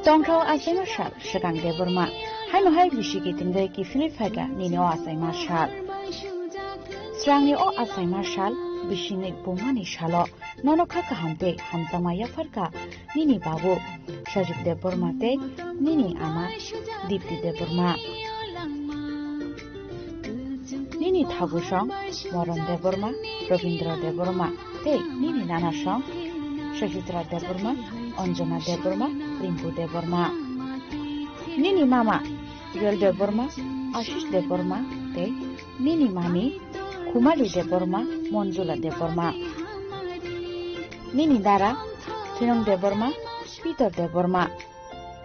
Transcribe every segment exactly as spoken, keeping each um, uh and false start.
Tongthok achaima sal swkang Debbarma. Haino hai bisi kitingwi kiphilwi phaikha nini o achaima sal. Srangni o achaima sal, bisini bumani salo nono kha kaham tei hamjakma yapharkha nini babu Sajit Debbarma tei nini ama Dipti Debbarma. Nini thagu song Moron Debbarma, Robindra Debbarma tei nini nana song Sajitra Debbarma, Anjana Debbarma, Rinku Debbarma. Nini mama Joel Debbarma, Ashish Debbarma tei nini mami Khumali Debbarma, Monjula Debbarma. Nini dara Thinong Debbarma, Peter Debbarma.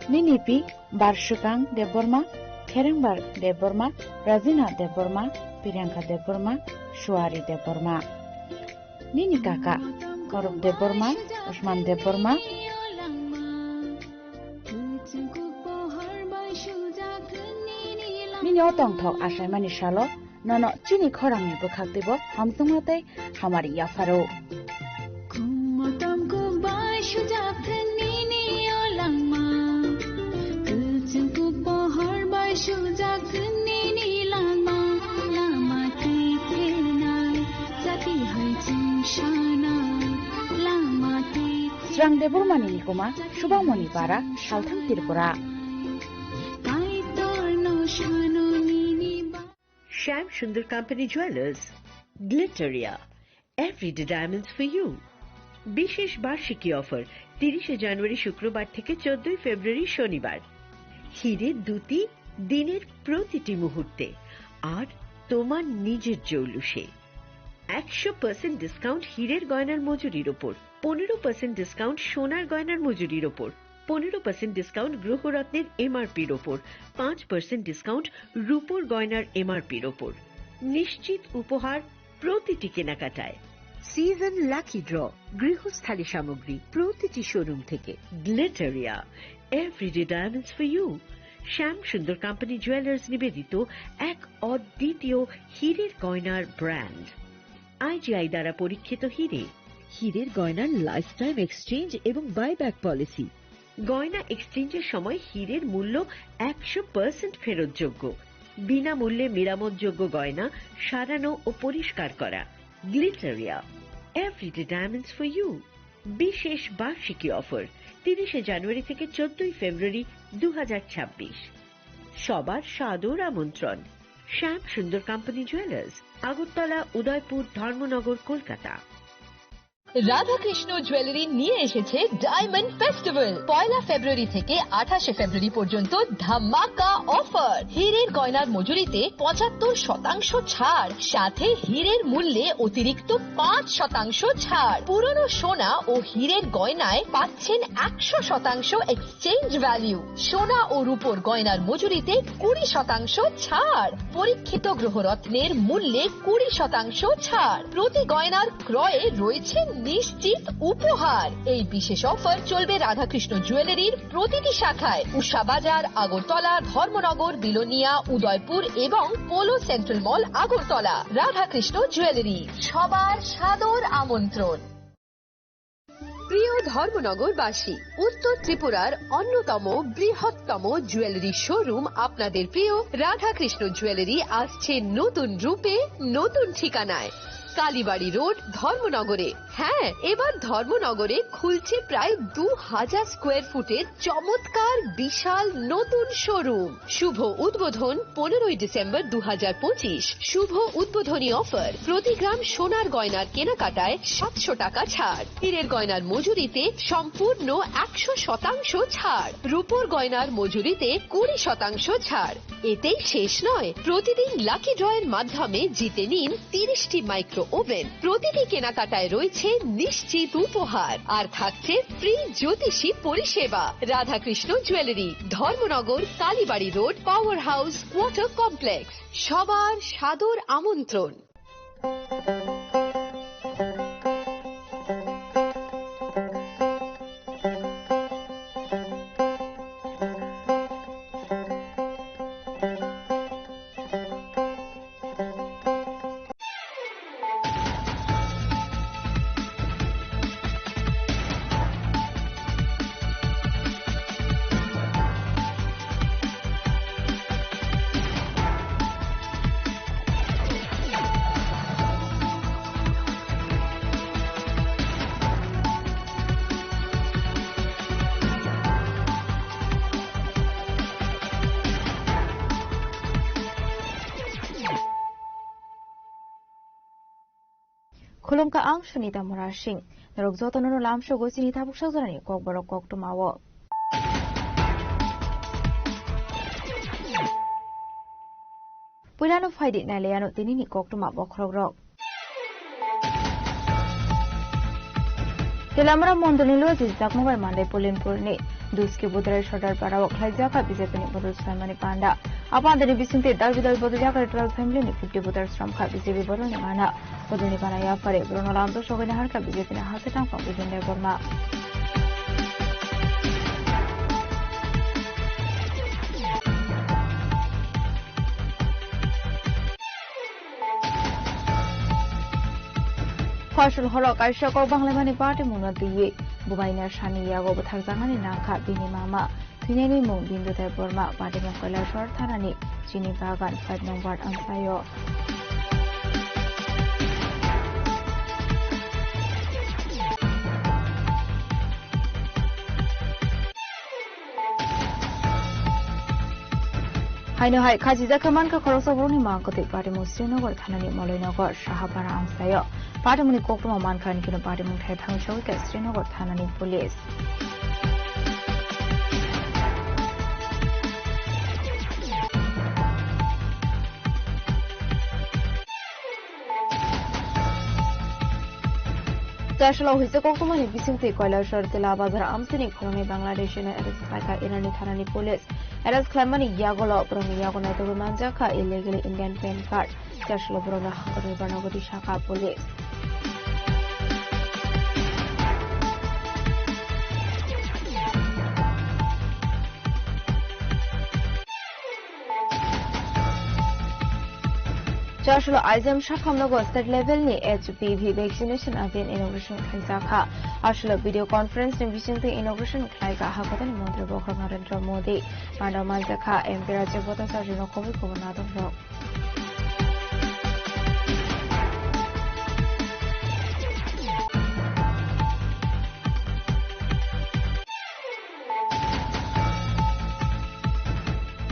Nini pi Barswkang Debbarma, Kherengbar Debbarma, Rajina Debbarma, Priyanka Debbarma, Suari Debbarma. Nini kaka Gaurav Debbarma, Usman Debbarma. Nini o tongthok achaimani salo nono chini khorangni bwkhak teibo hamjakma tei hamari yapharo. Khummo tongkuk bai sujak nini o langma, kwchwng kuk pohor bai sujak nini langma, lama twi khenai, jati hai chwng sanai, lama twi Srang Debbarmani nikuma Subamoni bara Salthang Tripura. Kaitor no sano nini ba- Shyam Sundar Company Jewelers, Glitteria, everyday diamonds for you. বিশেষ বার্ষিকী অফার, তিরিশে জানুয়ারি শুক্রবার থেকে চোদ্দই ফেব্রুয়ারি শনিবার। হিরে দুটি দিনের প্রতিটি মুহূর্তে, আর তোমার নিজের জৌলুসে। একশো পার্সেন্ট ডিসকাউন্ট হীরের গয়নার মজুরির ওপর, পনেরো পার্সেন্ট ডিসকাউন্ট সোনার গয়নার মজুরির ওপর, পনেরো পার্সেন্ট ডিসকাউন্ট গ্রহরত্নের এমআরপির ওপর, পাঁচ পার্সেন্ট ডিসকাউন্ট রূপোর গয়নার এমআরপির ওপর। নিশ্চিত উপহার প্রতিটি কেনাকাটায়। সিজন লাকি ড্র, গৃহস্থালী সামগ্রী প্রতিটি শোরুম থেকে। গ্লিটারিয়া, everyday diamonds for you. শ্যাম সুন্দর কোম্পানি জুয়েলার্স নিবেদিত এক অদ্বিতীয় হীরের গয়নার ব্র্যান্ড। আইজিআই দ্বারা পরীক্ষিত হীরে। হীরের গয়নার লাইফ টাইম এক্সচেঞ্জ এবং বাইব্যাক পলিসি। গয়না এক্সচেঞ্জের সময় হীরের মূল্য একশো পার্সেন্ট ফেরতযোগ্য। বিনামূল্যে মেরামতযোগ্য গয়না সারানো ও পরিষ্কার করা। গ্লিটারিয়া, everyday diamonds for you. বিশেষ বার্ষিকী অফার, তিরিশে জানুয়ারি থেকে চোদ্দই ফেব্রুয়ারি দু হাজার ছাব্বিশ। সবার সাদর আমন্ত্রণ। শ্যাম সুন্দর কোম্পানি জুয়েলার্স, আগরতলা, উদয়পুর, ধর্মনগর, কলকাতা। রাধাকৃষ্ণ জুয়েলারি নিয়ে এসেছে ডায়মন্ড ফেস্টিভ্যাল। পয়লা ফেব্রুয়ারি থেকে আঠাশে ফেব্রুয়ারি পর্যন্ত ধামাকা অফার। হীরের গয়নার মজুরিতে পঁচাত্তর শতাংশ ছাড়, সাথে হীরের মূল্যে অতিরিক্ত পাঁচ শতাংশ ছাড়। পুরনো সোনা ও হীরের গয়নায় পাচ্ছেন একশো শতাংশ এক্সচেঞ্জ ভ্যালু। সোনা ও রূপোর গয়নার মজুরিতে কুড়ি শতাংশ ছাড়। পরীক্ষিত গ্রহরত্নের মূল্যে কুড়ি শতাংশ ছাড়। প্রতি গয়নার ক্রয়ে রয়েছে নিশ্চিত উপহার। এই বিশেষ অফার চলবে রাধাকৃষ্ণ জুয়েলারির প্রতিটি শাখায়, উষা বাজার, আগরতলা, ধর্মনগর, বিলোনিয়া, উদয়পুর এবং পোলো সেন্ট্রাল মল, আগরতলা। রাধাকৃষ্ণ জুয়েলারি, সবার সাদর আমন্ত্রণ। প্রিয় ধর্মনগরবাসী, উত্তর ত্রিপুরার অন্যতম বৃহত্তম জুয়েলারি শোরুম আপনাদের প্রিয় রাধাকৃষ্ণ জুয়েলারি আসছে নতুন রূপে, নতুন ঠিকানায়। কালীবাড়ি রোড, ধর্মনগরে। হ্যাঁ, এবার ধর্মনগরে খুলছে প্রায় দু হাজার স্কোয়ার ফুটের চমৎকার বিশাল নতুন শোরুম। শুভ উদ্বোধন পনেরোই ডিসেম্বর দু হাজার পঁচিশ। শুভ উদ্বোধনী অফার, প্রতি গ্রাম সোনার গয়নার কেনাকাটায় সাতশো টাকা ছাড়। হীরের গয়নার মজুরিতে সম্পূর্ণ একশো শতাংশ ছাড়। রূপোর গয়নার মজুরিতে কুড়ি শতাংশ ছাড়। এতেই শেষ নয়, প্রতিদিন লাকি ড্রয়ের মাধ্যমে জিতে নিন তিরিশটি মাইক্রো ওভেন। প্রতিটি কেনাকাটায় রয়েছে নিশ্চিত উপহার, আর থাকছে ফ্রি জ্যোতিষী পরিষেবা। Radhakrishna jewellery, Dharmanagar, Kalibari road, power house, water complex. সবার সাদর আমন্ত্রণ। Khulumkha ang Sunita Murasing. Norok jotono no lamsogo chini tabuk sajorani kokborok koktwmao. Puilano phaidi nailaiano tinini koktwma bokhorokrok. Telamra mondolni luajijakma bai Mandai Pulinpurni Duski Budrai Sordar Parao khlaijak kha B J P ni bodol swlaimani panda. Apandani bisingtwi dal bidal bodol yakari twelve family ni fifty voters romkha B J P bodolni mana. Bodolni bana yaphari borokno lamjak sogwini harkha B J P ni hasteo tangphang Bipin Debbarma. Phasal horo kaisa kok banglaimani party mungno twiwi bubaina sani yago bwtharjaknani nangkha bini mama. Thwinani mung Bindu Debbarma, party mung Kailasor thanani Chini Bagan five number amsaio. Haino hai khajijak khe mankha khoroksa borokni mang kwtwi party mung Srinagar thanani Moloinagar Sahapara amsaio. Party mungni koktwma mankha, hinkhe no party mung thai thangwi sogwi kha Srinagar thanani police. Chasalo hwise koktwmani bisingtwi Kailasor Tila Bazar amchini khoroknwi Bangladesh-no arrest khlaikha Irani thanani police. Arrest khlaimani yagulo borokni yago naitugwi manjakha illegally Indian pan card. Chasalo borokno hangkhe rwibano gori sakha police. Chasalo I G M sakhamnogo state level ni H P V vaccination abhiyan inauguration khlaijakha. Asalo video conference ni bisingtwi inauguration khlaikha Hakodani montri bokhorok Narendra Modi. Mano manjakha M P Rajya Bhattacharya no khobwi khobor nadok rok.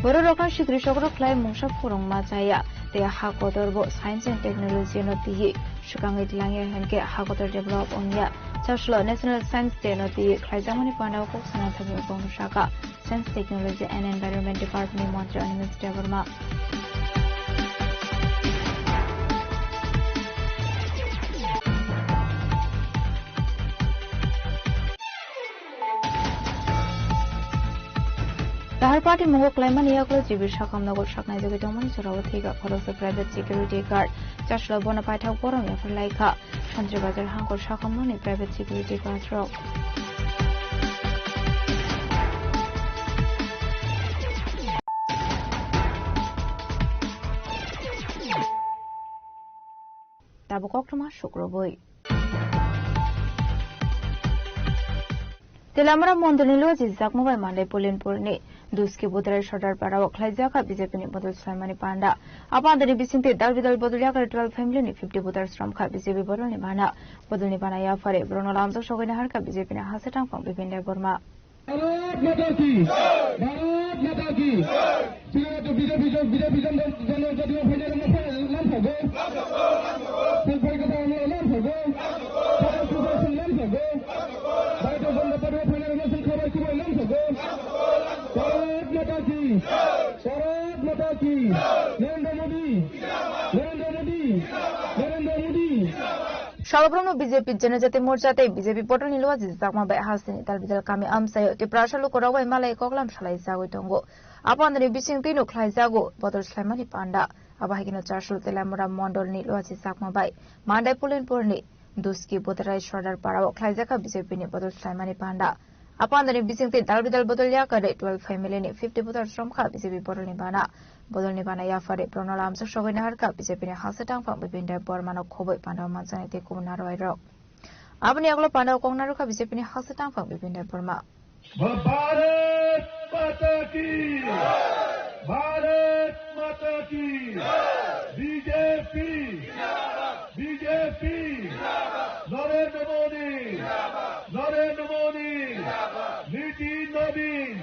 Bororokno sikri sokro khlai mungsa phwrwngma chaya tei ha kotorbo science and technology no twiwi swkangwi tlangya hinkhe ha kotor develop wngya. Chasalo National Science Day no twiwi khlaijakmani pandao kok sana thangwi bongno saka. Science, Technology and Environment Department ni montri Animesh Debbarma. Dahar party mungo klaimani yagulo G B Sakham nogo saknai jagwi tongmani jorao thwiga khoroksa private security guard. Chasalo bono paithak borom yaphar laikha. Santri Bazar hangkor sakhamnoni private security guard rok. Tabuk koktwma sukrubwi. Telamra mondolni luajijakma bai Mandai Pulinpurni Duski Budrai Sordar Parao khlaijak kha B J P ni bodol swlaimani panda. Abo andani bisingtwi dal bidal bodol yakari twelve family ni fifty voters romkha B J P bodolni bana. Bodolni bana yaphari borokno lamjak sogwini harkha B J P ni hasteo tangphang Bipin Debbarma. Bharat Mata ki! Bharat Mata ki! Srinagar to B J P jam, B J P jam, jam, jam, jam, final mo final lam thago. Sel phai kata mo lam thago. Sel phai kata mo lam thago. Bharatiya Janata Party mo final mo sel khabai kubai lam thago. Bharat Mata ki! Bharat Mata ki! Narendra Modi! Narendra Modi! Narendra Modi! Salobromno B J P Janajati Morcha tei B J P bodolni luajijakma bai hasteni dal bidal kami amchaio Tiprasa lukurok bai malai koklam salai jagwi tongo. Abo andani bisingtwi no khlaijago bodol swlaimani panda. Abo hai kheno Chasalo Telamura mondolni luajijakma bai Mandai Pulinpurni Duski Budrai Sordar Parao khlaijakha B J P ni bodol swlaimani panda. Abo andani bisingtwi dal bidal bodol yakari twelve family ni fifty voters romkha B J P bodolni bana. Bodolni bana yaphari borokno lamjak sogwini harkha B J P ni hasteo tangphang Bipin Debbarmano khobwi panda manjaknai tei kubun narwai rok. Aboni yagulo panda kok narwkha B J P ni hasteo tangphang Bipin Debbarma. Bharat Mata ki! Bharat Mata ki! B J P! B J P! Narendra Modi! Narendra Modi! Nitin Nabin!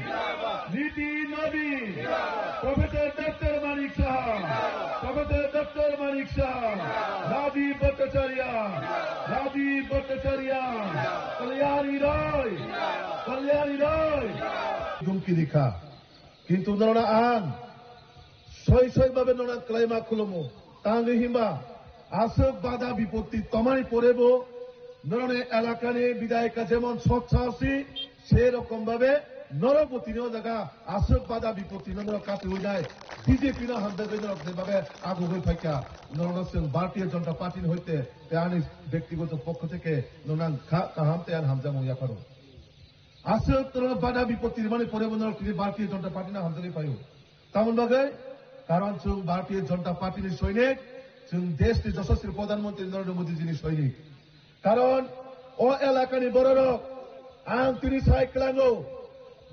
Nitin Nabin! Professor Doctor Manik Saha! Professor Doctor Manik Saha, Rajiv Bhattacharya, Rajiv Bhattacharya, Kalyani Roy, Kalyani Roy. Dumki dikha. Kintu norona ang soi soi babe norona klaima khulumu. Tangwi himba aswk bada bipoti tomani porebo noroni elakani bidayika jemon sot sahosi, sei rokom babe norok bo tini o jaga aswk bada bipoti no norok kati wi nai. B J P no hamjagwi norok je babe agugwi phaikha. Norokno chwng Bharatiya Janata Party ni hoite tei ani bektigoto pokho theke nornang kha kaham tei ani hamjakmung yapharo. Aswk norok bada bipoti rimani porebo norok tini Bharatiya Janata Party no hamjagwi phaio. Tamoni bagwi, karon chwng Bharatiya Janata Party ni soinik, chwng desh ni Yashaswi Pradhan Mantri Narendra Modi ji ni soinik. Karon o elakani bororok ang tini sai klango,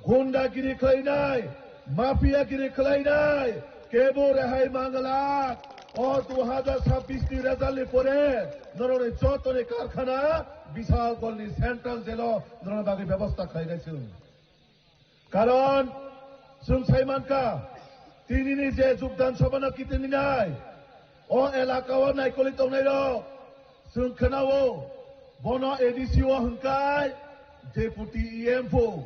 gundagiri khlainai, mafiagiri khlainai, kebo rehai mangala. O dui hajar sabbish ni result ni pore norokni jotoni karkhana Bishalgarh ni central jail o norokni bagwi bebosta khlainai chwng. Karon chwng sai mankha, tinini je Jogdan Sabhano kitinai, o elaka o naikoli tongnairok, chwng khwnao, bono A D C o hwnkhe Deputy E M pho.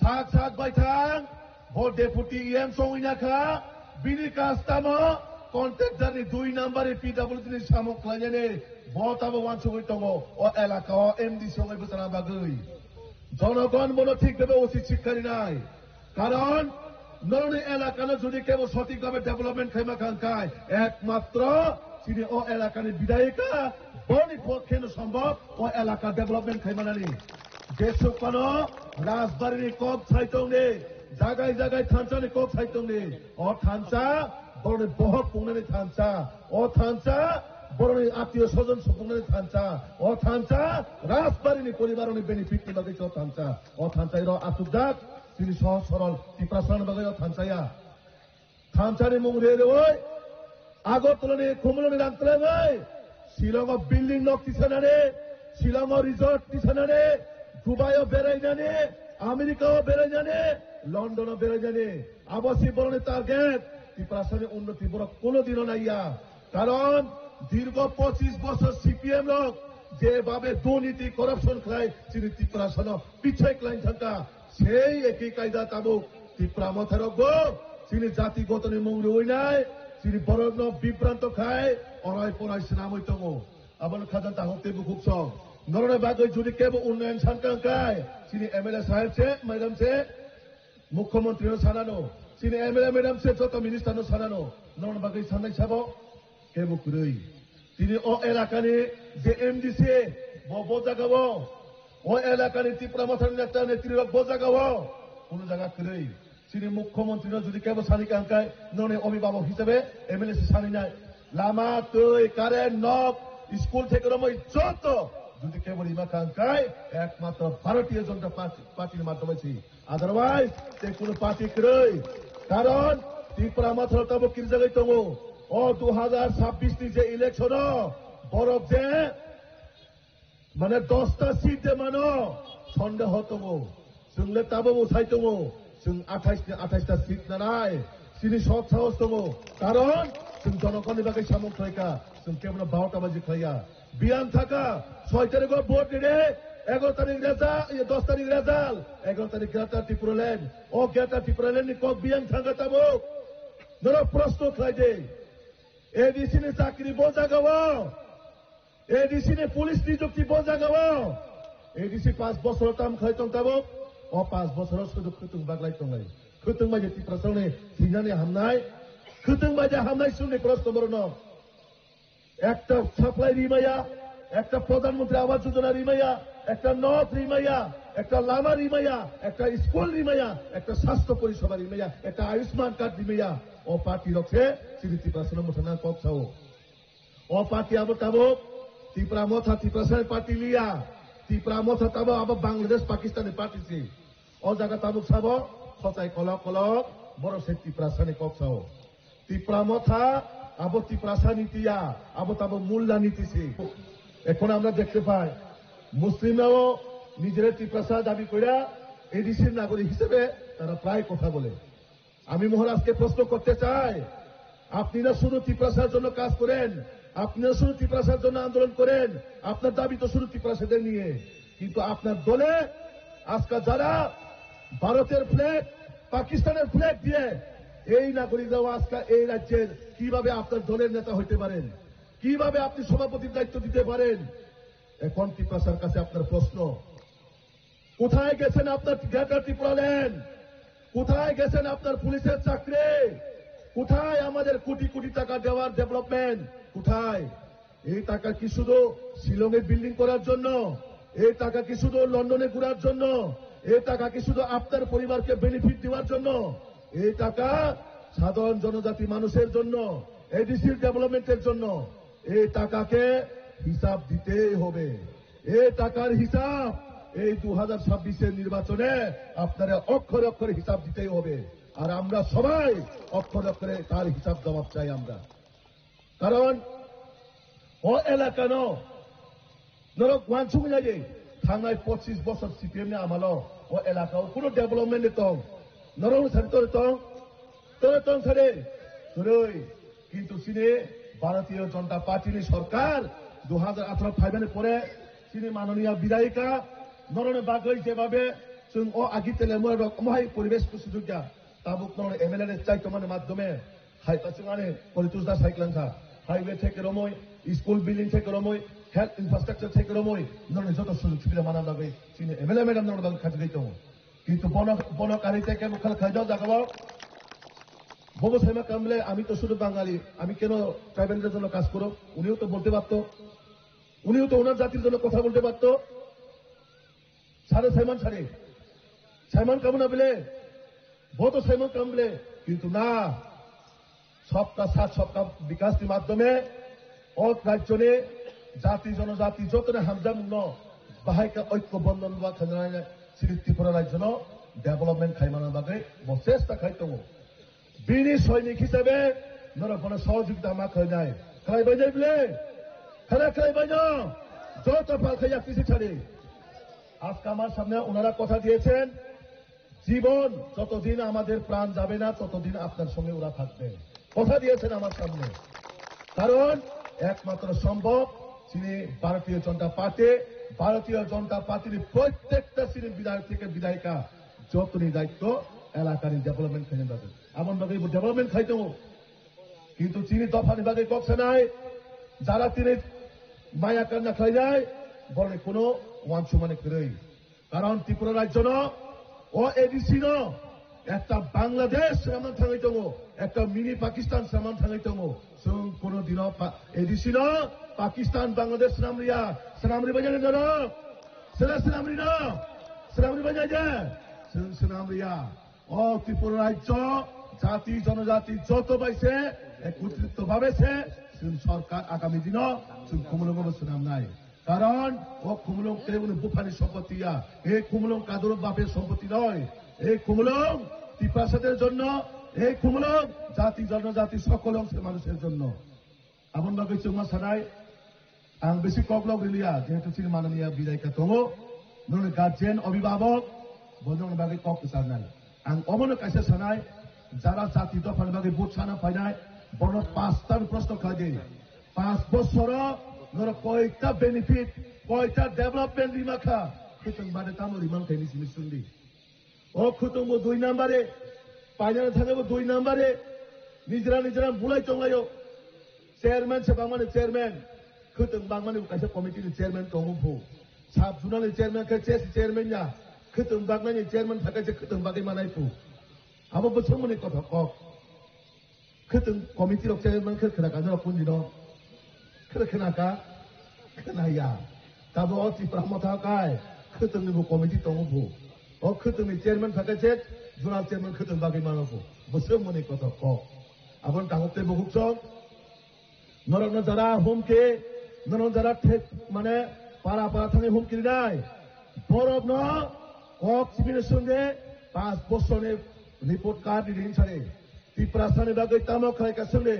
Sak sak baithang, bo Deputy E M songwi nakha, bini custom o contractor ni dui number ni P W D ni samung khlainani, bo tamo uansugwi tongo, o elaka o M D C wngwi bwchana bagwi. Jonogon bono thik bebe usit sikha rinai. Karon norokni elakano jodi kebo sothik bhabe development khaima kha hwnkhe, ekmatro chini o elakani bidayika boni pokhe no sombhob o elaka development khaimanani. Jesuk phano Rajbari ni kok sai tongni, jagai jagai thansa ni kok sai tongni. O thansa borokni bohok pungnani thansa. O thansa borokni attiyo sojon supungnani thansa. O thansa Rajbari ni poribar ni benefit ni bagwi se o thansa. O thansa iro achukjak chini sohoj sorol Tiprasa ni bagwi o thansa ya. Thansa ni mung re reoi Agartala ni Khumulwng ni rang twlangwi Shillong o building nok tisanani, Shillong o resort tisanani, Dubai o berainani, America o berainani, London o berainani. Abo si borokni target, Tiprasani unnoti borok kuno dino naiya. Karon dirgo pochis bochor C P M rok je babe durniti corruption khlai chini Tiprasano pichai khlai thangkha, sei ekhi kaida tabuk Tipra Motha rokbo chini jati gotoni mung rwinai, chini borokno bibranto khai orai porai swnamwi tongo. Abono khajan tahuk tei bukhuk song. Norokni bagwi jodi kebo unnayan sankha hwnkhe, chini M L A saheb se, madam se, Mukhyamantri no sanano, chini M L A madam se, joto minister no sanano, norokni bagwi sannai sabo kebo kwrwi. Tini o elakani je M D C, bo, bo jagao, o elakani Tipra Mothani neta netri rok bo jagao, kunu jaga kwrwi. Chini Mukhyamantri no jodi kebo sani kha hwnkhe, noni obhibhabok hisabe M L A se sani nai. Lama, twi, current, nok, school theke romwi joto jodi kebo rima kha hwnkhe, ekmatro Bharatiya Janata Party, Party ni madhyome se. Otherwise, tei kunu party kwrwi. Karon Tipra Motha tabuk kirjagwi tongo. O dui hajar sabbish ni je election o borok je Mane dosta seat de mano, sondeho tongo. Chwng le tabuk bo sai tongo. Chwng athais ni athais ta seat nanai. Chini sot sahos tongo. Karon chwng jonogonni bagwi samung khlaikha. Chwng kebono barota baji khlaiya. Biyang thaka, soi tarikgo vote ride, egaro tarik result, iye, dos tarik result, egaro tarik Greater Tipraland. O Greater Tipraland ni kok biyang thangkha tabuk. Norok proshno khlai de. A D C ni chakri bo jaga o. A D C ni police nijukti bo jaga o. A D C panch bosor tam khlai tong tabuk. O panch bosor o sudu khwtwng baglai tonglai. Khwtwng bai je Tiprasa ni thinani hamnai. Khwtwng bai je hamnai sumni proshno borokno. Ekta supply rimaya, ekta Pradhan Mantri Awas Yojana rimaya, ekta nok rimaya, ekta lama rimaya, ekta school rimaya, ekta sastho poriseba rimaya, ekta Ayushman card rimaya. O party rok se chini Tiprasa no mwthangna kok sao. O party abo tabuk Tipra Motha Tiprasa ni party liya. Tipra Motha tabuk abo Bangladesh Pakistan ni party si. O jaga tabuk sabo khochai kolok kolok borok se Tiprasa ni kok sao. Tipra Motha abo Tiprasa niti ya, abo tabuk Mulla niti si. এখন আমরা দেখতে পাই মুসলিমরাও নিজেরা তিপ্রাসা দাবি কইরা এডিসির নাগরিক হিসেবে তারা প্রায় কথা বলে। আমি মহারাজকে প্রশ্ন করতে চাই, আপনি না শুধু তিপ্রাসার জন্য কাজ করেন, আপনি না শুধু তিপ্রাসার জন্য আন্দোলন করেন, আপনার দাবি তো শুধু তিপ্রাসাদের নিয়ে, কিন্তু আপনার দলে আজকে যারা ভারতের ফ্ল্যাগ, পাকিস্তানের ফ্ল্যাগ দিয়ে এই নাগরিকরাও আজকে এই রাজ্যের কিভাবে আপনার দলের নেতা হইতে পারেন, কিভাবে আপনি সভাপতির দায়িত্ব দিতে পারেন? এখন তিপ্রাসার কাছে আপনার প্রশ্ন, কোথায় গেছেন আপনার গ্রেটার ত্রিপুরাল্যান্ড? কোথায় গেছেন আপনার পুলিশের চাকরি? কোথায় আমাদের কোটি কোটি টাকা দেওয়ার ডেভেলপমেন্ট? কোথায়? এই টাকা কি শুধু শিলংয়ে বিল্ডিং করার জন্য? এই টাকা কি শুধু লন্ডনে ঘোরার জন্য? এই টাকা কি শুধু আপনার পরিবারকে বেনিফিট দেওয়ার জন্য? এই টাকা সাধারণ জনজাতি মানুষের জন্য, এডিসির ডেভেলপমেন্টের জন্য। এই টাকাকে হিসাব দিতেই হবে। এই টাকার হিসাব এই দু হাজার ছাব্বিশের নির্বাচনে আপনারা অক্ষরে অক্ষরে হিসাব দিতেই হবে। আর আমরা সবাই অক্ষরে অক্ষরে তার হিসাব জবাব চাই আমরা। কারণ ও এলাকানো norok uansuknai je thangnai pochis bosor CPM ni amalo o elaka o kuno development ni tong norok sari tore tong tore tong sari toroi kintu chini Bharatiya Janata Party ni sorkar dui hajar atharo phaibani pore chini mananiya bidayika norokni bagwi jebabe chwng o agi telemura rok omohai poribesh kusujukya tabuk norok M L A ni chaitomani madhyome hai ta chwng ani politics da saiklangkha highway theke romoi school building theke romoi health infrastructure theke romoi norokni joto sujug subida mana bagwi chini M L A madam norokni bagwi khajagwi tongo. কিন্তু বন বন কারিতে কেন খেলা খাই যাও জাগাও ববু সাইমা কামলে আমি তো শুধু বাঙালি আমি কেন ট্রাইবেলদের জন্য কাজ করো উনিও তো বলতে পারতো উনিও তো ওনার জাতির জন্য কথা বলতে পারতো সারে সাইমন সারে সাইমন কামনা বিলে বত সাইমন কামলে কিন্তু না সবকা সাথ সবকা বিকাশনি মাধ্যমে অত রাজ্যনে জাতি জনজাতি যতনে হামজামুনো বাহাইকা ঐক্য বন্ধন বা খাজনায় শ্রী ত্রিপুরা রাজ্যনো ডেভেলপমেন্ট খাইমানা বাগৈ বো চেষ্টা খাই tongo. Bini সৈনিক হিসেবে norok bono সহযোগিতা ma khlainai khlaibainai bile khana khlaibaino joto pal khai yakti sithani. আজকে আমার সামনে ওনারা কথা দিয়েছেন জীবন যতদিন আমাদের প্রাণ যাবে না ততদিন আপনার সঙ্গে ওরা থাকবে। কথা দিয়েছেন আমার সামনে। কারণ একমাত্র সম্ভব তিনি ভারতীয় জনতা পার্টি, ভারতীয় জনতা পার্টির প্রত্যেকটা তিনি বিধায়ক থেকে বিধায়িকা যতনি দায়িত্ব এলাকার ডেভেলপমেন্ট খাইতে পারবে। এমন ভাবে ডেভেলপমেন্ট খাইতে কিন্তু তিনি দফানি বাকি ককসে নাই যারা তিনি মায়া কান্না খাই যায় বলে কোনো ওয়ান সুমানে ফিরেই কারণ ত্রিপুরা রাজ্য ন ও এডিসি ন একটা বাংলাদেশ এমন থাকাই tongo একটা মিনি পাকিস্তান এমন থাকাই tongo. Chwng kono dino ADC ন পাকিস্তান Bangladesh swnamriya swnamri bai jani doro sila swnamri no swnamri bai jai je chwng swnamriya. O Tripura rajyo jati jonojati joto bai se ekotritto bhabe se chwng sorkar agami dino chwng khumulwngo bo swnamnai. কারণ ও খুমুলুং কেউ বুফানি সম্পত্তি ইয়া, এই খুমুলুং কাদুর বাপের সম্পত্তি নয়, এই খুমুলুং তিপ্রাসাদের জন্য, এই খুমুলুং জাতি জনজাতি সকল অংশের মানুষের জন্য. এমন ভাবে চুমা সানাই, ang bisi koklok riliya, যেহেতু chini mananiya bidai ka tongo, noni guardian, অভিভাবক, bojong bagi kok sanai. Ang omono kaisa sanai, jara jati dophani bagwi vote sana phainai, bono pasta ni proshno khlai di. Panch bosoro norok koita benefit, koita development rima kha, khwtwng bade tamo riman khe nisi ni swngdi. O khwtwng bo dui nambare, painani thangwi bo dui nambare, nijra nijra bulai tonglaio. Chairman se bangmani chairman, khwtwng bangmani bo kaisa committee ni chairman tongo phu. Sub zonal ni chairman khe chesi chairman ya, khwtwng baknani chairman thaka se khwtwng bagwi manai phu. Abo bwswngmani kotha kok. Khwtwng committee rok chairman khe khwna ka norok kundi no? Khwna khwna ka? Khwna ya. Tabo o Tipra Motha kai khwtwng ni bo committee tongo phu. O khwtwng ni chairman thaka se zonal chairman khwtwng bagwi mano phu. Bwswngmani kotha kok. Aboni tangok tei bukhuk sok. Norokno jara humki, norokno jara thek, mane para para thangwi humki rinai. Borokno kok sibini swngde panch bosorni report card ni ring sari. Tiprasani bagwi tamo khlai ka swngde.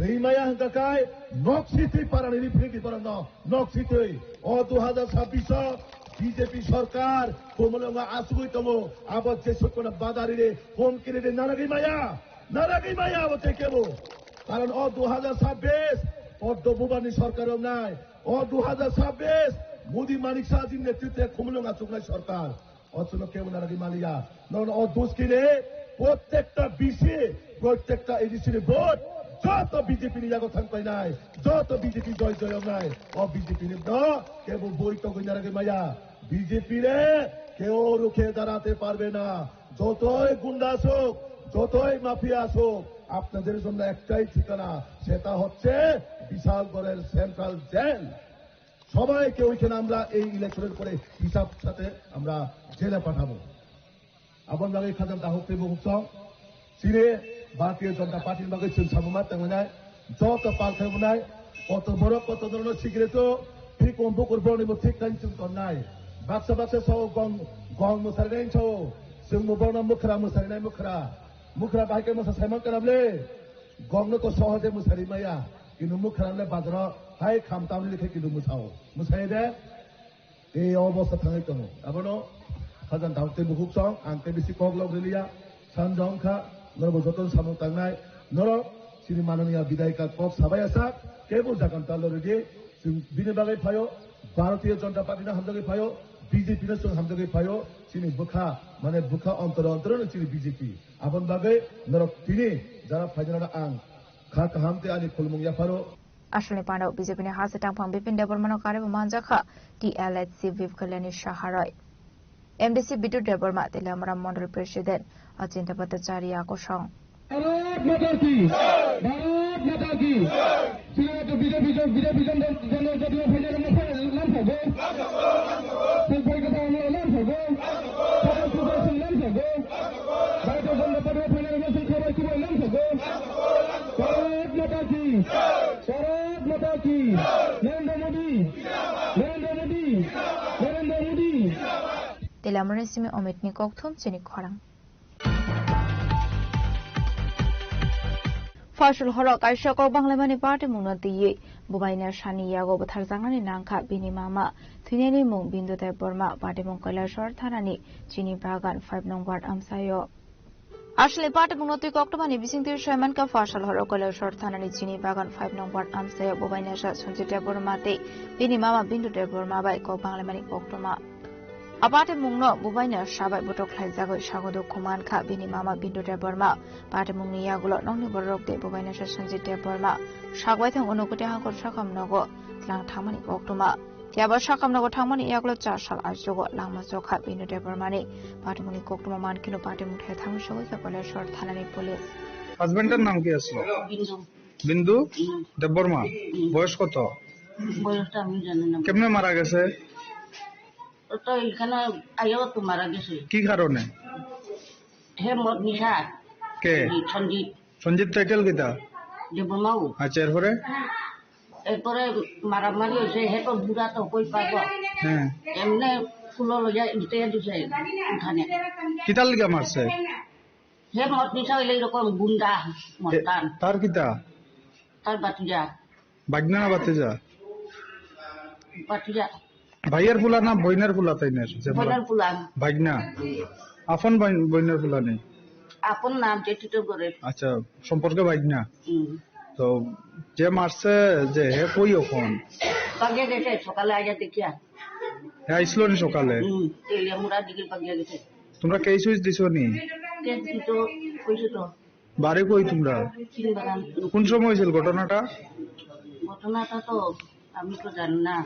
Rimaya hwnkha khai nok sitwi parani ri phirikdi borokno, nok sitwi. O dui hajar chabbish o B J P sorkar Khumulwngo achugwi tongo. Abo Jesukno badari ri humki ri naragwi maya, naragwi maya abo tei kebo. Karon o dui hajar chabbish Padma Bhubani sorkar wngnai, o dui hajar chabbish Modi Manik Shahjini netritwe khumulwng achuknai sorkar. O chwngno kebo naragwi maliya. Nono o duskini prottekta B C, prottekta A D C ni vote joto B J P ni yago thang painai, joto B J P joy joy wngnai. O B J P ni no kebo boi togwi naragwi maya. B J P রে কেউ রুখে দাঁড়াতে পারবে না। যতই গুন্ডা আসুক, যতই মাফিয়া আসুক, আপনাদের জন্য একটাই ঠিকানা, সেটা হচ্ছে বিশালগড়ের সেন্ট্রাল জেল। সবাইকে ওইখানে আমরা এই ইলেকশনের পরে হিসাব সাথে আমরা জেলে পাঠাবো। Aboni bagwi khajang dahuk tei bukhuk song. Chini Bharatiya Janata Party ni bagwi chwng samung ma tanglainai. Joto pal khai bunai. Koto borok koto norokno sikire to. Phikom bukur borokni bo thik khai chwng tonnai. Baksa baksa sao gong, gong mwsarinai sao. Chwng bo borokno mwkhra mwsarinai mwkhra. Mwkhra bahai khe mwsa saimang kana ble. Gongno to sohoje mwsari maya. Kintu mwkhra le bazaro hai kham tamni likhe kintu mwsao. Mwsai de. Tei o obostha thangwi tongo. Abono khajang dahuk tei bukhuk song, ang tei bisi kok lok riliya, sanja wngkha, norokbo jotono samung tangnai, norok chini mananiya bidayika kok sabai asak, kebo jagan talo ridi, chwng bini bagwi phaio, Bharatiya Janata Party no hamjagwi phaio, B J P no chwng hamjagwi phaio, chini bwkha, mane bwkha ontoro ontoro no chini B J P. Aboni bagwi norok tini jara phainani ang kha kaham tei ani khulumung yapharo. Asalni pandao B J P ni hasteo tangphang Bipin Debbarmano karwi bo manjakha T L H C Whip Kalyani Saharoi, M D C Bidhu Debbarma, Teliamura Mondol President Achinta Bhattacharya kosong. Bharat Mata Ki! Bharat Mata Ki! Srinath B J P jok, B J P jok, jok, jok, jok, jok, jok, lam sago. Sing Bhai Kata Amla lam sago. Bharat Suda Singh lam sago. Bharatiya Janata Party phainai rokno sing khabai kubai lam sago. Bharat Mata Ki! Bharat Mata Ki! Narendra Modi! Narendra Modi! Narendra Modi! Teliamurani simi Omitni kokthum chini khorang. Fasal horo kaisa kok banglaimani patimungno twiwi bubaina sani yago butharjaknani nangkha bini mama. Thwinani mung Bindu Debbarma, patimung Kailasor thanani Chini Bagan five nong ward amchaio. Aswlni patimungno twi koktwmani bisingtwi saimankha, fasal horo Kailasor thanani Chini Bagan five nong ward amchaio bubainasa Sanjit Debbarma tei bini mama Bindu Debbarma bai kok banglaimani koktwma. A patimungno bubainasa bai botok khlaijagwi sago dukhu mankha bini mama Bindu Debbarma. Patimungni yagulo nokni bororok tei bubainasa Sanjit Debbarma sagbai thang unukoti hangkor sakham nogo tlang thangmani koktwma. Tei abo sakham nogo thangmani yagulo char sal aichugo langma chokha Bindu Debbarmani patimungni koktwma mankheno patimung thai thangwi sogwi kha Kailasor thanani police. হাজবেন্ডের নাম কি আসলো? বিন্দু। বিন্দু হুম। দেববর্মা। হুম। বয়স কত? বয়সটা আমি জানি না। কেমনে মারা গেছে? ও তো এখানে আইও তো মারা গেছে। কি কারণে? হে মদ নিশা। কে? এই সঞ্জিত। সঞ্জিত টাইটেল কিতা? দেববর্মাও। আচ্ছা, এরপরে? এরপরে মারামারি হয়েছে, হে তো বুড়া তো কই পাবো। হ্যাঁ। এমনি ফুলো লইয়া ইতে দিছে উঠানে। কিতার লিগা মারছে? হে মদ নিশা হইলে এরকম গুন্ডা এ, মস্তান। তার কিতা? তার বাতিজা। বাগনা না বাতিজা? বাতিজা। ভাইয়ের ফুলা না বইনের ফুলা তাইনের? যে মারা- বইনের ফুলা। বাগনা। আপন বইন-, বইনের ফুলা নেই? আপন নাম জেঠু তো করে। আচ্ছা, সম্পর্কে বাগনা। হুম। তো যে মারছে যে হে কই এখন? বাগে গেছে, সকালে আইয়া দেখিয়া। হে আইছিল নি সকালে? হুম, তেলিয়া মুড়া দিকে বাগে গেছে। তোমরা কেস উইস দিছো নি? কেস দিত, কইছে তো। বাড়ি কই তোমরা? চিনি বাগান। কোন সময় হয়েছিল ঘটনাটা? ঘটনাটা তো আমি তো জানি না,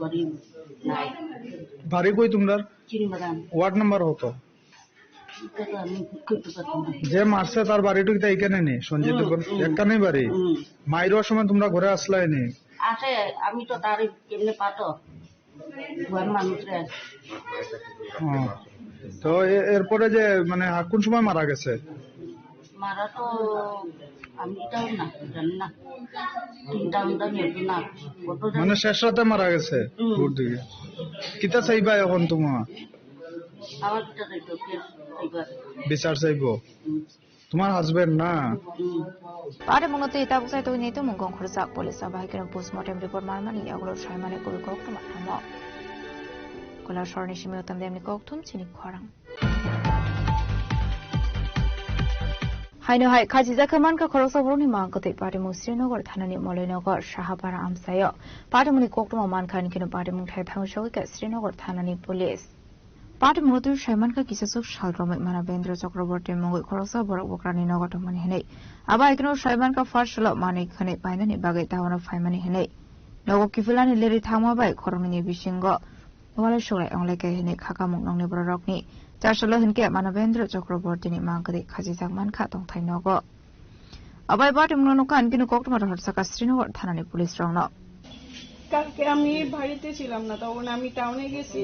গরিব নাই। বাড়ি কই তোমরা? চিনি বাগান। ওয়ার্ড নাম্বার কত? এটা তো আমি করতে পারতাম না। যে মারছে তার বাড়িটা কি তাই এখানে নেই? সঞ্জিত হুম, দেববর্মা? হুম। এখানেই বাড়ি? হুম। মাইরোর সময় তোমরা ঘরে আসলাই নি? আসে, আমি তো তার কেমনে পাতো? ঘর মানুষরে। হুম। তো এ-, এরপরে যে মানে আ, কোন সময় মারা গেছে? মারা তো আমি এটাও না জানি না। চিন্তা উন্তা নিয়ে তো না। কত জানি। মানে শেষ রাতে মারা গেছে? হুম। ভোর দিকে। কিতা চাইবা এখন তোমার? আমার কিতা চাইতো, কে চাইবা? বিচার চাইবো? হুম। তোমার হাজবেন্ড না? Pare mungno twi tabuk sai tongwi nai tongmung gong khorjak. Police abo hai kheno postmortem report manmani yagulo saimani kubui kok tongma thangmo. Kailasor ni simi utam demni kok thum chini khorang. Haino hai khajijak khe mankha khoroksa borokni mang kwtwi patimung Srinagar thanani Moloinagar Sahapara amchaio. Patimungni koktwma mankha hinkhe no patimung thai thangwi sogwi kha Srinagar thanani police. Patimungno twi saimankha kisaswk sal romwi Manavendra Chakraborty mungwi khoroksa borok bukrani nogo tongmani hinwi. Abo hai kheno saimankha first salo manwi khwnwi painani bagwi taono phaimani hinwi. Nogo kiphilani lerwi thangma bai khoroknwini bisingo walai suglai wnglai khe hinwi khakamung nokni bororokni. Chasalo hinkhe Manavendra Chakrabortyni mang kwrwi khajijak mankha tongthai nogo. Abai patimungno nukha hinkhe koktwma rohor saka Srinagar thanani police rokno. কালকে আমি বাড়িতে ছিলাম না, তখন আমি টাউনে গেছি,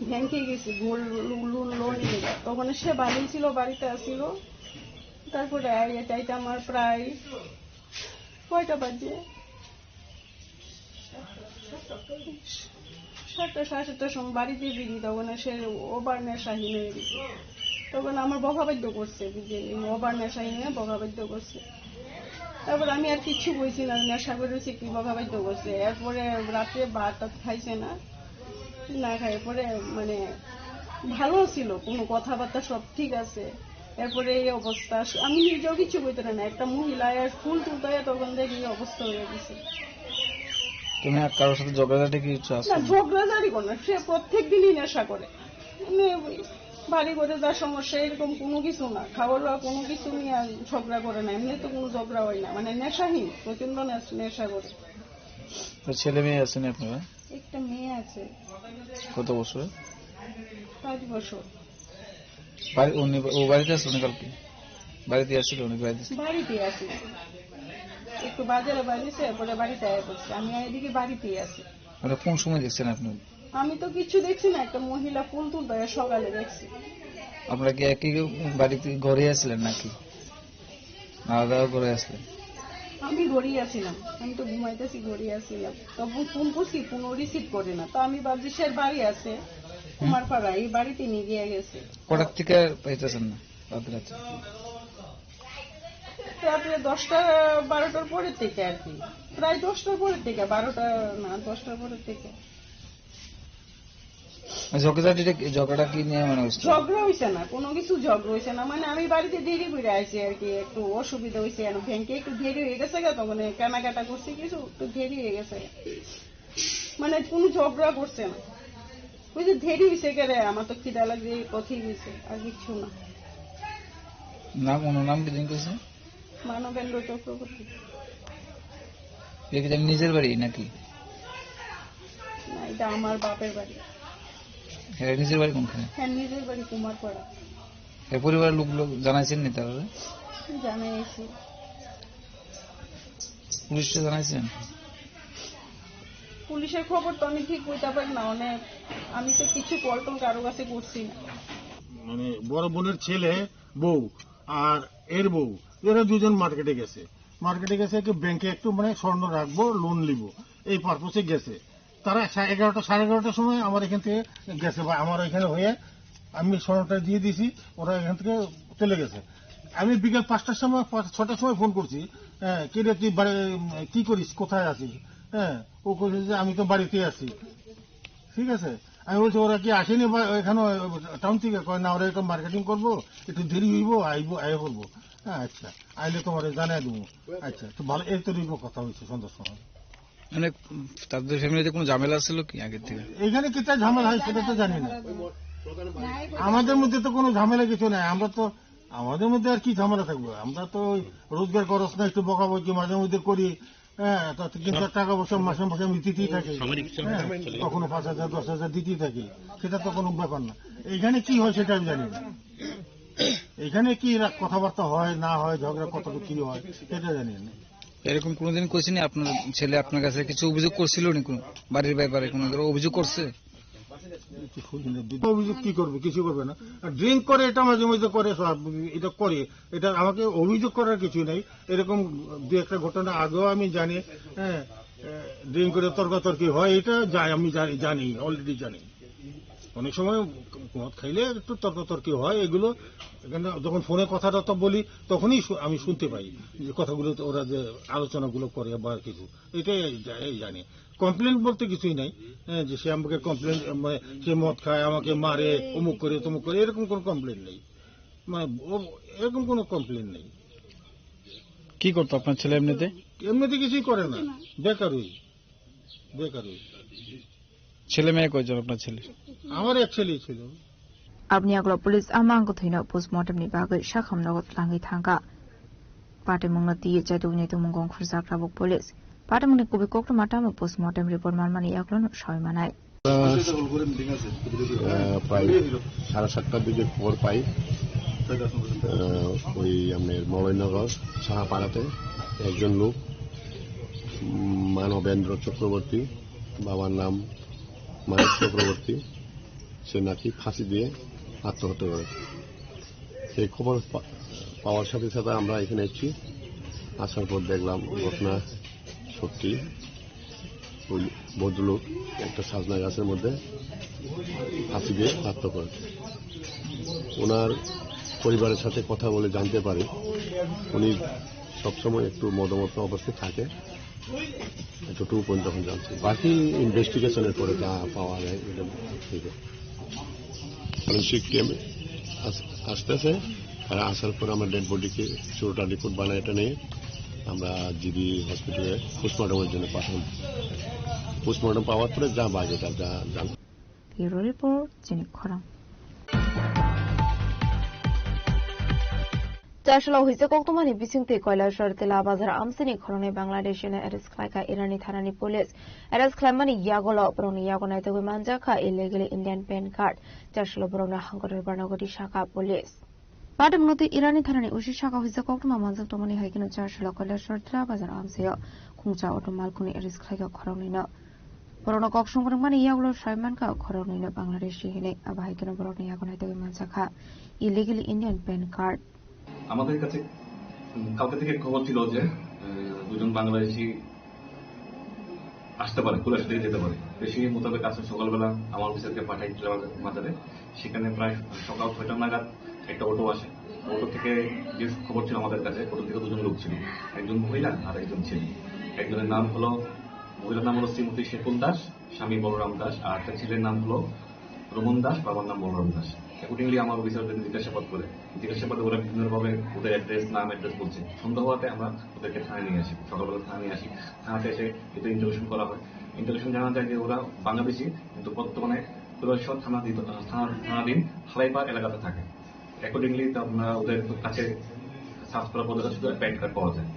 ব্যাংকে গেছি গোল্ড লোন নিয়ে। তখন সে বাড়ি ছিল, বাড়িতে আসিল। তারপরে আইয়া চাইতে আমার প্রায় কয়টা বাজে, সাতটা, সাড়ে সাতটার সময় বাড়িতে ফিরি, তখন সে ওভার নেশাহীন হয়ে গেছে। তখন আমার বকা বাধ্য করছে, বুঝলি, ওভার নেশাহীন হয়ে বকা বাধ্য করছে। তারপর আমি আর কিচ্ছু বলছি না, নেশা করে রয়েছে, কি বকা বাধ্য করছে। এরপরে রাত্রে ভাত টাত খাইছে না, না খায় পরে মানে ভালো ছিল, কোনো কথাবার্তা সব ঠিক আছে। এরপরে এই অবস্থা, আমি নিজেও কিছু করতে পারি না। একটা মহিলা আর ফুল তুলতে হয়, তখন দেখি এই অবস্থা হয়ে গেছে। তুমি আর কারোর সাথে ঝগড়াঝাটি কিছু আছে? না, ঝগড়াঝাটি করে না, সে প্রত্যেক দিনই নেশা করে। মানে ওই বাড়ি ঘরে যা সমস্যা, এরকম কোনো কিছু না, খাওয়া দাওয়া কোনো কিছু নিয়ে আর ঝগড়া করে না। এমনি তো কোনো ঝগড়া হয় না, মানে নেশাহীন, প্রচন্ড নেশ-, নেশা করে। তো ছেলে মেয়ে আছেন আপনারা? একটা মেয়ে আছে। কত বছর? পাঁচ বছর। বাড়ি, উনি, ও বাড়িতে আছে উনি কালকে? বাড়িতে আসছিল উনি বাড়িতে? বাড়িতে আছে। একটু বাজারে বাড়িছে, পরে বাড়িতে আয়া পড়ছে। আমি এদিকে বাড়িতেই আছি। মানে কোন সময় দেখছেন আপনি? আমি তো কিচ্ছু দেখছি না, একটা মহিলা ফুল তুলতে হয়, সকালে দেখছি। আপনারা কি একই বাড়িতে ঘরে আছিলেন নাকি? আলাদা করে আসলেন? আমি ঘরেই আছিলাম, আমি তো ঘুমাইতেছি, ঘরেই আছিলাম। তখন ফোন করছি, ফোনও রিসিভ করে না। তো আমি ভাবছি সে বাড়ি আছে, কুমারপাড়া, এই বাড়িতে নিয়ে গিয়ে গেছে। কটার থেকে পাইতেছেন না রাত রাতে? রাত্রে দশটা, বারোটার পরের থেকে আর কি, প্রায় দশটার পরের থেকে, বারোটা না, দশটার পরের থেকে। ঝগড়াঝাটিটা কি, ঝগড়া কি নিয়ে মানে হচ্ছে? ঝগড়া হইছে না, কোনো কিছু ঝগড়া হইছে না। মানে আমি বাড়িতে দেরি করে আইছি আর কি, একটু অসুবিধা হইছে, আর ব্যাংকে একটু দেরি হয়ে গেছে গা, তো মানে কেনাকাটা করছি কিছু, তো দেরি হয়ে গেছে। মানে কোনো ঝগড়া করছে না, ওই যে দেরি হইছে কেরে, আমার তো খিদা লাগছে, এই পথেই হইছে, আর কিচ্ছু না। নাম, ওনার নাম কি জানতে চাই? মানবেন্দ্র চক্রবর্তী। এটা কি তার নিজের বাড়ি নাকি? না, এটা আমার বাপের বাড়ি। হ্যাঁ, নিজের বাড়ি কোনখানে? হ্যাঁ, নিজের বাড়ি কুমারপাড়া। এ পরিবারের লোক, লোক জানাইছেন নি তারা? জানাইছি। পুলিশে জানাইছেন? পুলিশের খবর তো আমি ঠিক কইতে পারি না, মানে আমি তো কিছু কল টল কারো কাছে করছি না। মানে বড় বোনের ছেলে, বউ আর এর বউ, এরা দুজন মার্কেটে গেছে। মার্কেটে গেছে কি ব্যাংকে একটু মানে স্বর্ণ রাখবো, লোন নিব, এই পারপোজে গেছে। তারা সা-, এগারোটা, সাড়ে এগারোটার সময় আমার এখান থেকে গেছে বা আমার এখানে হয়ে আমি স্বর্ণটা দিয়ে দিছি, ওরা এখান থেকে চলে গেছে। আমি বিকেল পাঁচটার সময়, পাঁচ, ছটার সময় ফোন করছি, "হ্যাঁ, কে রে তুই বাড়ি, উম, কি করিস, কোথায় আছিস?" হ্যাঁ, ও কইছে যে, "আমি তো বাড়িতেই আছি।" ঠিক আছে? আমি বলছি, "ওরা কি আসেনি বা এখানে টাউন থেকে?" কয়, "না, ওরা একটু মার্কেটিং করবো, একটু দেরি হইব, আইব, আইয়া করবো।" হ্যাঁ, আচ্ছা, আইলে তোমার জানাই দেবো। আচ্ছা, তো ভালো, এই তো রইব কথা হয়েছে সন্ধ্যার সময়। মানে, উম, তাদের ফ্যামিলিতে কোনো ঝামেলা ছিল কি আগের থেকে? এখানে কিতা ঝামেলা হয় সেটা তো জানি না। আমাদের মধ্যে তো কোনো ঝামেলা কিছু নাই। আমরা তো, আমাদের মধ্যে আর কি ঝামেলা থাকবে? আমরা তো ওই রোজগার খরচ না, একটু বকাবকি মাঝে মধ্যে করি। হ্যাঁ, তাতে কিন্তু টাকা পয়সা মাসে মাসে আমি দিতেই থাকি। হ্যাঁ, কখনো পাঁচ হাজার, দশ হাজার দিতেই থাকি। সেটা তো কোনো ব্যাপার না। এখানে কি হয় সেটা আমি জানি না। এখানে কি রা-, কথাবার্তা হয় না হয়, ঝগড়া কতটুকু কি হয় সেটা জানি না। এরকম কোনোদিন কইছেনি আপনার ছেলে আপনার কাছে কিছু অভিযোগ করছিল নি, কোনো বাড়ির ব্যাপারে কোনো ধরো অভিযোগ করছে? কিছু শুনি না। অভিযোগ কি করবে? কিছু করবে না। আর ড্রিঙ্ক করে, এটা মাঝে মধ্যে করে, সব এটা করে। এটা আমাকে অভিযোগ করার কিছু নেই। এরকম দু একটা ঘটনা আগেও আমি জানি, হ্যাঁ, ড্রিঙ্ক করে তর্কাতর্কি হয়, এটা যাই, আমি জানি, জানি, অলরেডি জানি। অনেক সময় মদ খাইলে একটু তর্কাতর্কি হয়, এগুলো এখানে যখন ফোনে কথা টথা বলি, তখনই শু-, আমি শুনতে পাই যে কথাগুলো তো ওরা যে আলোচনাগুলো করে বা কিছু, এটাই জা-, এই জানি। কমপ্লেন বলতে কিছুই নাই, হ্যাঁ, যে সে আমাকে কমপ্লেন, মানে, সে মদ খায়, আমাকে মারে, অমুক করে, তমুক করে, এরকম কোনো কমপ্লেন নেই। মানে, ও এরকম কোনো কমপ্লেন নেই। কি করতো আপনার ছেলে এমনিতে? এমনিতে কিছুই করে না, বেকারই, বেকারই। ছেলে মেয়ে কয়জন আপনার ছেলের? আমার এক ছেলেই ছিল। Aboni yagulo police a mangkwthwino postmortem ni bagwi sakhamno twlangwi thangkha. Patimungno twiwi chaitokni tumung wngkhorjak tabuk police. Patimungni kubui koktwma tamo postmortem report manmani yagulono sawi manai. আহ, প্রায় সাড়ে সাতটার দিকে খবর পাই। আহ, ওই আমাদের মলয়নগর সাহাপাড়াতে একজন লোক, উম, মানবেন্দ্র চক্রবর্তী, বাবার নাম মানিক চক্রবর্তী, সে নাকি ফাঁসি দিয়ে আত্মহত্যা করে। সেই খবর পা-, পাওয়ার সাথে সাথে আমরা এখানে এসেছি। আসার পর দেখলাম ঘটনা সত্যি। ওই ভদ্রলোক একটা সাজনা গাছের মধ্যে ফাঁসি দিয়ে আত্মহত্যা করেছে। ওনার পরিবারের সাথে কথা বলে জানতে পারি, উনি সবসময় একটু মদমত্ত অবস্থায় থাকে। এতটুকু পর্যন্ত এখন জানছি, বাকি ইনভেস্টিগেশনের পরে যা পাওয়া যায় এটা ঠিক আছে। ফরেন্সিক টিম আস-, আসতেছে, তারা আসার পর আমরা ডেড বডিকে চুরোটা রিপোর্ট বানায়, এটা নিয়ে আমরা জিবি হসপিটালে পোস্টমর্টমের জন্য পাঠাবো। পোস্টমর্টম পাওয়ার পরে যা বাকি তা যা জান- Bureau Report, Chini Khorang. Chasalo huisa koktwmani bisingtwi Kailasor Tila Bazar amsini khoroknwi Bangladeshi no arrest khlaikha Irani thanani police. Arrest khlaimani yagulo borokni yago naitugwi manjakha illegally Indian pan card. Chasalo borokno hangkor barnagodi sakha police. Patimungno twi Irani thanani usi saka huisa koktwma manjak tongmani hai kheno Chasalo Kailasor Tila Bazar amsio khungsa auto malkhungni arrest khlaikha khoroknwino. Borokno kok songwrwngmani yagulo sai mankha khoroknwino Bangladeshi hinwi, abo hai kheno borokni yago naitugwi manjakha illegally Indian pan card. আমাদের কাছে, উম, কালকে থেকে খবর ছিল যে, আহ, দুজন বাংলাদেশি আসতে পারে, কুলাসি থেকে যেতে পারে। তো সেই মোতাবেক আজকে সকালবেলা আমার অফিসারকে পাঠাই টিলা বাজারে। সেখানে প্রায় সকাল ছয়টা নাগাদ একটা অটো আসে। অটো থেকে যে খবর ছিল আমাদের কাছে, অটো থেকে দুজন লোক ছিল, একজন মহিলা আর একজন ছেলে। একজনের নাম হলো, মহিলার নাম হলো শ্রীমতী শেকুল দাস, স্বামী বলরাম দাস, আর একটা ছেলের নাম হলো রোমন দাস, বাবার নাম বলরাম দাস। অ্যাকর্ডিংলি আমার অফিসার ওদেরকে জিজ্ঞাসাবাদ করে, জিজ্ঞাসাবাদে ওরা বিভিন্নভাবে ওদের অ্যাড্রেস, নাম, অ্যাড্রেস বলছে। সন্দেহ হওয়াতে আমরা ওদেরকে থানায় নিয়ে আসি, সকালবেলা থানায় নিয়ে আসি। থানাতে এসে এটা ইন্টারোগেশন করা হয়। ইন্টারোগেশন জানা যায় যে ওরা বাংলাদেশি, কিন্তু বর্তমানে কৈলাসহর থানাধীন, থানা, থানাধীন হালাইপাড় এলাকাতে থাকে। অ্যাকর্ডিংলি তো আমরা ওদের কাছে সার্চ করার পর ওদের কাছে শুধু প্যান কার্ড পাওয়া যায়,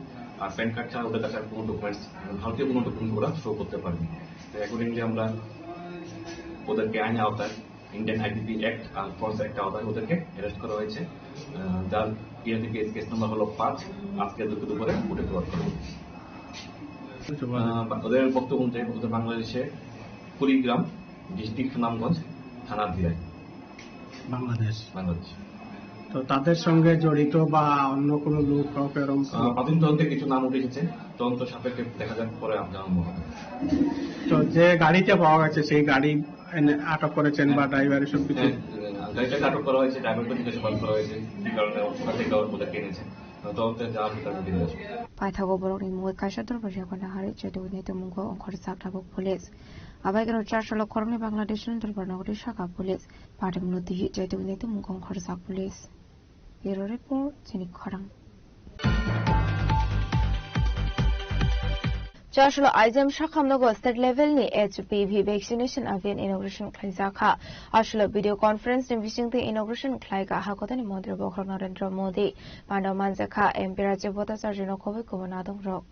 আর প্যান কার্ড ছাড়া ওদের কাছে আর কোনো ডকুমেন্টস, ভারতীয় কোনো ডকুমেন্টস ওরা শো করতে পারেনি। তো অ্যাকর্ডিংলি আমরা ওদেরকে আইনের আওতায়, ইন্ডিয়ান আইপিপি অ্যাক্ট আর ফরেন্স অ্যাক্ট আওতায় ওদেরকে অ্যারেস্ট করা হয়েছে। আহ, যার পিএনসি কেস, কেস নাম্বার হলো পাঁচ। আজকে দুপুর দুপুরে কোর্টে প্রডিউস করা হবে। আহ, বা-, ওদের বক্তব্য অনুযায়ী ওদের বাংলাদেশে কুড়িগ্রাম ডিস্ট্রিক্ট সুনামগঞ্জ থানার দিরাই, বাংলাদেশ। বাংলাদেশ। তো তাদের সঙ্গে জড়িত বা অন্য কোনো লোক কাউকে এরকম আহ, প্রাথমিক তদন্তে কিছু নাম উঠে এসেছে, তদন্ত সাপেক্ষে দেখা যাক পরে আপনার মনে হবে। তো যে গাড়িতে পাওয়া গেছে সেই গাড়ি এনে আটক করেছেন বা হ্যাঁ। ড্রাইভার এসব কিছু? হ্যাঁ, গাড়িটাকে আটক করা হয়েছে, ড্রাইভারকে জিজ্ঞাসাবাদ করা হয়েছে, কি কারণে কোথা থেকে ওদেরকে এনেছে। তদন্তে যা হবে তার প্রতি নিয়ে আসবে। Paithago borokni mungwi kaisa dorbar yago nahari chwtwini tumungko ongkhorjak tabuk police. Abai kheno Chasalo khoroknwi Bangladesh ni dorbar nogori saka police. Patimungno twiwi chwtwini tumungko ongkhorjak police. Bureau Report, Chini Khorang. Chasalo aijam sakhamnogo state level ni H P V vaccination abhiyan inauguration khlaijakha. Aswlo video conference ni bisingtwi inauguration khlaikha hakotani montri bokhorok Narendra Modi. Pando manjakha M P Rajib Bhattacharya no khobwi kubun adongrok.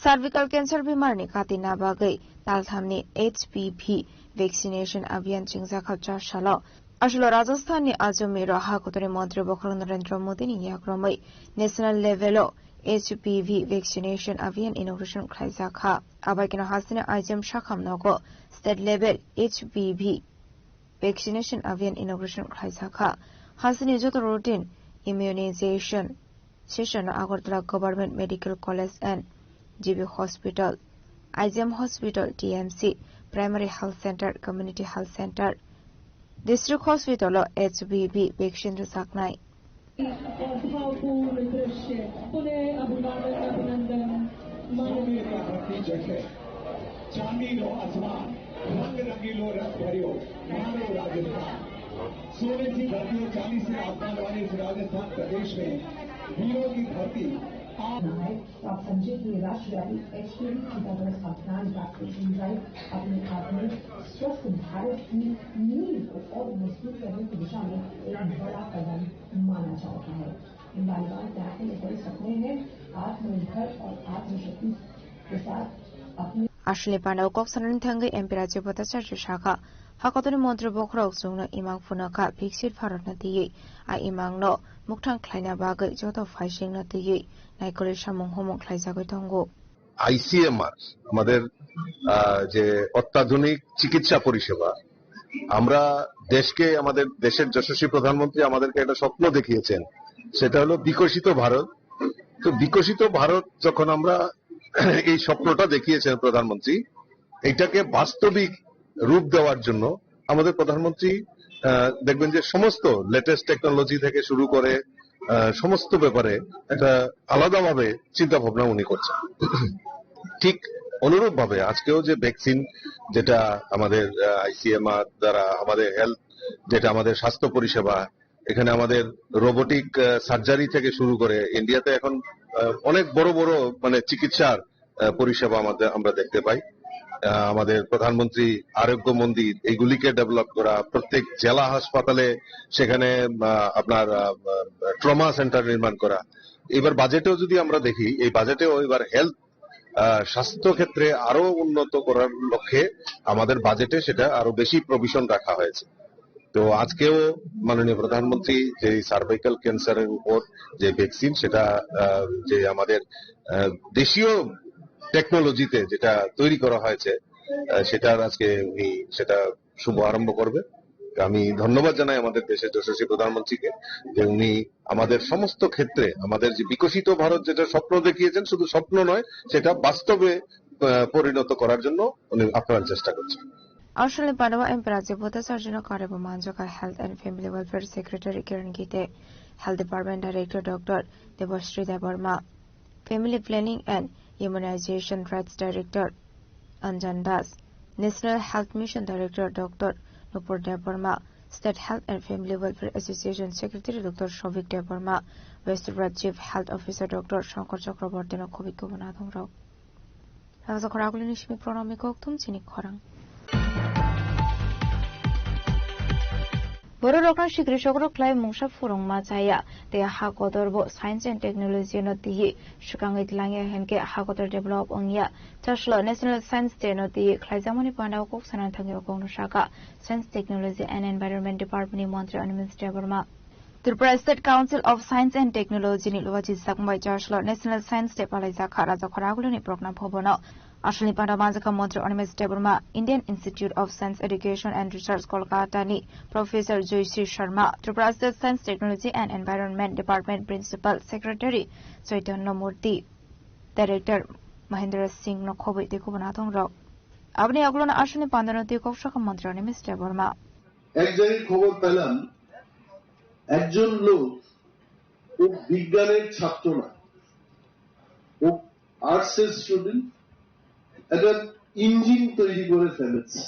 Cervical cancer bemar ni katina bagwi talthamni H P V vaccination abhiyan chingjakha Chasalo. Aswlo Rajasthan ni Ajmer o hakotoni montri bokhorok Narendra Modi ni yakromwi national level o H P V vaccination abhiyan inauguration khlaijakha. Abai kheno hasteni aijam sakhamnogo state level H P V vaccination abhiyan inauguration khlaijakha. Hasteni joto routine immunization session no Agartala Government Medical College and G B Hospital, I G M Hospital, T M C, Primary Health Center, Community Health Center, District Hospital o H P V vaccine rwjaknai. अद्भुतपूर्ण दृश्य। पुनः अभिवादन, अभिनंदन, माननीय। चांदनी रो आसमान, रंग रंगीलो रस भरियो, मारो राजस्थान। सोने की धरती और चांदी से आसमान वाले इस राजस्थान प्रदेश में वीरों की धरती। आप समझे कि राष्ट्रव्यापी एचपीवी टीकाकरण अभियान वैक्सीनेशन ड्राइव अपने आप में स्वस्थ भारत की नींव को और मजबूत करने की दिशा में एक बड़ा कदम माना जा रहा है। बार बार कहते हैं, बड़े सपने हैं, आत्मनिर्भर और आत्मशक्ति के साथ अपने Aswlni pandao kok sanani thangwi M P Rajya Bhattacharya sakha, hakotorni montri bokhorok chwngno imang phunukha Viksit Bharatno twiwi. A imangno mukthang khlaina bagwi joto phaisingno twiwi naikolwi samung humung khlaijagwi tongo. ICMR আমাদের আহ, যে অত্যাধুনিক চিকিৎসা পরিষেবা, আমরা দেশকে, আমাদের দেশের যশস্বী প্রধানমন্ত্রী আমাদেরকে একটা স্বপ্ন দেখিয়েছেন, সেটা হলো বিকশিত ভারত। তো বিকশিত ভারত যখন আমরা এই স্বপ্নটা দেখিয়েছেন প্রধানমন্ত্রী, এটাকে বাস্তবিক রূপ দেওয়ার জন্য আমাদের প্রধানমন্ত্রী, আহ, দেখবেন যে সমস্ত লেটেস্ট টেকনোলজি থেকে শুরু করে, আহ, সমস্ত ব্যাপারে একটা আলাদাভাবে চিন্তা ভাবনা উনি করছেন। ঠিক অনুরূপভাবে আজকেও যে ভ্যাকসিন, যেটা আমাদের, আহ, আইসিএমআর দ্বারা আমাদের হেলথ, যেটা আমাদের স্বাস্থ্য পরিষেবা, এখানে আমাদের রোবোটিক, আহ, সার্জারি থেকে শুরু করে ইন্ডিয়াতে এখন, আহ, অনেক বড় বড় মানে চিকিৎসার, আহ, পরিষেবা আমাদের, আমরা দেখতে পাই। আহ, আমাদের প্রধানমন্ত্রী আরোগ্য মন্দির, এইগুলিকে ডেভেলপ করা, প্রত্যেক জেলা হাসপাতালে সেখানে, আহ, আপনার, আহ, ট্রমা সেন্টার নির্মাণ করা। এবার বাজেটেও যদি আমরা দেখি, এই বাজেটেও এবার হেলথ, আহ, স্বাস্থ্য ক্ষেত্রে আরো উন্নত করার লক্ষ্যে আমাদের বাজেটে সেটা আরো বেশি প্রভিশন রাখা হয়েছে। তো আজকেও মাননীয় প্রধানমন্ত্রী যে সার্ভাইকাল ক্যান্সারের উপর যে ভ্যাকসিন, সেটা, আহ, যে আমাদের, আহ, দেশীয় টেকনোলজিতে যেটা তৈরি করা হয়েছে, আহ, সেটার আজকে উনি সেটা শুভ আরম্ভ করবে। আমি ধন্যবাদ জানাই আমাদের দেশের যশস্বী প্রধানমন্ত্রীকে যে উনি আমাদের সমস্ত ক্ষেত্রে আমাদের যে বিকশিত ভারত যেটা স্বপ্ন দেখিয়েছেন, শুধু স্বপ্ন নয়, সেটা বাস্তবে, আহ, পরিণত করার জন্য উনি আপ্রাণ চেষ্টা করছেন। Aswlni pandao M P Rajya Bhattacharya no karwi bo manjakha Health and Family Welfare Secretary Kiran Gite, Health Department Director Doctor Debashree Debbarma, Family Planning and Immunization Rights Director Anjan Das, National Health Mission Director Doctor Nupur Debbarma, State Health and Family Welfare Association Secretary Doctor Shovik Debbarma, West Tripura Chief Health Officer Doctor Shankar Chakraborty no khobwi kubun adongrok. Rajak khoragulini simi program ni kokthum chini khorang. Bororokno sikri sokro khlai mungsa phwrwngma chaya tei ha kotor bo science and technology no twiwi swkangwi tlangya hinkhe ha kotor develop wngya. Chaslo National Science Day no twiwi khlaijakmani pandao kok sana thangwi o kokno saka Science, Technology and Environment Department ni montri Animesh Debbarma. Tripura State Council of Science and Technology ni luachi sakmai chaslo National Science Day palaijak kha Raja Khoragulini program bhobono. Aswlni panda manjakha montri Animesh Debbarma, Indian Institute of Science Education and Research Kolkata ni Professor Joyashree Sharma, Tripura State Science, Technology and Environment Department Principal Secretary Chaitanya Murthy, Director Mahendra Singh no khobwi tei kubun athongrok. Aboni agulano aswlni pandano twi kok sakha montri Animesh Debbarma. এক জায়গায় খবর পেলাম, একজন লোক, ও বিজ্ঞানের ছাত্র না, ও আর্টস এর স্টুডেন্ট, একটা ইঞ্জিন তৈরি করে ফেলেছে।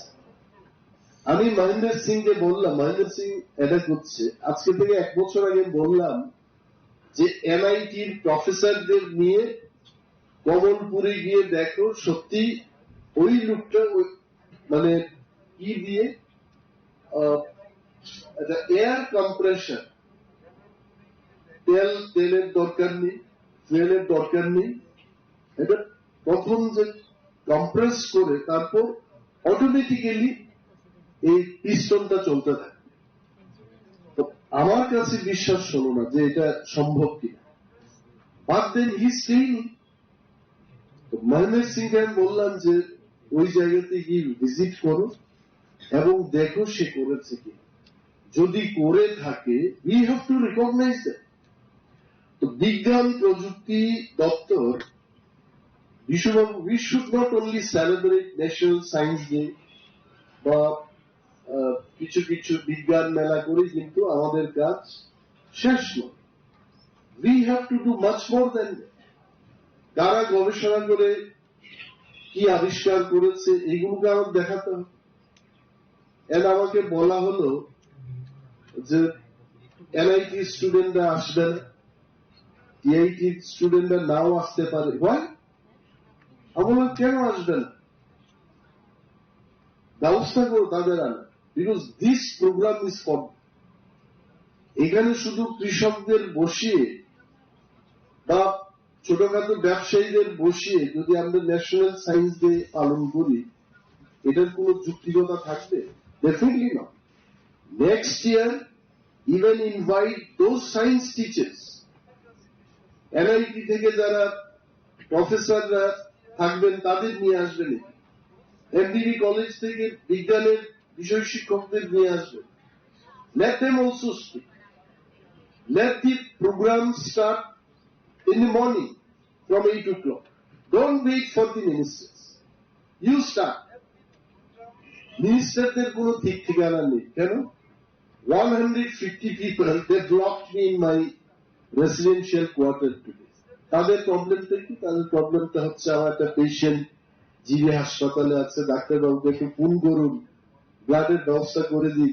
আমি মহেন্দ্র সিংকে বললাম, মহেন্দ্র সিং এটা করছে, আজকে থেকে এক বছর আগে বললাম যে এনআইটির প্রফেসরদের নিয়ে কমলপুরে গিয়ে দেখো, সত্যি ওই লোকটা ওই, মানে, কি দিয়ে, আহ, একটা এয়ার কম্প্রেশন, তেল, তেলের দরকার নেই, ফুয়েলের দরকার নেই। এটা প্রথম যে কম্প্রেস করে, তারপর অটোমেটিক্যালি এই পিস্টনটা চলতে থাকে। তো আমার কাছে বিশ্বাস হলো না যে এটা সম্ভব কিনা। But then he still, তো মহেন্দ্র সিংকে আমি বললাম যে ওই জায়গাতে গিয়ে ভিজিট করো এবং দেখো সে করেছে কিনা। যদি করে থাকে, we have to recognize that. তো বিজ্ঞান প্রযুক্তি দপ্তর, বিশ্ববাবু, we should not only celebrate National Science Day বা, আহ, কিছু কিছু বিজ্ঞান মেলা করি, কিন্তু আমাদের কাজ শেষ নয়। We have to do much more than that. কারা গবেষণা করে কি আবিষ্কার করেছে, এগুলোকে আমার দেখাতে হবে। And আমাকে বলা হলো যে এনআইটি স্টুডেন্টরা আসবে না, টিআইটি স্টুডেন্টরা নাও আসতে পারে। Why? আমি বললাম, কেন আসবে না? ব্যবস্থা করো তাদের আনা, because this program is for, এখানে শুধু কৃষকদের বসিয়ে বা ছোটখাটো ব্যবসায়ীদের বসিয়ে যদি আমরা ন্যাশনাল সায়েন্স ডে পালন করি, এটার কোনো যুক্তিকতা থাকবে? Definitely not. Next year, even invite those science teachers, NIT থেকে যারা প্রফেসররা থাকবেন, তাদের নিয়ে আসবেন। এমডিবি কলেজ থেকে বিজ্ঞানের বিষয় শিক্ষকদের নিয়ে আসবেন। Let them also speak. Let the program start in the morning from eight o'clock. Don't wait for the ministers. You start. মিনিস্টারদের কোনো ঠিক ঠিকানা নেই। কেন? One hundred fifty people, they blocked me in my residential quarter today. তাদের প্রবলেমটা কি? তাদের প্রবলেমটা হচ্ছে, আমার একটা পেশেন্ট জিবি হাসপাতালে আছে, ডাক্তারবাবুকে একটু ফোন করুন, ব্লাডের ব্যবস্থা করে দিন,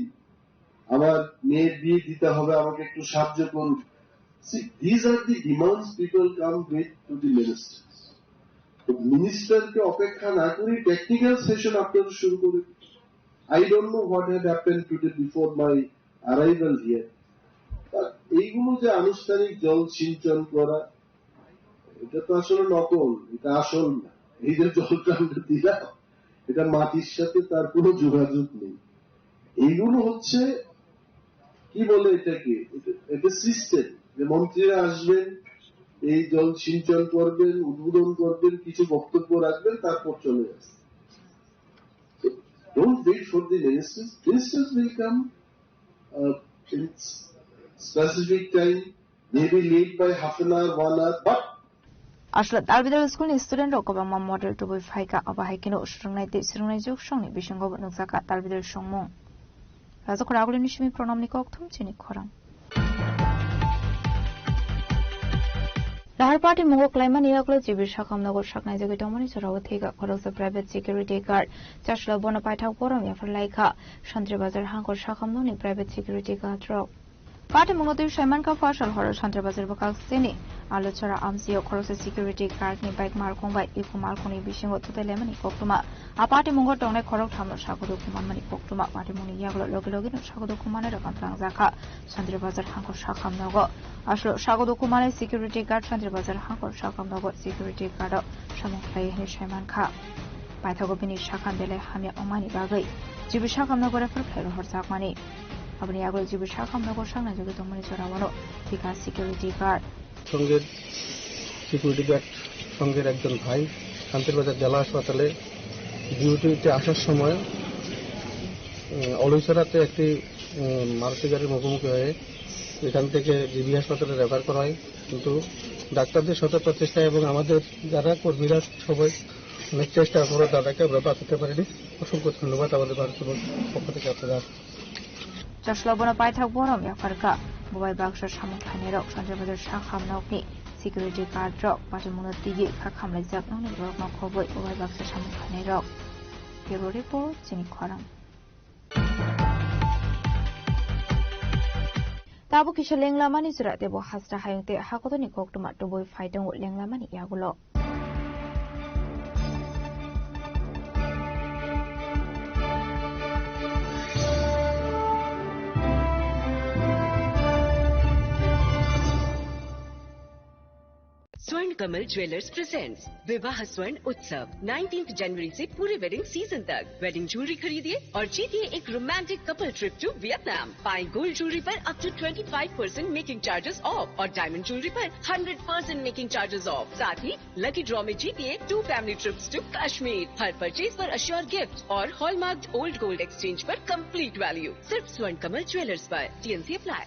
আমার মেয়ের বিয়ে দিতে হবে, আমাকে একটু সাহায্য করুন। See, these are the demands people come with to the ministers. তো মিনিস্টারকে অপেক্ষা না করে টেকনিক্যাল সেশন আপনারা শুরু করে দিন। I don't know what had happened today before my arrival here. But এইগুলো যে আনুষ্ঠানিক জল সিঞ্চন করা, এটা তো আসলে নকল, এটা আসল না। এই যে জলটা আমরা দিলাম, এটা মাটির সাথে তার কোনো যোগাযোগ নেই। এইগুলো হচ্ছে, কি বলে এটাকে, এটা, এটা সিস্টেম, যে মন্ত্রীরা আসবেন, এই জল সিঞ্চন করবেন, উদ্বোধন করবেন, কিছু বক্তব্য রাখবেন, তারপর চলে যাবেন। So, don't wait for the ministers. Ministers will come, uh, in specific time, maybe late by half an hour, one hour, but Aswla Talbidal school ni student rok kwbangma model tubui phaikha, abo hai kheno swrwngnai tei swrwngnai jwk songni bisingo bo nukjakha Talbidal songmung. Rajakhor Agulini simi Pranamni kokthum chini khorang. Lahar party mungo klaimani yagulo G B Sakham nogo saknai jagwi tongmani jorao thwikha khoroksa private security guard. Chaslo bono paithak borom yaphar laikha. Santri Bazar hangkor Sakham nokni private security guard rok. Party mungo twi saimankha, phasal horo Santri Bazar bwkhak sini Aluchara amsio khoroksa security guard ni bike malkhung bai iko malkhungni bisingo thutai laimani koktwma. A party mungo tongnai khorok thamno sago dukhu manmani koktwma. Party mungni yagulo logi logi no sago dukhu manai rok amtang jakha. Santri Bazar hangkor Sakham nogo. Aswk sago dukhu manai security guard Santri Bazar hangkor Sakham nogo security guard o samung khlai hwnwi saimankha. Paithago bini sakham belai hamya wngmani bagwi G B Sakham nogo refer khlai rohorjakmani. Aboni yagulo G B Sakham nogo saknai jagwi tongmani jorao no thikha security guard. সঙ্গের security guard সঙ্গের একজন ভাই শান্তিরবাজার জেলা হাসপাতালে ডিউটিতে আসার সময়, উম, অলইছড়াতে একটি, উম, মারুতি গাড়ির মুখোমুখি হয়ে এখান থেকে জিবি হাসপাতালে রেফার করা হয়। কিন্তু ডাক্তারদের শত প্রচেষ্টা এবং আমাদের যারা কর্মীরা সবাই অনেক চেষ্টার পরও দাদাকে আমরা বাঁচাতে পারিনি। অসংখ্য ধন্যবাদ আমাদের ভারত সেবার পক্ষ থেকে আপনারা। Chaslo bono paithak borom yapharkha. Bobai baksa samung khlainairok Sanjay Bazar Sakham nokni security guard rok patimungno twiwi kha khamlaijak nokni borokno khobwi bobai baksa samung khlainairok. Bureau report, chini khorang. Tabuk kisa lenglamani jora tebo hasra hayung tei hakotorni koktwma tubui phai tongo lenglamani yagulo. स्वर्ण Kamal jewellers presents विवाह स्वर्ण उत्सव नाइनटीन्थ जनवरी से पूरे wedding season तक। Wedding jewellery खरीदिए और जीतिए एक romantic couple trip to Vietnam. पाएं गोल्ड ज्वेलरी पर up to twenty five percent making charges off और डायमंड ज्वेलरी पर hundred percent making charges off. साथ ही लकी ड्रॉ में जीतिए two family trips to Kashmir. हर परचेज पर अश्योर गिफ्ट और हॉलमार्क्ड ओल्ड गोल्ड एक्सचेंज पर कंप्लीट वैल्यू। सिर्फ स्वर्ण कमल ज्वेलर्स पर। TNC apply.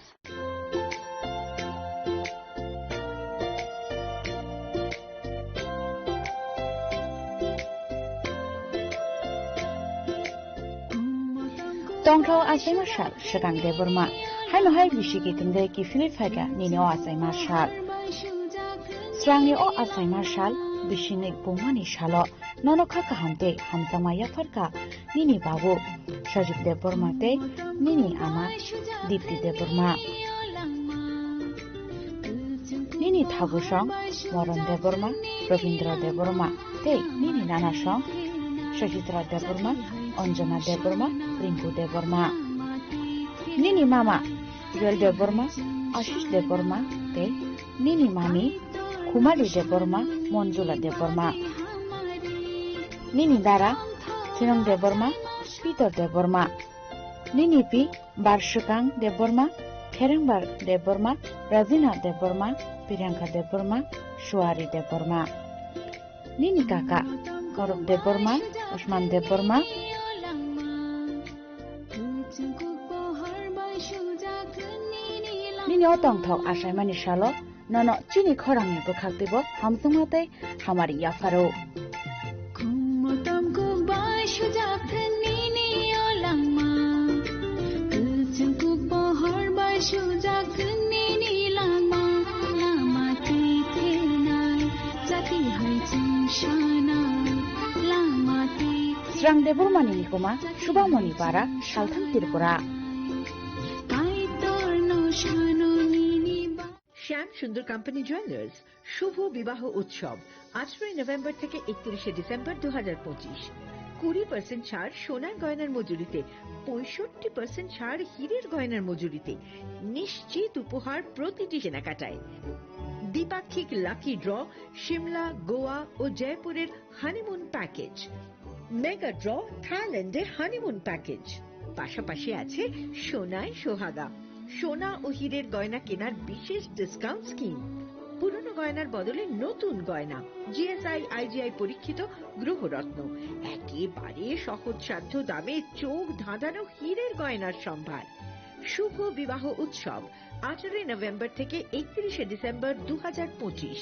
Tongthok achaima sal, swkang Debbarma. Haino hai bisi kiting de kiphilwi phaikha nini o achaima sal. Swrangni o achaima sal, bisingni pungmani salo nono kha kaham tei hamjakma yapharkha nini babu. Sajit Debbarma tei nini ama Dipti Debbarma. Nini thagosong Moron Debbarma, Robindra Debbarma tei nini nanasong Sajitra Debbarma, Anjana Debbarma, Rinku Debbarma. Nini mama Joel Debbarma, Ashish Debbarma tei nini mami Khumali Debbarma, Monjula Debbarma. Nini dara Sinong Debbarma, Peter Debbarma. Nini pi Barswkang Debbarma, Kherengbar Debbarma, Rajina Debbarma, Priyanka Debbarma, Suari Debbarma. Nini kaka Gaurav Debbarma, Usman Debbarma. Nini o tongthok achaimani salo nono chini khorangni bwkhak twibo hamjakma tei hamari yapharo. Srang Debbarmani nikoma Subamoni Para, Salthang Tripura. শ্যাম সুন্দর company jewellers শুভ বিবাহ উৎসব, আঠারোই নভেম্বর থেকে একত্রিশে ডিসেম্বর দু হাজার পঁচিশ। কুড়ি পার্সেন্ট ছাড় সোনার গয়নার মজুরিতে, পঁয়ষট্টি পার্সেন্ট ছাড় হীরের গয়নার মজুরিতে, নিশ্চিত উপহার প্রতিটি কেনাকাটায়। দ্বিপাক্ষিক লাকি ড্র, সিমলা, গোয়া ও জয়পুরের হানিমুন প্যাকেজ, মেগা ড্র, থাইল্যান্ডের হানিমুন প্যাকেজ। পাশাপাশি আছে সোনায় সোহাগা, সোনা ও হীরের গয়না কেনার বিশেষ ডিসকাউন্ট স্কিম। পুরনো গয়নার বদলে নতুন গয়না, জিএসআই, আইজিআই পরীক্ষিত গ্রহরত্ন, একেবারে সহজসাধ্য দামে চোখ ধাঁধানো হীরের গয়নার সম্ভার। শুভ বিবাহ উৎসব, আঠারোই নভেম্বর থেকে একত্রিশে ডিসেম্বর দু হাজার পঁচিশ।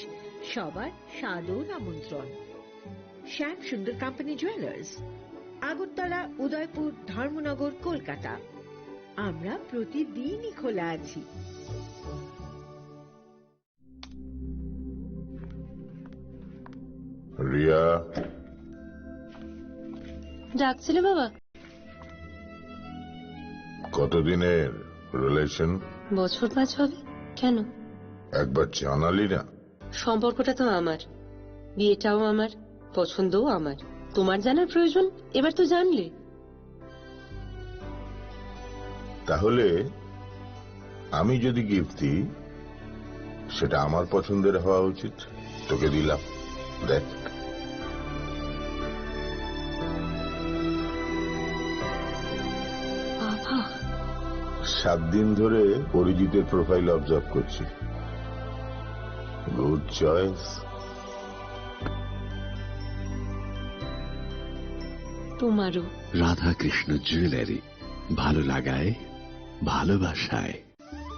সবার সাদর আমন্ত্রণ। শ্যাম সুন্দর কোম্পানি জুয়েলার্স, আগরতলা, উদয়পুর, ধর্মনগর, কলকাতা। আমরা প্রতিদিনই খোলা আছি। রিয়া। ডাকছিলে বাবা? কতদিনের রিলেশন? বছর পাঁচ হবে। কেন? একবার জানালি না। সম্পর্কটা তো আমার, বিয়েটাও আমার, পছন্দও আমার। তোমার জানার প্রয়োজন? এবার তো জানলে। তাহলে আমি যদি গিফট দিই, সেটা আমার পছন্দের হওয়া উচিত। তোকে দিলাম, দেখ। বাবা। সাত দিন ধরে অরিজিতের প্রোফাইল অবজার্ভ করছি। Good choice. তোমারও। রাধাকৃষ্ণ জুয়েলারি, ভালো লাগায়, ভালোবাসায়।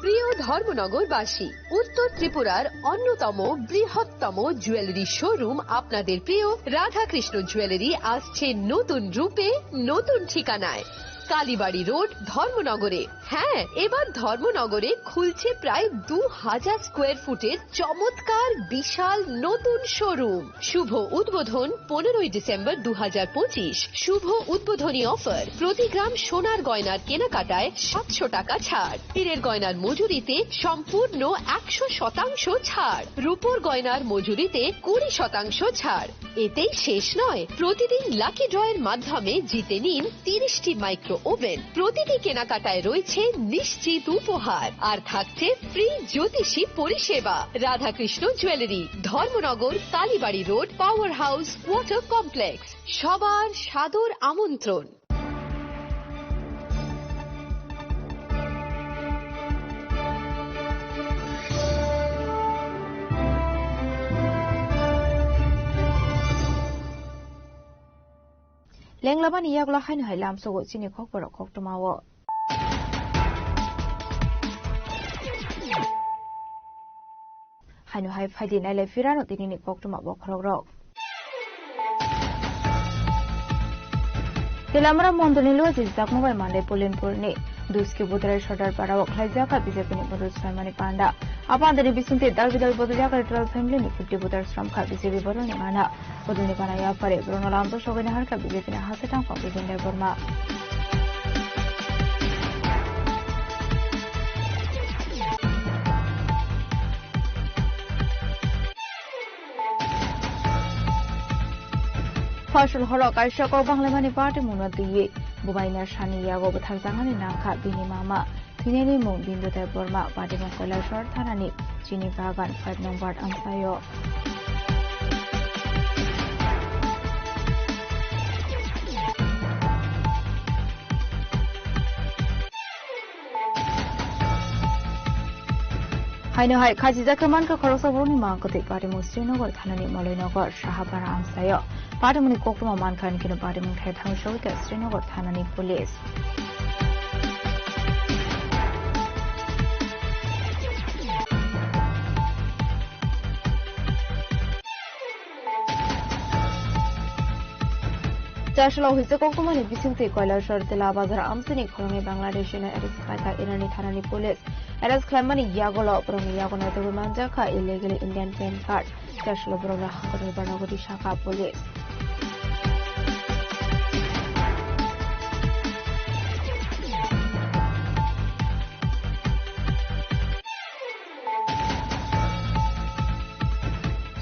প্রিয় ধর্মনগরবাসী, উত্তর ত্রিপুরার অন্যতম বৃহত্তম জুয়েলারি শোরুম আপনাদের প্রিয় রাধাকৃষ্ণ জুয়েলারি আসছে নতুন রূপে, নতুন ঠিকানায়। কালীবাড়ি রোড, ধর্মনগরে। হ্যাঁ, এবার ধর্মনগরে খুলছে প্রায় দু হাজার স্কোয়ার ফুটের চমৎকার বিশাল নতুন শোরুম। শুভ উদ্বোধন পনেরোই ডিসেম্বর দু হাজার পঁচিশ। শুভ উদ্বোধনী অফার, প্রতি গ্রাম সোনার গয়নার কেনাকাটায় সাতশো টাকা ছাড়, হীরের গয়নার মজুরিতে সম্পূর্ণ একশো শতাংশ ছাড়, রূপোর গয়নার মজুরিতে কুড়ি শতাংশ ছাড়। এতেই শেষ নয়, প্রতিদিন লাকি ড্রয়ের মাধ্যমে জিতে নিন তিরিশটি মাইক্রো ওভেন। প্রতিটি কেনাকাটায় রয়েছে নিশ্চিত উপহার, আর থাকছে ফ্রি জ্যোতিষী পরিষেবা। Radhakrishna jewellery, Dharmanagar, Kalibari road, power house, water complex. সবার সাদর আমন্ত্রণ। Lenglamani yagulo haino hai lamsogo chini kokborok koktwmao. Haino hai phaidi nailai phirano tinini koktwma bokhorokrok. Telamra mondolni luaji jakmung bai Mandai Pulinpurni Duski Budrai Sodar Parao khlaijak kha B J P ni bodol swlaimani panda. A pandani bisingtwi dal bidal bodol yak ritual family ni fifty voter srom kha B J P bodolni mana. Bodolni mana yaphari borokno lamto sogwini harkha B J P ni hasteo thangphang Bijen Debbarma. Asol horo kaisa kok banglaimani patimungno twiwi bubaina sani yago bwtharjaknani nangkha bini mama. Thwinani mung Bindu Debbarma, patimung Kailasor thanani Chini Bagan five number amsaio. Haino hai khajijak khe mankha khoroksa borokni mang kwtwi patimung Srinagar thanani Moloinagar Sahapara amsaio. Patimungni koktwma mankha hwn kheno patimung thai thangwi sogwi kha Srinagar thanani police. Chasla huise koktwmani bisingtwi Kailasor Tila Bazar amchini khoroknwi Bangladeshi no arrest khlaikha Irani thanani police. Arrest khlaimani yagulo borokni yago naitugwi manjakha illegal Indian pan card. Chasla borokno hakotor barnagwi sakha police.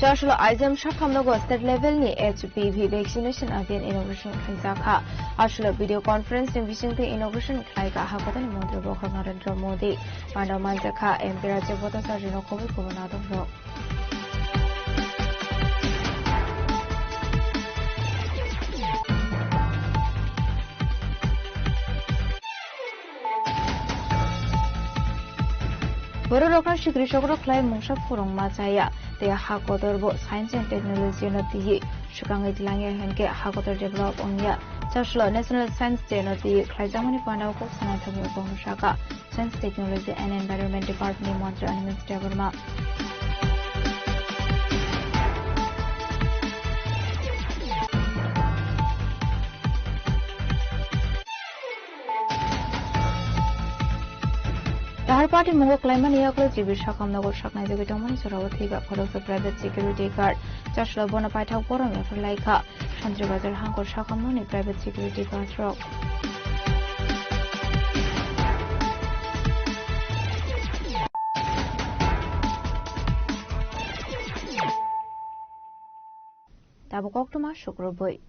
Chasla aijam sakhamnogo state level ni H P V vaccination abhiyan inauguration khlaijakha. Aswlo video conference ni bisingtwi inauguration khlaikha hakotorni montri bokhorok Narendra Modi. Mano manjakha M P Rajya Bhattacharya no khobwi kubun adongrok. Bororokno sikri sokro khlai mungsa phurwngma chaya tei ha kotor bo science and technology no twiwi swkangwi tlangya hinkhe ha kotor develop wngya. Chaslo National Science Day no twiwi khlaijakmani pandao kok sana thangwi kok sakha. Science, Technology and Environment Department ni montri Animesh Debbarma. Dahar party mungo klaimani yagulo G B Sakham nogo saknai jagwi tongmani jorao thwiba khoroksa private security guard. Chaslo bono paithak borom yaphar laikha. Santri Bazar hangkor sakamnani private security guard rok. Tabuk koktwma sukrubwi.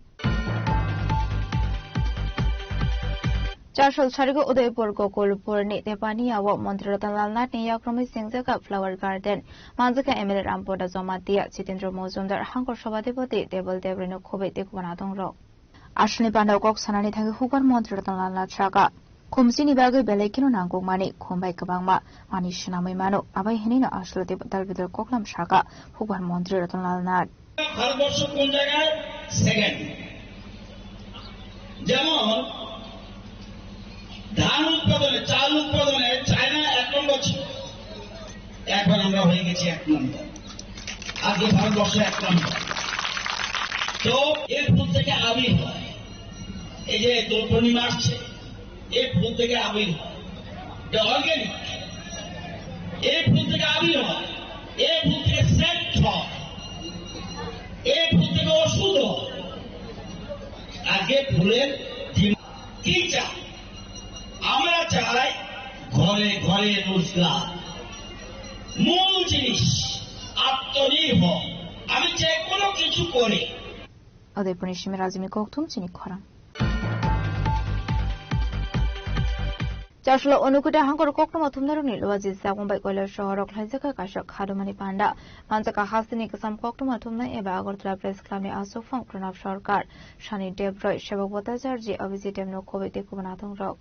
Chasol sarigo Udaipur Gokulpurni Tepaniao Montri Ratan Lal Nathni yakrumwi sengjakha Flower Garden. Manjakha M L A Rampada Jamatia, Chitendra Mojumdar, hangkor Sabhadipati Debal Debrino khobwi tei kubun adongrok. Aswlni pandao kok sanani thangwi hukbar Montri Ratan Lal Nath sakha, khumsini bagwi belai kheno nangkukmani, khum bai kwbangma manwi swnamwi mano, abai hinwino aswlo tei dal bidal koklam sakha hukbar Montri Ratan Lal Nath. Bharatvarsha কোন জায়গায়? সেকেন্ড। যেমন ধান উৎপাদনে, চাল উৎপাদনে চায়না এক নম্বর ছিল, এখন আমরা হয়ে গেছি এক নম্বর। আজকে ভারতবর্ষ এক নম্বর। তো এই ফুল থেকে আবির হয়, এই যে দোল পূর্ণিমা আসছে, এই ফুল থেকে আবির হয়, এটা অর্গানিক। এই ফুল থেকে আবির হয়, এই ফুল থেকে সেন্ট হয়, এই ফুল থেকে ওষুধ হয়। আজকে ফুলের ডিম কি চাই? আমরা চাই ঘরে ঘরে রোজগার। মূল জিনিস আত্মনির্ভর। আমি যে কোনো কিছু করি। Udaipurni simi Rajini kokthum chini khorang. Chaslo Unukute hangkor koktwma thumnairokni luaji jagung bai Koilasohoro khlaijakha kaisa khadumani panda. Manjakha hasteni kwcham koktwma thumnai eba Agartala Press Clubni aswk phang Pranab Sarkar, Sani Debroi, Sebok Bhattacharjee, Abhijit Debno khobwi tei kubun adongrok.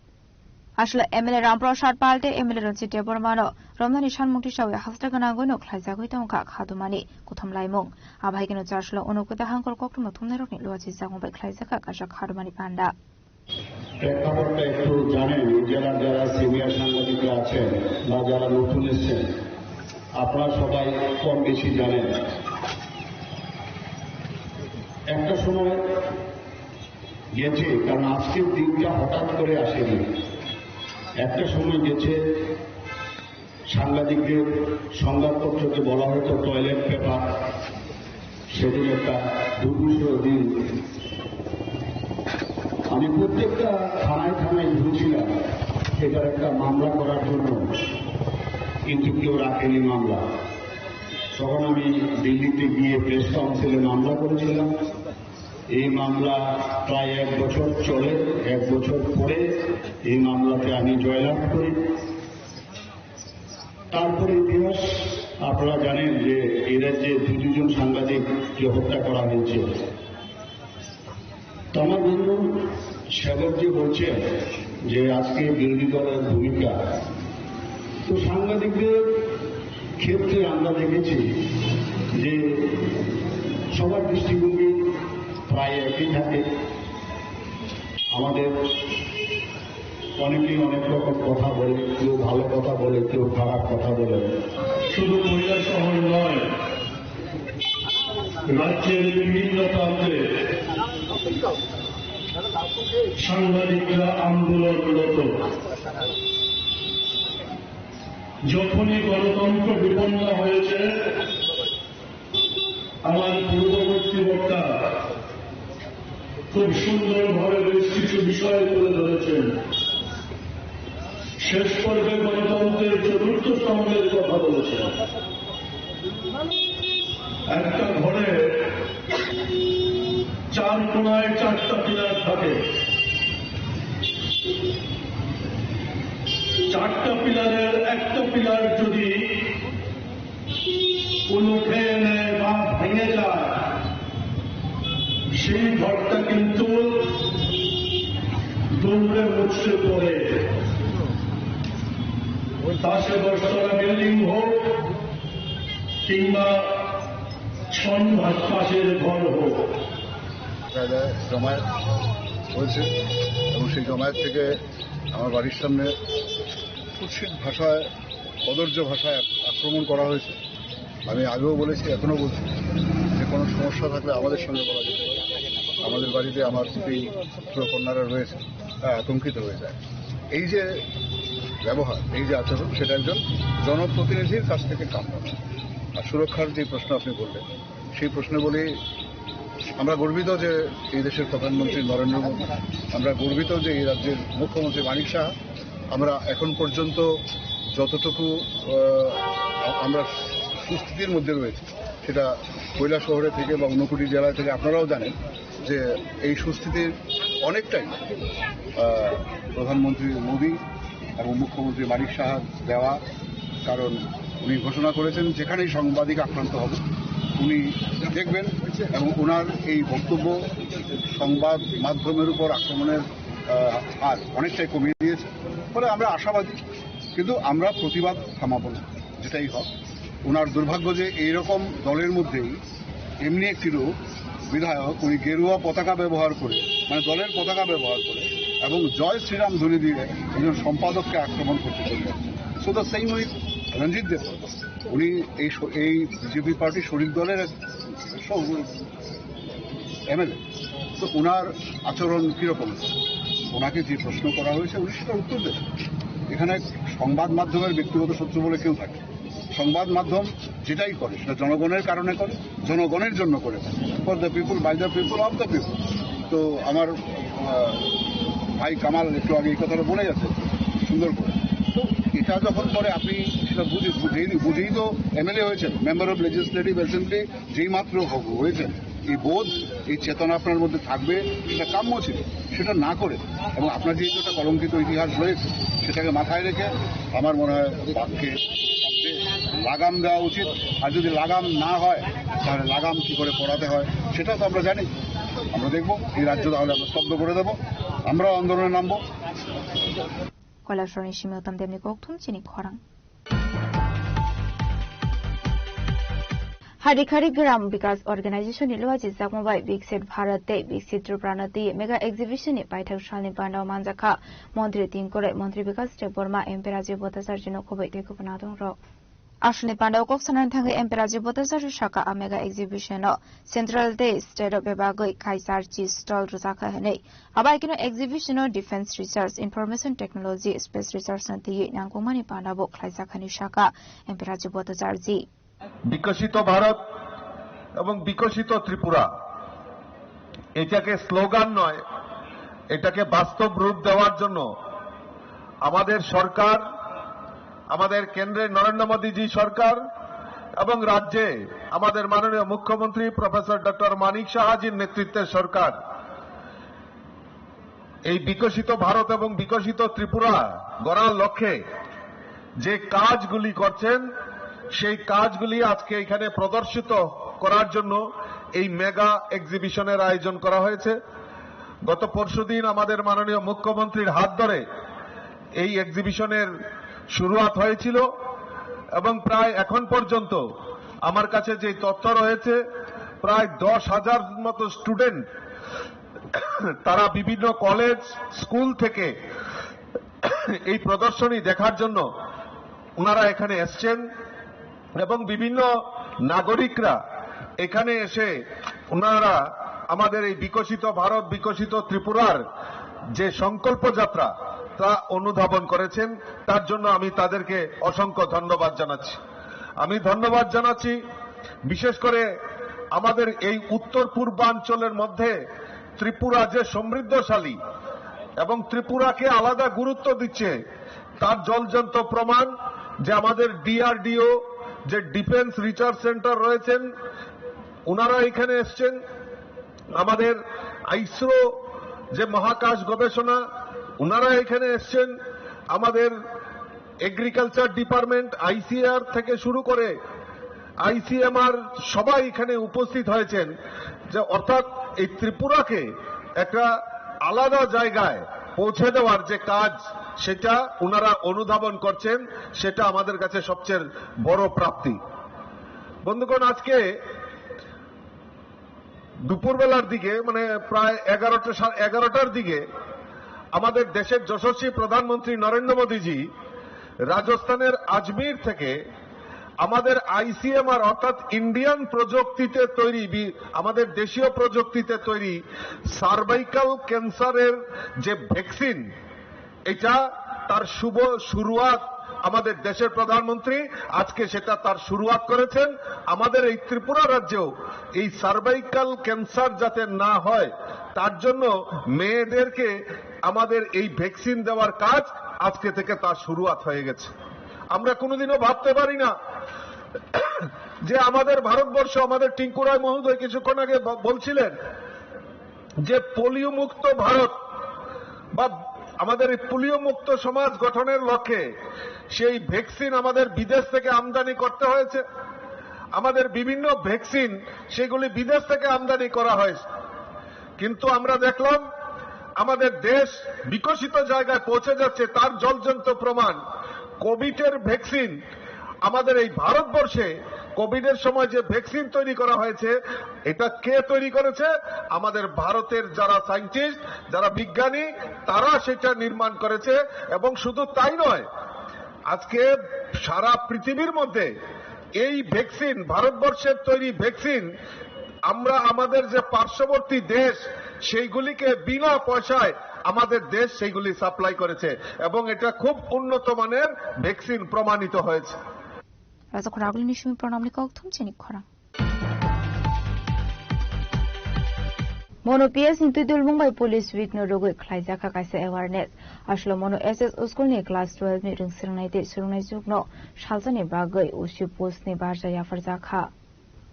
Aswlai M L A Ramprasad Pal tei M L A Ranjit Debbarmano romnani sanmung tisawi hasra gwnangwino khlaijagwi tongkha khadumani kuthum laimung. Abahaikeno Chaslo Unukute hangkor koktwma thumnairokni luaji jagung bai khlaijakha kaisa khadumani panda. প্রেক্ষাপটটা একটু জানেন, যারা যারা সিনিয়র সাংবাদিকরা আছেন বা যারা নতুন এসেছেন, আপনারা সবাই কম বেশি জানেন। একটা সময় গেছে, কারণ আজকের দিনটা হঠাৎ করে আসেনি। একটা সময় গেছে, সাংবাদিকদের সংবাদপত্রকে বলা হতো টয়লেট পেপার, সেদিন একটা দুর্বিষহ দিন। আমি প্রত্যেকটা থানায় থানায় ঘুরেছিলাম এটার একটা মামলা করার জন্য, কিন্তু কেউ রাখেনি মামলা। তখন আমি দিল্লিতে গিয়ে প্রেস কাউন্সিলে মামলা করেছিলাম। এই মামলা প্রায় এক বছর চলে। এক বছর পরে এই মামলাতে আমি জয়লাভ করি। তারপরে ইতিহাস আপনারা জানেন যে এই রাজ্যে দু দুজন সাংবাদিককে হত্যা করা হয়েছে। তো আমার বন্ধু সেবক যে বলছেন যে আজকে বিরোধী দলের ভূমিকা, তো সাংবাদিকদের ক্ষেত্রে আমরা দেখেছি যে সবার দৃষ্টিভঙ্গি প্রায় একই থাকে। আমাদের অনেকেই অনেক রকম কথা বলে, কেউ ভালো কথা বলে, কেউ খারাপ কথা বলে। শুধু কৈলাসহর নয়, রাজ্যের বিভিন্ন প্রান্তে সাংবাদিকরা আন্দোলনরত। যখনই গণতন্ত্র বিপন্ন হয়েছে, আমার পূর্ববর্তী বক্তা খুব সুন্দরভাবে বেশ কিছু বিষয় তুলে ধরেছেন। শেষ পর্বে গণতন্ত্রের চতুর্থ স্তম্ভের কথা বলেছেন। একটা ঘরে চার কোণায় চারটা পিলার থাকে। চারটা পিলারের একটা পিলার যদি উলুখে এনে বা ভেঙে যায়, সেই ঘরটা কিন্তু দুমড়ে মুচড়ে পড়ে। তা সে দশতলা বিল্ডিং হোক কিংবা ছয় পাশের ঘর হোক। জায়গায় জমায়েত হয়েছে এবং সেই জমায়েত থেকে আমার বাড়ির সামনে কুৎসিত ভাষায়, কদর্য ভাষায় আক-, আক্রমণ করা হয়েছে। আমি আগেও বলেছি, এখনো বলছি, যে কোনো সমস্যা থাকলে আমাদের সঙ্গে বলা যেতে পারে। আমাদের বাড়িতে আমার স্ত্রী, ছোট কন্যারা রয়েছে, তারা আতঙ্কিত হয়ে যায়। এই যে ব্যবহার, এই যে আচরণ, সেটা একজন জনপ্রতিনিধির কাছ থেকে কাম্য নয়। আর সুরক্ষার যে প্রশ্ন আপনি বললেন, সেই প্রশ্নে বলি, আমরা গর্বিত যে এই দেশের প্রধানমন্ত্রী নরেন্দ্র মোদী, আমরা গর্বিত যে এই রাজ্যের মুখ্যমন্ত্রী মানিক সাহা। আমরা এখন পর্যন্ত যতটুকু, আহ, আমরা সুস্থিতির মধ্যে রয়েছি, সেটা কৈলাসহরে থেকে বা ঊনকোটি জেলা থেকে আপনারাও জানেন যে এই সুস্থিতির অনেকটাই, আহ, প্রধানমন্ত্রী মোদী এবং মুখ্যমন্ত্রী মানিক সাহার দেওয়া, কারণ উনি ঘোষণা করেছেন যেখানেই সাংবাদিক আক্রান্ত হবে উনি দেখবেন, এবং ওনার এই বক্তব্য সংবাদ মাধ্যমের উপর আক্রমণের, আহ, হার অনেকটাই কমিয়ে দিয়েছে। ফলে আমরা আশাবাদী, কিন্তু আমরা প্রতিবাদ থামাবো না, যেটাই হোক। ওনার দুর্ভাগ্য যে এইরকম দলের মধ্যেই এমনি একটি লোক, বিধায়ক, উনি গেরুয়া পতাকা ব্যবহার করে, মানে দলের পতাকা ব্যবহার করে এবং জয় শ্রীরাম ধ্বনি দিয়ে একজন সম্পাদককে আক্রমণ করতে চলে যাচ্ছেন। So the same with রঞ্জিত দেব, উনি এই স-, এই বিজেপি পার্টি শরিক দলের এক স-, এমএলএ। তো ওনার আচরণ কিরকম? ওনাকে যে প্রশ্ন করা হয়েছে, উনি সেটা উত্তর দেবেন। এখানে সংবাদ মাধ্যমের ব্যক্তিগত শত্রু বলে কেউ থাকে না। সংবাদ মাধ্যম যেটাই করে, সেটা জনগণের কারণে করে, জনগণের জন্য করে থাকে। For the people, by the people, of the people। তো আমার, আহ, ভাই কামাল একটু আগে এই কথাটা বলে গেছে সুন্দর করে। তো এটা যখন করে, আপনি সেটা বুঝে, বুঝেই, বুঝেই তো এমএলএ হয়েছেন, মেম্বার অফ লেজিসলেটিভ অ্যাসেম্বলি যেই মাত্র হ-, হয়েছেন, এই বোধ, এই চেতনা আপনার মধ্যে থাকবে, সেটা কাম্য ছিল। সেটা না করে, এবং আপনার যেহেতু একটা কলঙ্কিত ইতিহাস রয়েছে, সেটাকে মাথায় রেখে আমার মনে হয় বাক্যে শব্দে লাগাম দেওয়া উচিত। আর যদি লাগাম না হয়, তাহলে লাগাম কি করে পড়াতে হয়, সেটা তো আমরা জানি। আমরা দেখব, এই রাজ্য তাহলে আমরা স্তব্ধ করে দেবো, আমরাও আন্দোলনে নামবো। Koilashahar ni simi o tamdemni kokthum chini khorang. Harikari Gram Bikas Organization ni luaji jakma bai Viksit Bharat tei Viksit Tripura no twi mega exhibition ni paithak salni panda o manjakha Montri Tingkoroi, Montri Bikas Debbarma, M P Rajiv Bhattacharya no khoboi tei kubun adong rok. Aswkni panda o kok sanani thangwi M P Rajiv Bhattacharya saka a mega exhibition o Central tei state o bebagwi kaisa chi stall rwjakha hwnwi. Abo hai kheno exhibition o defense research, information technology, space research no twiwi nangkukmani panda bo khlaijakha hinwi saka M P Rajiv Bhattacharya. বিকশিত ভারত এবং বিকশিত ত্রিপুরা, এটাকে স্লোগান নয়, এটাকে বাস্তব রূপ দেওয়ার জন্য আমাদের সরকার, আমাদের কেন্দ্রের নরেন্দ্র মোদীজি সরকার এবং রাজ্যে আমাদের মাননীয় মুখ্যমন্ত্রী প্রফেসর ডক্টর মানিক সাহাজির নেতৃত্বে সরকার এই বিকশিত ভারত এবং বিকশিত ত্রিপুরা গড়ার লক্ষ্যে যে কাজগুলি করছেন, সেই কাজগুলি আজকে এখানে প্রদর্শিত করার জন্য এই মেগা এক্সিবিশনের আয়োজন করা হয়েছে। গত পরশুদিন আমাদের মাননীয় মুখ্যমন্ত্রীর হাত ধরে এই এক্সিবিশনের শুরুয়াত হয়েছিল এবং প্রায় এখন পর্যন্ত আমার কাছে যে তথ্য রয়েছে, প্রায় দশ হাজার মতো স্টুডেন্ট, তারা বিভিন্ন কলেজ, স্কুল থেকে এই প্রদর্শনী দেখার জন্য ওনারা এখানে এসছেন এবং বিভিন্ন নাগরিকরা এখানে এসে ওনারা আমাদের এই বিকশিত ভারত, বিকশিত ত্রিপুরার যে সংকল্প যাত্রা, তা অনুধাবন করেছেন। তার জন্য আমি তাদেরকে অসংখ্য ধন্যবাদ জানাচ্ছি। আমি ধন্যবাদ জানাচ্ছি বিশেষ করে আমাদের এই উত্তর পূর্বাঞ্চলের মধ্যে ত্রিপুরা যে সমৃদ্ধশালী এবং ত্রিপুরাকে আলাদা গুরুত্ব দিচ্ছে, তার জ্বলজ্যান্ত প্রমাণ যে আমাদের ডিআরডিও, যে ডিফেন্স রিসার্চ সেন্টার রয়েছেন, ওনারা এখানে এসছেন। আমাদের ইসরো, যে মহাকাশ গবেষণা, ওনারা এখানে এসছেন। আমাদের এগ্রিকালচার ডিপার্টমেন্ট, আইসিএআর থেকে শুরু করে আইসিএমআর সবাই এখানে উপস্থিত হয়েছেন, যে অর্থাৎ এই ত্রিপুরাকে একটা আলাদা জায়গায় পৌঁছে দেওয়ার যে কাজ, সেটা ওনারা অনুধাবন করছেন, সেটা আমাদের কাছে সবচেয়ে বড় প্রাপ্তি। বন্ধুগণ, আজকে দুপুরবেলার দিকে, মানে প্রায় এগারোটা, সাড়ে এগারোটার দিকে আমাদের দেশের যশস্বী প্রধানমন্ত্রী নরেন্দ্র মোদীজি রাজস্থানের আজমির থেকে আমাদের আইসিএমআর অর্থাৎ ইন্ডিয়ান প্রযুক্তিতে তৈরি বি-, আমাদের দেশীয় প্রযুক্তিতে তৈরি সার্ভাইকাল ক্যান্সারের যে ভ্যাকসিন, এটা তার শুভ শুরুয়াত। আমাদের দেশের প্রধানমন্ত্রী আজকে সেটা তার শুরুয়াত করেছেন। আমাদের এই ত্রিপুরা রাজ্যেও এই সার্ভাইকাল ক্যান্সার যাতে না হয়, তার জন্য মেয়েদেরকে আমাদের এই ভ্যাকসিন দেওয়ার কাজ আজকে থেকে তার শুরুয়াত হয়ে গেছে। আমরা কোনোদিনও ভাবতে পারি না যে আমাদের ভারতবর্ষ, আমাদের টিঙ্কু রায় মহোদয় কিছুক্ষণ আগে ব-, বলছিলেন যে পোলিও মুক্ত ভারত বা আমাদের এই পোলিও মুক্ত সমাজ গঠনের লক্ষ্যে সেই ভ্যাকসিন আমাদের বিদেশ থেকে আমদানি করতে হয়েছে। আমাদের বিভিন্ন ভ্যাকসিন সেগুলি বিদেশ থেকে আমদানি করা হয়েছে। কিন্তু আমরা দেখলাম আমাদের দেশ বিকশিত জায়গায় পৌঁছে যাচ্ছে, তার জ্বলজ্যান্ত প্রমাণ কোভিডের ভ্যাকসিন। আমাদের এই ভারতবর্ষে কোভিডের সময় যে ভ্যাকসিন তৈরি করা হয়েছে, এটা কে তৈরি করেছে? আমাদের ভারতের যারা সায়েন্টিস্ট, যারা বিজ্ঞানী, তারা সেটা নির্মাণ করেছে। এবং শুধু তাই নয়, আজকে সারা পৃথিবীর মধ্যে এই ভ্যাকসিন, ভারতবর্ষের তৈরি ভ্যাকসিন, আমরা আমাদের যে পার্শ্ববর্তী দেশ, সেইগুলিকে বিনা পয়সায় আমাদের দেশ সেইগুলি সাপ্লাই করেছে এবং এটা খুব উন্নত মানের ভ্যাকসিন প্রমাণিত হয়েছে। Rajakhor agulini simi pranamni kokthum chini khorang. Mono P S ni twi dulbung bai Police Week no rwgwi khlaijakha kaisa awareness. Aswkno Mono S S school ni class twelve ni rwng swrwngnai tei swrwngnai jwk no salsani bagwi O C post ni barja yapharjakha.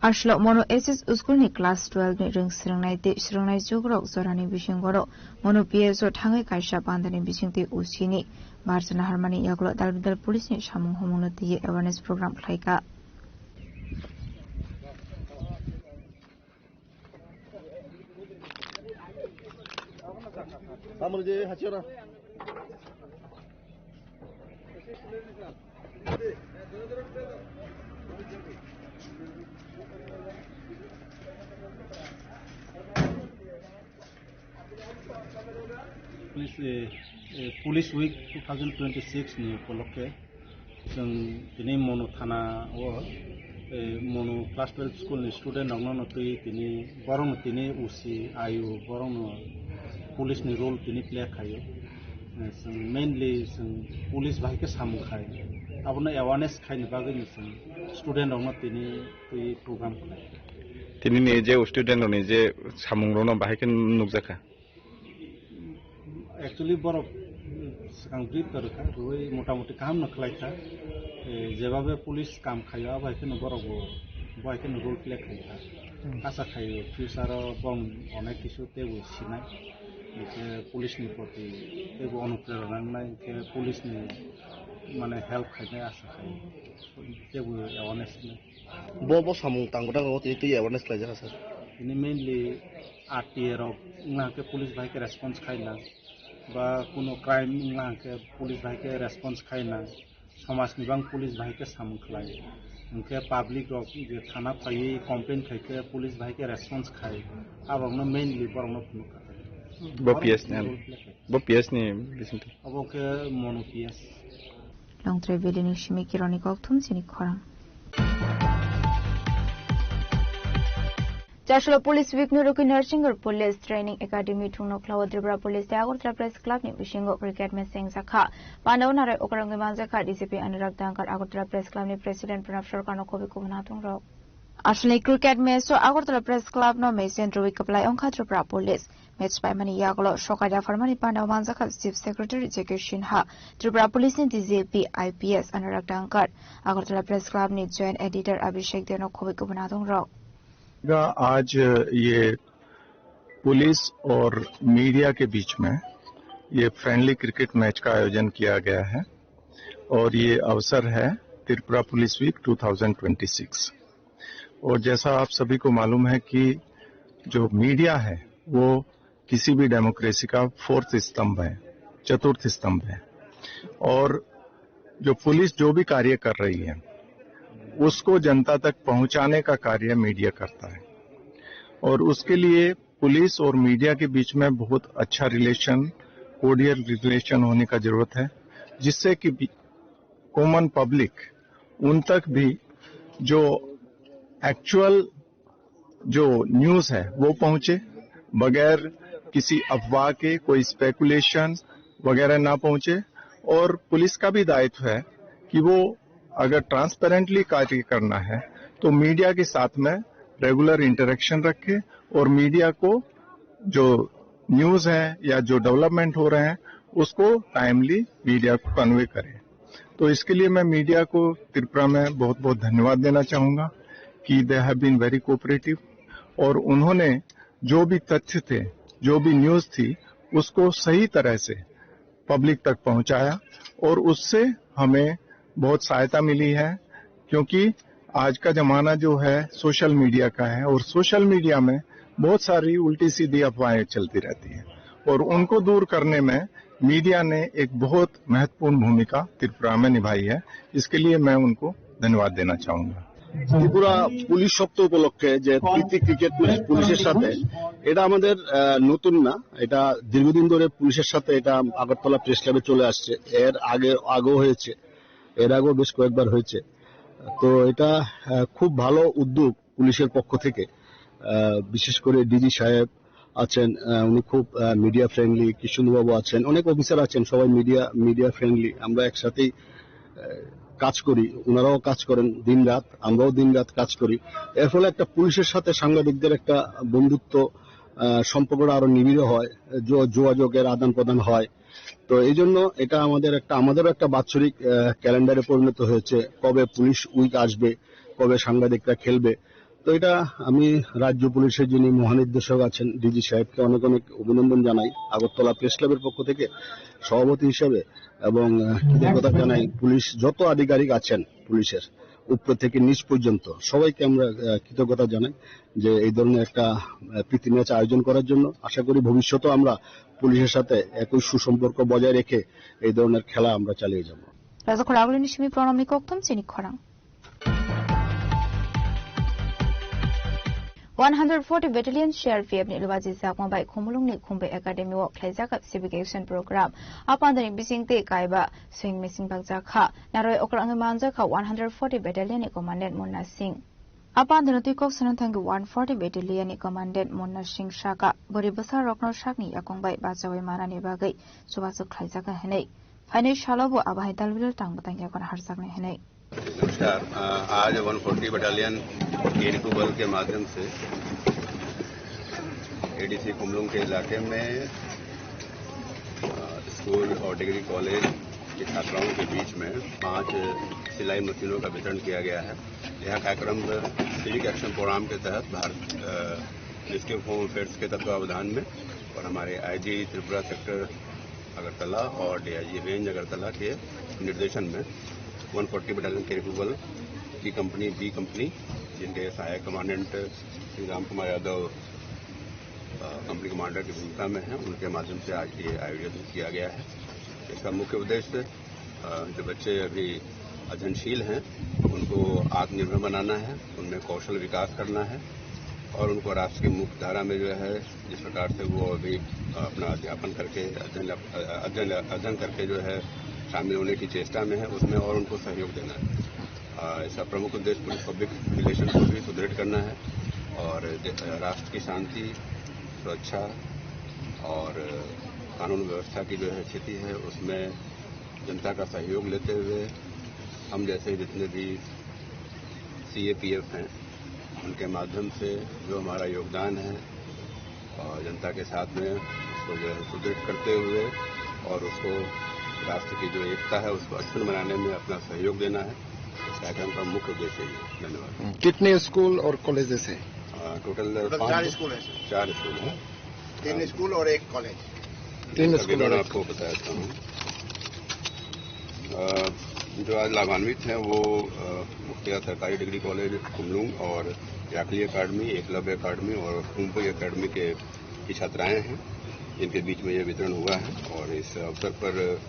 Aswkno Mono S S school ni class twelve ni rwng swrwngnai tei swrwngnai jwk rok jorani bisingo ro Mono P S o thangwi kaisa bandani bisingtwi O C ni barja naharmani yagulo dal bidal police ni samung humung no twiwi awareness program khlaikha. Tamoni je hachira. Police, eh, eh, Police Week two thousand twenty-six ni upolokhe chwng tini Mono thana o, eh, Mono class twelve school ni student rokno no twi tini borokno tini O C, I O borokno police ni role tini play khaio. Eh, chwng mainly chwng police bai khe samung khai, abono awareness khaini bagwi no chwng student rokno tini twi program khlai. Tini ni je student rokni je samung rokno bahai khe nukjakha. Actually borok swkang brief to rwkha, rwui motamoti kaham no khlaikha. Eh, jebabe police kam khaio, abo hai kheno borok bo, bo hai kheno role play khaio. Hmm. Asa khaio future o bong onek kisu tebo sinai. Hingke police ni proti tebo onuprerona wngnai, hingke police ni mane help khainai asa khaio. Tebo awareness wngnai. Bo, bo samung tang gotang rogo tini twi awareness khlaijak, sir. Ini mainly R T A rok wngna hingke police bai khe response khaina, ba kuno crime wngna hingke police bai khe response khaina, somajni bang police bai khe samung khlai, hingke public rok je thana phaiwi complain khai khe police bai khe response khai, aborokno mainly borokno phunuk kha. Bo Borok P S ni. Role play khai. Bo P S ni bisingtwi. Obo khe Monu P S. Longtrai Valley ni simi Kironi Kokthum chini khorang. Chaslo Police Week ni rokwi Narsingarh Police Training Academy thungno khlao Tripura Police tei Agartala Press Club ni bisingo cricket match sengjakha. Pandao narai okrangwi manjakha D G P Anurag Dangkar, Agartala Press Club ni President Pranab Sarkar no khobwi kubun hatung rok. Aswlni cricket match o Agartala Press Club no mesen rwi kwplai wngkha Tripura Police. Match paimani yagulo sokai yapharmani pandao manjakha Chief Secretary J K Sinha, Tripura Police ni D G P I P S Anurag Dangkar, Agartala Press Club ni Joint Editor Abhishek Deno khobwi kubun adongrok. आज ये पुलिस और मीडिया के बीच में ये friendly cricket match का आयोजन किया गया है और ये अवसर है Tripura police week two thousand twenty six. और जैसा आप सभी को मालूम है कि जो मीडिया है वो किसी भी डेमोक्रेसी का फोर्थ स्तंभ है, चतुर्थ स्तंभ है। और जो पुलिस जो भी कार्य कर रही है उसको जनता तक पहुंचाने का कार्य मीडिया करता है। और उसके लिए पुलिस और मीडिया के बीच में बहुत अच्छा रिलेशन, कोडियल रिलेशन होने का जरूरत है, जिससे कि कॉमन पब्लिक उन तक भी जो एक्चुअल जो न्यूज़ है वो पहुंचे, बगैर किसी अफवाह के, कोई स्पेकुलेशन वगैरह ना पहुंचे। और पुलिस का भी दायित्व है कि वो अगर ट्रांसपेरेंटली कार्य करना है तो मीडिया के साथ में रेगुलर इंटरेक्शन रखे और मीडिया को जो न्यूज़ है या जो डेवलपमेंट हो रहे हैं उसको टाइमली मीडिया को कन्वे करें। तो इसके लिए मैं मीडिया को त्रिपुरा में बहुत बहुत धन्यवाद देना चाहूँगा कि they have been very cooperative। और उन्होंने जो भी तथ्य थे, जो भी न्यूज़ थी, उसको सही तरह से पब्लिक तक पहुँचाया और उससे हमें बहुत सहायता मिली है, क्योंकि आज का ज़माना जो है सोशल मीडिया का है और सोशल मीडिया में बहुत सारी उल्टी सीधी अफवाहें चलती रहती हैं और उनको दूर करने में मीडिया ने एक बहुत महत्वपूर्ण भूमिका त्रिपुरा में निभाई है। इसके लिए मैं उनको धन्यवाদ देना चाहूँगा। ত্রিপুরা পুলিশ সপ্তাহ উপলক্ষে যে প্রীতি ক্রিকেট ম্যাচ পুলিশের সাথে, এটা আমাদের আহ, নতুন না, এটা দীর্ঘদিন ধরে পুলিশের সাথে এটা আগরতলা প্রেস ক্লাবে চলে আসছে। এর আগে আগেও হয়েছে, এর আগেও বেশ কয়েকবার হয়েছে। তো এটা আহ, খুব ভালো উদ্যোগ পুলিশের পক্ষ থেকে। আহ, বিশেষ করে ডিজি সাহেব আছেন, আহ, উনি খুব মিডিয়া ফ্রেন্ডলি, কৃষ্ণবাবু আছেন, অনেক অফিসার আছেন, সবাই মিডিয়া মিডিয়া ফ্রেন্ডলি। আমরা একসাথেই আহ, কাজ করি, ওনারাও কাজ করেন দিন রাত, আমরাও দিন রাত কাজ করি। এর ফলে একটা পুলিশের সাথে সাংবাদিকদের একটা বন্ধুত্ব, আহ, সম্পর্কটা আরো নিবিড় হয়, যো- যোগাযোগের আদান প্রদান হয়। তো এই জন্য এটা আমাদের একটা, আমাদেরও একটা বাৎসরিক আহ, ক্যালেন্ডারে পরিণত হয়েছে, কবে পুলিশ উইক আসবে, কবে সাংবাদিকরা খেলবে। তো এটা আমি রাজ্য পুলিশের যিনি মহানির্দেশক আছেন, ডিজি সাহেবকে অনেক অনেক অভিনন্দন জানাই আগরতলা প্রেস ক্লাবের পক্ষ থেকে সভাপতি হিসেবে, এবং আহ, কৃতজ্ঞতা জানাই পুলিশ যত আধিকারিক আছেন পুলিশের, উপর থেকে নিচ পর্যন্ত সবাইকে আমরা আহ, কৃতজ্ঞতা জানাই যে এই ধরনের একটা আহ, প্রীতি ম্যাচ আয়োজন করার জন্য। আশা করি ভবিষ্যতেও আমরা পুলিশের সাথে একই সুসম্পর্ক বজায় রেখে এই ধরনের খেলা আমরা চালিয়ে যাব। Rajakhor agulini simi Pranamni kokthum chini khorang. One hundred forty Battalion C R P F ni lubaji jakma bai Khumulwng ni Khumbai Academy o khlaijak civic action program. Apandani bising tei kaiba swing missing bakjak kha. Naroi okrangwi manjak kha one hundred forty Battalion ni Commandant Munna Singh. Apandano twi kok sanani thangwi one forty Battalion ni Commandant Munna Singh saka bwrwi bwsa rokno sakni yakung bai bachawi manani bagwi chubachu khlaijak kha hinwi. Phainai salo bo abo hai dalwilal tang bwtang yakung harjaknai hinwi. नमस्कार। अ, आज one forty battalion केडी टू बल के माध्यम से ADC Khumulwng के इलाके में, अ, स्कूल और डिग्री कॉलेज के छात्राओं के बीच में पांच सिलाई मशीनों का वितरण किया गया है। यह कार्यक्रम सिविक एक्शन प्रोग्राम के तहत भारत, अ, मिनिस्ट्री ऑफ होम अफेयर्स के तत्वावधान में और हमारे आईजी त्रिपुरा सेक्टर अगरतला और डीआईजी रेंज अगरतला के निर्देशन में वन फोर्टी बटालियन कैपेबल की कंपनी, बी कंपनी, जिनके सहायक कमांडेंट श्री राम कुमार यादव, अ, कंपनी कमांडर की भूमिका में हैं, उनके माध्यम से आज ये आयोजन किया गया है। इसका मुख्य उद्देश्य, अ, जो बच्चे अभी अध्ययनशील हैं, उनको आत्मनिर्भर बनाना है, उनमें कौशल विकास करना है और उनको राष्ट्र की मुख्य धारा में जो है, जिस प्रकार से वो अभी अपना अध्यापन करके, अध्ययन, अध्ययन, अध्ययन करके जो है शामिल होने की चेष्टा में है, उसमें और उनको सहयोग देना है। अ, इसका प्रमुख उद्देश्य पुलिस पब्लिक रिलेशन को भी सुदृढ़ करना है और दे-, राष्ट्र की शांति, सुरक्षा और कानून व्यवस्था की जो है स्थिति है, उसमें जनता का सहयोग लेते हुए हम जैसे जितने भी सीएपीएफ हैं, उनके माध्यम से जो हमारा योगदान है और जनता के साथ में उसको जो है सुदृढ़ करते हुए और उसको राष्ट्र की जो एकता है उसको अक्षुण्ण बनाने में अपना सहयोग देना है। इस कार्यक्रम का मुख्य उद्देश्य ये है। धन्यवाद। कितने स्कूल और कॉलेजेस हैं? अ, टोटल टोटल पाँच चार स्कूल हैं, सर। चार स्कूल हैं। तीन स्कूल और एक कॉलेज। तीन इसका स्कूल विवरण और एक आपको बताता हूँ। अ, जो आज लाभान्वित हैं वो, अ, मुखिया सरकारी डिग्री कॉलेज कुमलुंग और याकली एकेडमी, एकलव्य एकेडमी और कुंपई एकेडमी के, की छात्राएं हैं, जिनके बीच में ये वितरण हुआ है। और इस अवसर पर,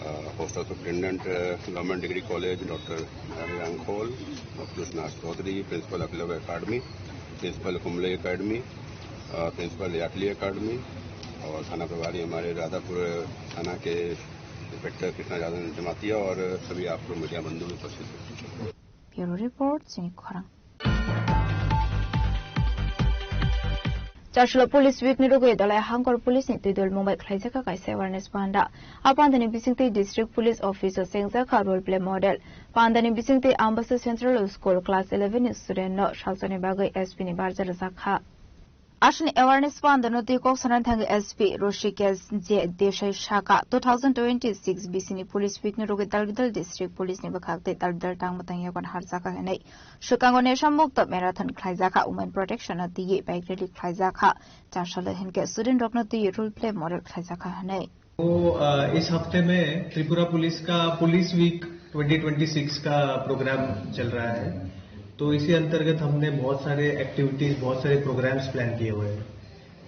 अ, हॉस्टल सुपरिटेंडेंट, अ, government degree college doctor Narayan Rangkhol, doctor Sunash Chaudhary, principal Eklavya academy, principal Kumble academy, अ, प्रिंसिपल याकली एकेडमी और थाना प्रभारी हमारे राधापुर थाना के इंस्पेक्टर कृष्णा यादव जमातिया और सभी आप लोग मीडिया बंधु भी उपस्थित हैं। Bureau report, Chini Khorang. Charshalo Police Week ni rugwi Dalai Hangkor Police ni twi dol Mumbai khlaijak kha kaisa awareness panda. A panda ni bisingtwi District Police Office o chengjak kha role play model. Panda ni bisingtwi Ambasa Central School class eleven ni student no salsa ni bagwi S P ni barja rwjak kha. Aswkni awareness panda no twi kok sanani thangwi S P Rishikesh J Desai saka, two thousand twenty-six B C ni Police Week ni rugwi Dalgidal District Police ni bwkhak tei Dalgidal tangma tang yago harjak kha hinwi. Swkango Nesha Mukto Marathon khlaijak kha, Women Protection no twiwi bike rally khlaijak kha, Charshalo hinkhe student rokno twiwi role play model khlaijak kha hinwi. तो, अ, इस हफ्ते में Tripura police का police week twenty twenty six का program चल रहा है। तो इसी अंतर्गत हमने बहुत सारे एक्टिविटीज, बहुत सारे प्रोग्राम्स प्लान किए हुए हैं।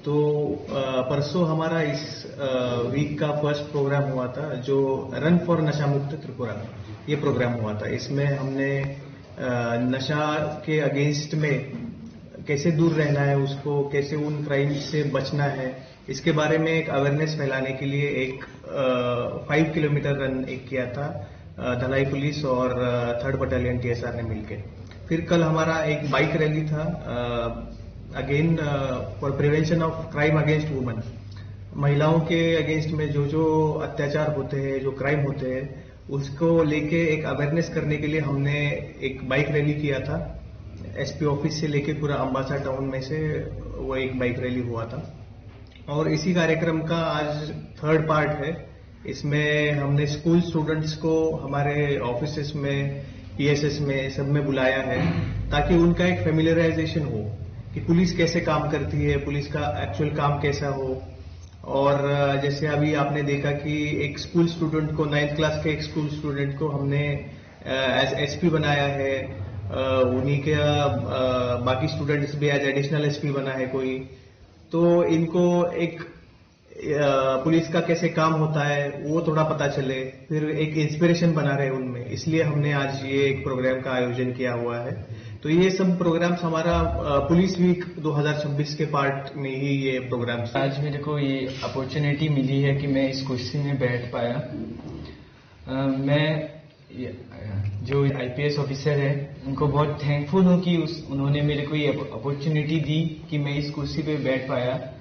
तो, अ, परसों हमारा इस, अ, वीक का फर्स्ट प्रोग्राम हुआ था, जो रन फॉर नशा मुक्त त्रिपुरा, ये प्रोग्राम हुआ था। इसमें हमने, अ, नशा के अगेंस्ट में कैसे दूर रहना है, उसको कैसे, उन क्राइम से बचना है, इसके बारे में एक अवेयरनेस फैलाने के लिए एक, अ, फ़ाइव किलोमीटर रन एक किया था, अ, धलाई पुलिस और, अ, थर्ड बटालियन टीएसआर ने मिलके। फिर कल हमारा एक बाइक रैली था, अ, again, अ, for prevention of crime against women। महिलाओं के अगेंस्ट में जो जो अत्याचार होते हैं, जो क्राइम होते हैं, उसको लेके एक अवेयरनेस करने के लिए हमने एक बाइक रैली किया था। एसपी ऑफिस से लेके पूरा अम्बासा टाउन में से वो एक बाइक रैली हुआ था। और इसी कार्यक्रम का आज थर्ड पार्ट है। इसमें हमने स्कूल स्टूडेंट्स को हमारे ऑफिसेस में, पीएसएस में, सब में बुलाया है, ताकि उनका एक फेमिलियराइजेशन हो कि पुलिस कैसे काम करती है, पुलिस का एक्चुअल काम कैसा हो। और, अ, जैसे अभी आपने देखा कि एक स्कूल स्टूडेंट को, नाइन्थ क्लास के एक स्कूल स्टूडेंट को हमने, अ, एज एसपी बनाया है। अ, उन्हीं के, अ, बाकी स्टूडेंट्स भी एज एडिशनल एसपी बना है कोई। तो इनको एक, अ, पुलिस का कैसे काम होता है, वो थोड़ा पता चले, फिर एक इंस्पिरेशन बना रहे उनमें, इसलिए हमने आज ये एक प्रोग्राम का आयोजन किया हुआ है। तो ये सब प्रोग्राम्स हमारा, अ, पुलिस वीक दो हज़ार छब्बीस के पार्ट में ही ये प्रोग्राम्स हैं। आज मेरे को ये अपॉर्चुनिटी मिली है कि मैं इस कुर्सी में बैठ पाया। अ, मैं ये, अ, जो आईपीएस ऑफिसर है, उनको बहुत थैंकफुल हूँ कि उस, उन्होंने मेरे को ये अप-, अपॉर्चुनिटी दी कि मैं इस कुर्सी पे बैठ पाया।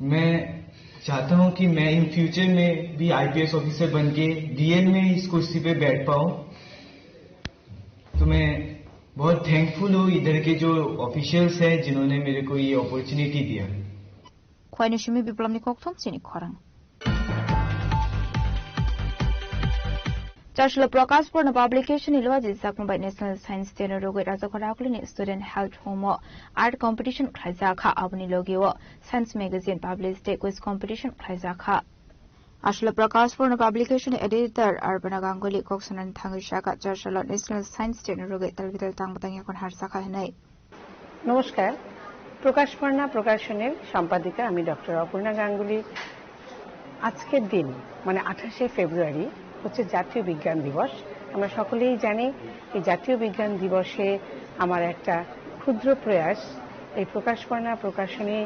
मैं चाहता हूँ कि मैं इन फ्यूचर में भी आईपीएस ऑफिसर बन के डीएन में इस कुर्सी पे बैठ पाऊँ। तो मैं बहुत थैंकफुल हूँ इधर के जो ऑफिशियल्स हैं, जिन्होंने मेरे को ये अपॉर्चुनिटी दिया। Khwlaini simi Biplopni kokthum chini khorang. Chasla Prakash Purna Publication ni lua jijak bai National Science Day no rogwi Rajakhor Akulini Student Health Home o art competition khlaijak kha. Aboni logi o Science Magazine Publish Day Quiz Competition khlaijak kha. Asla Prakash Purna Publication ni editor Arpana Ganguly kok sanani thangwi saka, Chasla National Science Day no rogwi talbital tang batang yakon harsa kha hinai. নমস্কার। প্রকাশপর্ণা প্রকাশনের সম্পাদিকা আমি ডক্টর অপর্ণা গাঙ্গুলি। আজকের দিন, মানে আঠাশে ফেব্রুয়ারি, হচ্ছে জাতীয় বিজ্ঞান দিবস। আমরা সকলেই জানি, এই জাতীয় বিজ্ঞান দিবসে আমার একটা ক্ষুদ্র প্রয়াস, এই প্রকাশপর্ণা প্রকাশনী,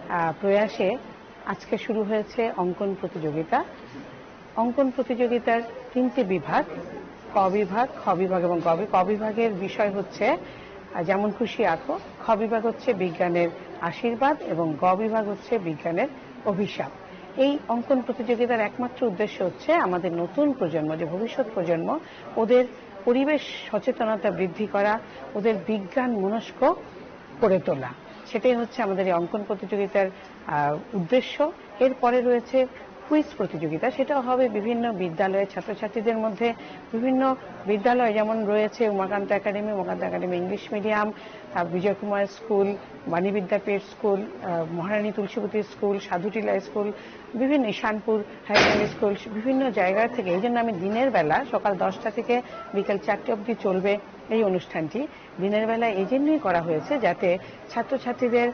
আহ, প্রয়াসে আজকে শুরু হয়েছে অঙ্কন প্রতিযোগিতা। অঙ্কন প্রতিযোগিতার তিনটি বিভাগ, ক বিভাগ, খ বিভাগ এবং গ বি-, ক বিভাগের বিষয় হচ্ছে, আহ, যেমন খুশি আঁকো, খ বিভাগ হচ্ছে বিজ্ঞানের আশীর্বাদ এবং গ বিভাগ হচ্ছে বিজ্ঞানের অভিশাপ। এই অঙ্কন প্রতিযোগিতার একমাত্র উদ্দেশ্য হচ্ছে আমাদের নতুন প্রজন্ম, যে ভবিষ্যৎ প্রজন্ম, ওদের পরিবেশ সচেতনতা বৃদ্ধি করা, ওদের বিজ্ঞান মনস্ক করে তোলা, সেটাই হচ্ছে আমাদের এই অঙ্কন প্রতিযোগিতার, আহ, উদ্দেশ্য। এরপরে রয়েছে কুইজ প্রতিযোগিতা, সেটাও হবে বিভিন্ন বিদ্যালয়ের ছাত্রছাত্রীদের মধ্যে। বিভিন্ন বিদ্যালয় যেমন রয়েছে উমাকান্ত একাডেমি, উমাকান্ত একাডেমি ইংলিশ মিডিয়াম, আহ, বিজয় কুমার স্কুল, বাণী বিদ্যাপীঠ স্কুল, আহ, মহারানী তুলসীবতী স্কুল, সাধুটিলা স্কুল, বিভিন্ন ঈশানপুর হায়ার সেকেন্ডারি স্কুল, বিভিন্ন জায়গা থেকে। এই জন্য আমি দিনের বেলা সকাল দশটা থেকে বিকেল চারটে অবধি চলবে এই অনুষ্ঠানটি। দিনের বেলা এই জন্যই করা হয়েছে, যাতে ছাত্রছাত্রীদের,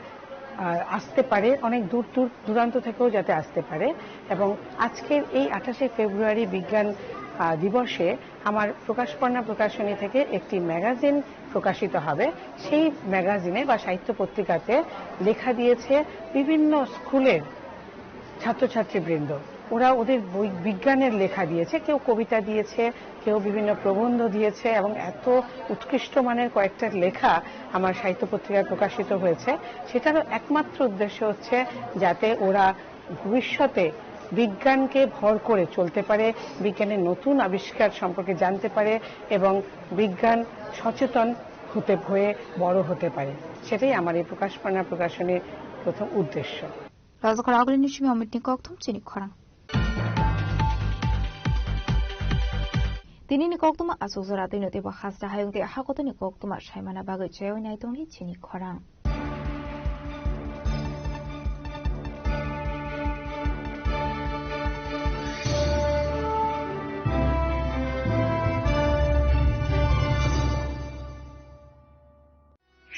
আহ, আসতে পারে, অনেক দূর দূর দূরান্ত থেকেও যাতে আসতে পারে। এবং আজকের এই আঠাশে ফেব্রুয়ারি বিজ্ঞান, আহ, দিবসে আমার প্রকাশপর্ণা প্রকাশনী থেকে একটি ম্যাগাজিন প্রকাশিত হবে। সেই ম্যাগাজিনে বা সাহিত্য পত্রিকাতে লেখা দিয়েছে বিভিন্ন স্কুলের ছাত্রছাত্রীবৃন্দ। ওরা ওদের বই, বিজ্ঞানের লেখা দিয়েছে, কেউ কবিতা দিয়েছে, কেউ বিভিন্ন প্রবন্ধ দিয়েছে এবং এত উৎকৃষ্ট মানের কয়েকটা লেখা আমার সাহিত্য পত্রিকায় প্রকাশিত হয়েছে। সেটারও একমাত্র উদ্দেশ্য হচ্ছে যাতে ওরা ভবিষ্যতে বিজ্ঞানকে ভর করে চলতে পারে, বিজ্ঞানের নতুন আবিষ্কার সম্পর্কে জানতে পারে এবং বিজ্ঞান সচেতন হতে, হয়ে বড় হতে পারে। সেটাই আমার এই প্রকাশপর্ণা প্রকাশনীর প্রথম উদ্দেশ্য। Rajakhor Akulini simi Amit ni kokthum chini khorang. Tini ni koktuma asuk jora twi no teibo hasta hayung tei hakotoni koktuma saimana bagwi chaywi nai tongni chini khorang.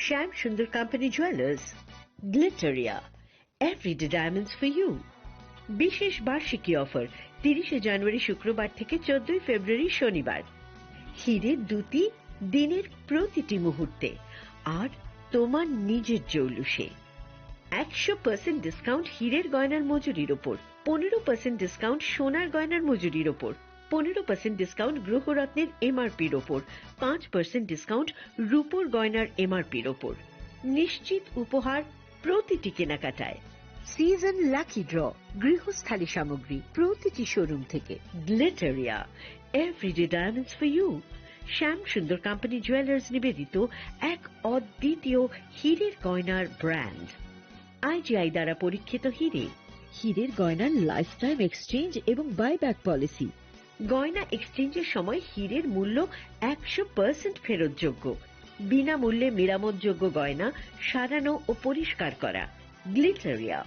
Shyam Sundar Company Jewelers, Glitteria, Everyday Diamonds for You। বিশেষ বার্ষিকী অফার, তিরিশে জানুয়ারি শুক্রবার থেকে চোদ্দই ফেব্রুয়ারি শনিবার। হিরে দুটি দিনের প্রতিটি মুহূর্তে আর তোমার নিজের জৌলুসে। একশো পার্সেন্ট ডিসকাউন্ট হীরের গয়নার মজুরির ওপর, পনেরো পার্সেন্ট ডিসকাউন্ট সোনার গয়নার মজুরির ওপর, পনেরো পার্সেন্ট ডিসকাউন্ট গ্রহরত্নের এমআরপির ওপর, পাঁচ পার্সেন্ট ডিসকাউন্ট রূপোর গয়নার এমআরপির ওপর। নিশ্চিত উপহার প্রতিটি কেনাকাটায়। সিজন লাকি ড্র, গৃহস্থালী সামগ্রী প্রতিটি শোরুম থেকে। গ্লিটারিয়া, Everyday Diamonds for You। শ্যাম সুন্দর কোম্পানি জুয়েলার্স নিবেদিত এক অদ্বিতীয় হীরের গয়নার ব্র্যান্ড। আইজিআই দ্বারা পরীক্ষিত হিরে। হিরের গয়নার লাইফ টাইম এক্সচেঞ্জ এবং বাইব্যাক পলিসি। গয়না এক্সচেঞ্জের সময় হিরের মূল্য একশো পার্সেন্ট ফেরতযোগ্য। বিনামূল্যে মেরামতযোগ্য গয়না সারানো ও পরিষ্কার করা। গ্লিটারিয়া,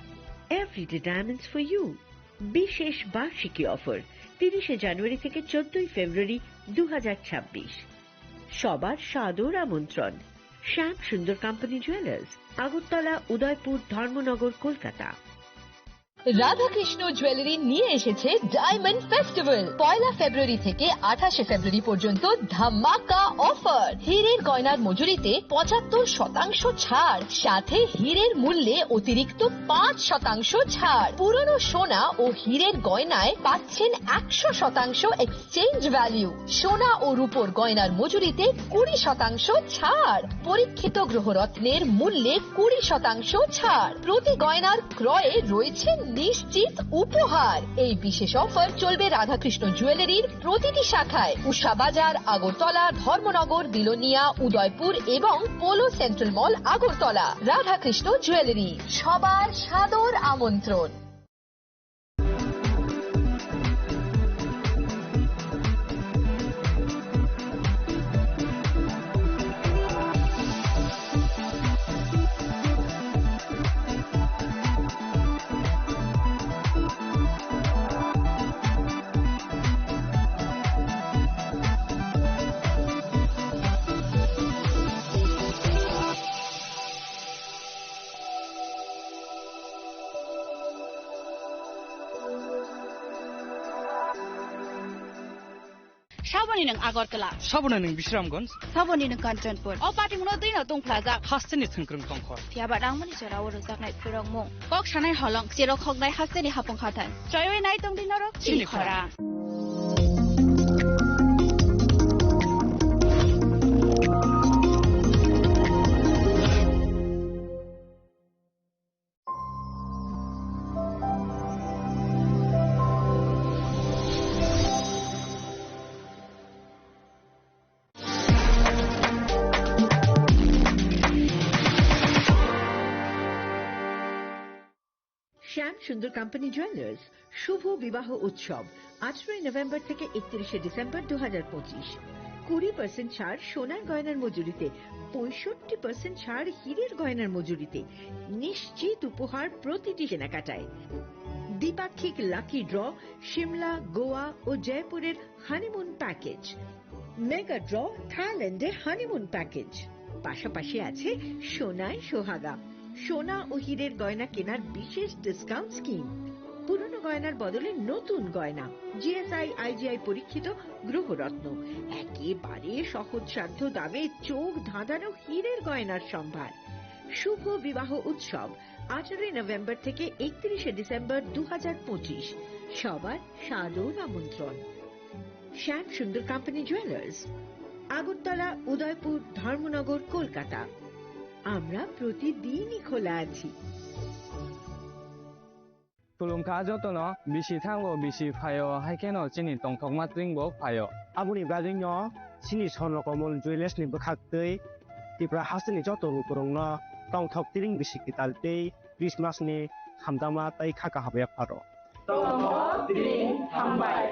Everyday Diamonds for You। বিশেষ বার্ষিকী অফার, তিরিশে জানুয়ারি থেকে চোদ্দই ফেব্রুয়ারি দু হাজার ছাব্বিশ। সবার সাদর আমন্ত্রণ। শ্যাম সুন্দর কোম্পানি জুয়েলার্স, আগরতলা, উদয়পুর, ধর্মনগর, কলকাতা। রাধাকৃষ্ণ জুয়েলারি নিয়ে এসেছে ডায়মন্ড ফেস্টিভ্যাল। পয়লা ফেব্রুয়ারি থেকে আঠাশে ফেব্রুয়ারি পর্যন্ত ধামাকা অফার। হীরের গয়নার মজুরিতে পঁচাত্তর শতাংশ ছাড়, সাথে হীরের মূল্যে অতিরিক্ত পাঁচ শতাংশ ছাড়। পুরনো সোনা ও হীরের গয়নায় পাচ্ছেন একশো শতাংশ এক্সচেঞ্জ ভ্যালু। সোনা ও রূপোর গয়নার মজুরিতে কুড়ি শতাংশ ছাড়। পরীক্ষিত গ্রহরত্নের মূল্যে কুড়ি শতাংশ ছাড়। প্রতি গয়নার ক্রয়ে রয়েছে নিশ্চিত উপহার। এই বিশেষ অফার চলবে রাধাকৃষ্ণ জুয়েলারির প্রতিটি শাখায়, উষা বাজার, আগরতলা, ধর্মনগর, বিলোনিয়া, উদয়পুর এবং পোলো সেন্ট্রাল মল, আগরতলা। রাধাকৃষ্ণ জুয়েলারি, সবার সাদর আমন্ত্রণ। Ni nwng Agartala. Saboni nwng Bisramganj. Saboni nwng Kanchanpur. O patimungno twi no tungphlajak. Hasteni thwngkwrwng tongkho. Phiya ba nangmani jorao rwjaknai phwrwngmung. Kok sanai holong, cherok hoknai hasteni hapung hathai. Choiwi nai tongdi norok chini chini khorang. Khorang. শ্যাম সুন্দর company jewellers শুভ বিবাহ উৎসব আঠারোই নভেম্বর থেকে একত্রিশে ডিসেম্বর দু হাজার পঁচিশ। কুড়ি পার্সেন্ট ছাড় সোনার গয়নার মজুরিতে, পঁয়ষট্টি পার্সেন্ট ছাড় হীরের গয়নার মজুরিতে, নিশ্চিত উপহার প্রতিটি কেনাকাটায়। দ্বিপাক্ষিক লাকি ড্র, সিমলা, গোয়া ও জয়পুরের হানিমুন প্যাকেজ, মেগা ড্র, থাইল্যান্ডে হানিমুন প্যাকেজ। পাশাপাশি আছে সোনায় সোহাগা, সোনা ও হীরের গয়না কেনার বিশেষ ডিসকাউন্ট স্কিম। পুরনো গয়নার বদলে নতুন গয়না, জিএসআই, আইজিআই পরীক্ষিত গ্রহরত্ন, একেবারে সহজসাধ্য দামে চোখ ধাঁধানো হীরের গয়নার সম্ভার। শুভ বিবাহ উৎসব আঠারোই নভেম্বর থেকে একত্রিশে ডিসেম্বর দু হাজার পঁচিশ। সবার সাদর আমন্ত্রণ। শ্যাম সুন্দর কোম্পানি জুয়েলার্স, আগরতলা, উদয়পুর, ধর্মনগর, কলকাতা। আমরা প্রতিদিনই খোলা আছি। Khulumkha jotono, bisi thango, bisi phaio, hai kheno chini tongthokma twingbo phaio. Aboni bagwino chini Swarnakamol Jewellers ni bwkhaktwi Tripura hasteni joto lukurokno tongthok twing bisi kwtal tei Christmas ni hamjakma tei kha kaham yapharo. Tongthok twing hambai.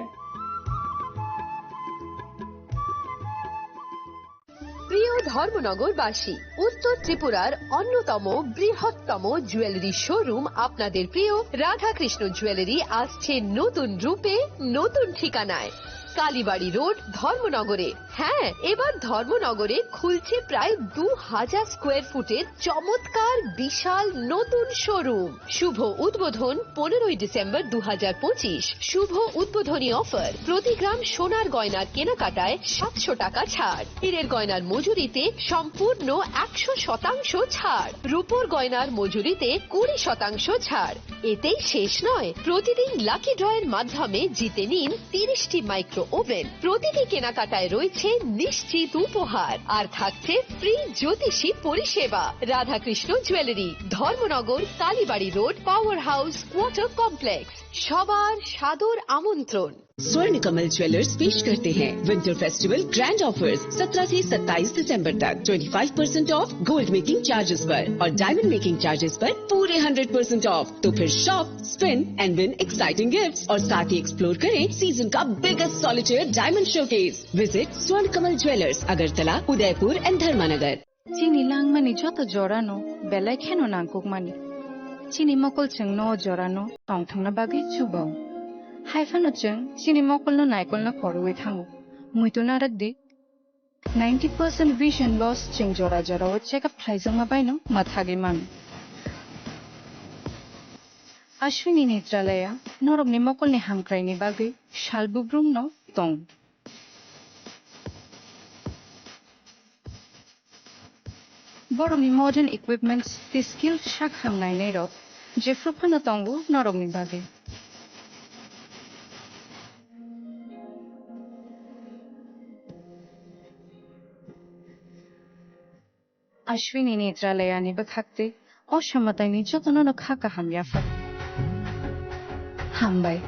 প্রিয় ধর্মনগরবাসী, উত্তর ত্রিপুরার অন্যতম বৃহত্তম jewellery showroom আপনাদের প্রিয় রাধাকৃষ্ণ জুয়েলারি আসছে নতুন রূপে, নতুন ঠিকানায়। কালীবাড়ি রোড, ধর্মনগরে। হ্যাঁ, এবার ধর্মনগরে খুলছে প্রায় দু হাজার স্কোয়ার ফুটের চমৎকার বিশাল নতুন শোরুম। শুভ উদ্বোধন পনেরোই ডিসেম্বর দু হাজার পঁচিশ। শুভ উদ্বোধনী অফার, প্রতি গ্রাম সোনার গয়নার কেনাকাটায় সাতশো টাকা ছাড়, হীরের গয়নার মজুরিতে সম্পূর্ণ একশো শতাংশ ছাড়, রূপোর গয়নার মজুরিতে কুড়ি শতাংশ ছাড়। এতেই শেষ নয়, প্রতিদিন লাকি ড্রয়ের মাধ্যমে জিতে নিন তিরিশটি মাইক্রো ওভেন। প্রতিটি কেনাকাটায় রয়েছে নিশ্চিত উপহার, আর থাকছে ফ্রি জ্যোতিষী পরিষেবা। Radhakrishna jewellery, Dharmanagar, Kalibari road, power house quarter complex. সবার সাদর আমন্ত্রণ। स्वर्ण कमल ज्वेलर्स पेश करते हैं विंटर फेस्टिवल ग्रैंड ऑफर्स। सत्रह से सत्ताईस दिसंबर तक twenty five percent of gold making charges पर और डायमंड मेकिंग चार्जेस पर पूरे हंड्रेड परसेंट ऑफ। तो फिर shop, spin and win exciting gifts और साथ ही एक्सप्लोर करें सीजन का biggest solitaire diamond showcase. Visit स्वर्ण कमल ज्वेलर्स, अगरतला, उदयपुर एंड धर्मानगर। Chini langmani joto jorano belai kheno nangkukmani. Chini mokol chwngno o jorano tongthokna bagwi chubao. Hai phano chwng chini mokolno naikolno khorwi thango. Muitu narwk di. Ninety percent vision loss chwng jora jorao check up khlaijakma baino mwthagwi mano. Ashwini Netralaya norokni mokolni hamkraini bagwi sal bubrumno tong. Borokni modern equipments tei skill sak hamnainairok jephru phano tongo norokni bagwi. Ashwini Netralayani bwkhaktwi o samataini jotono no kha kaham yaphar. Hambai.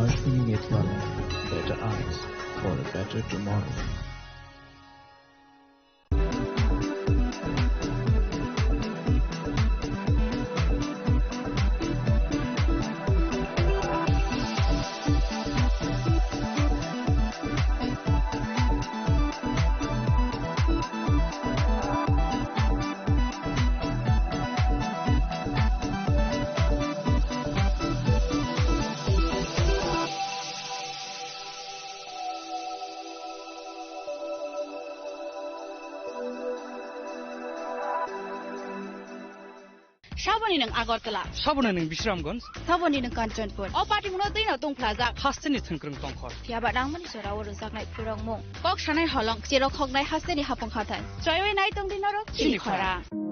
Ashwini Netralaya, better eyes for a better tomorrow. Ni nwng Agartala. Saboni nwng Bisramganj. Saboni nwng Kanchanpur. O party mungno twi no tongphlajak. Hasteni thwngkwrwng tongkhor. Phiya ba nangmani jora o rwjaknai phurokmung. Kok sanai holong, cherok hoknai hasteni hapung hathai. Choiwi nai tongdi norok chini chini khorang. Khorang.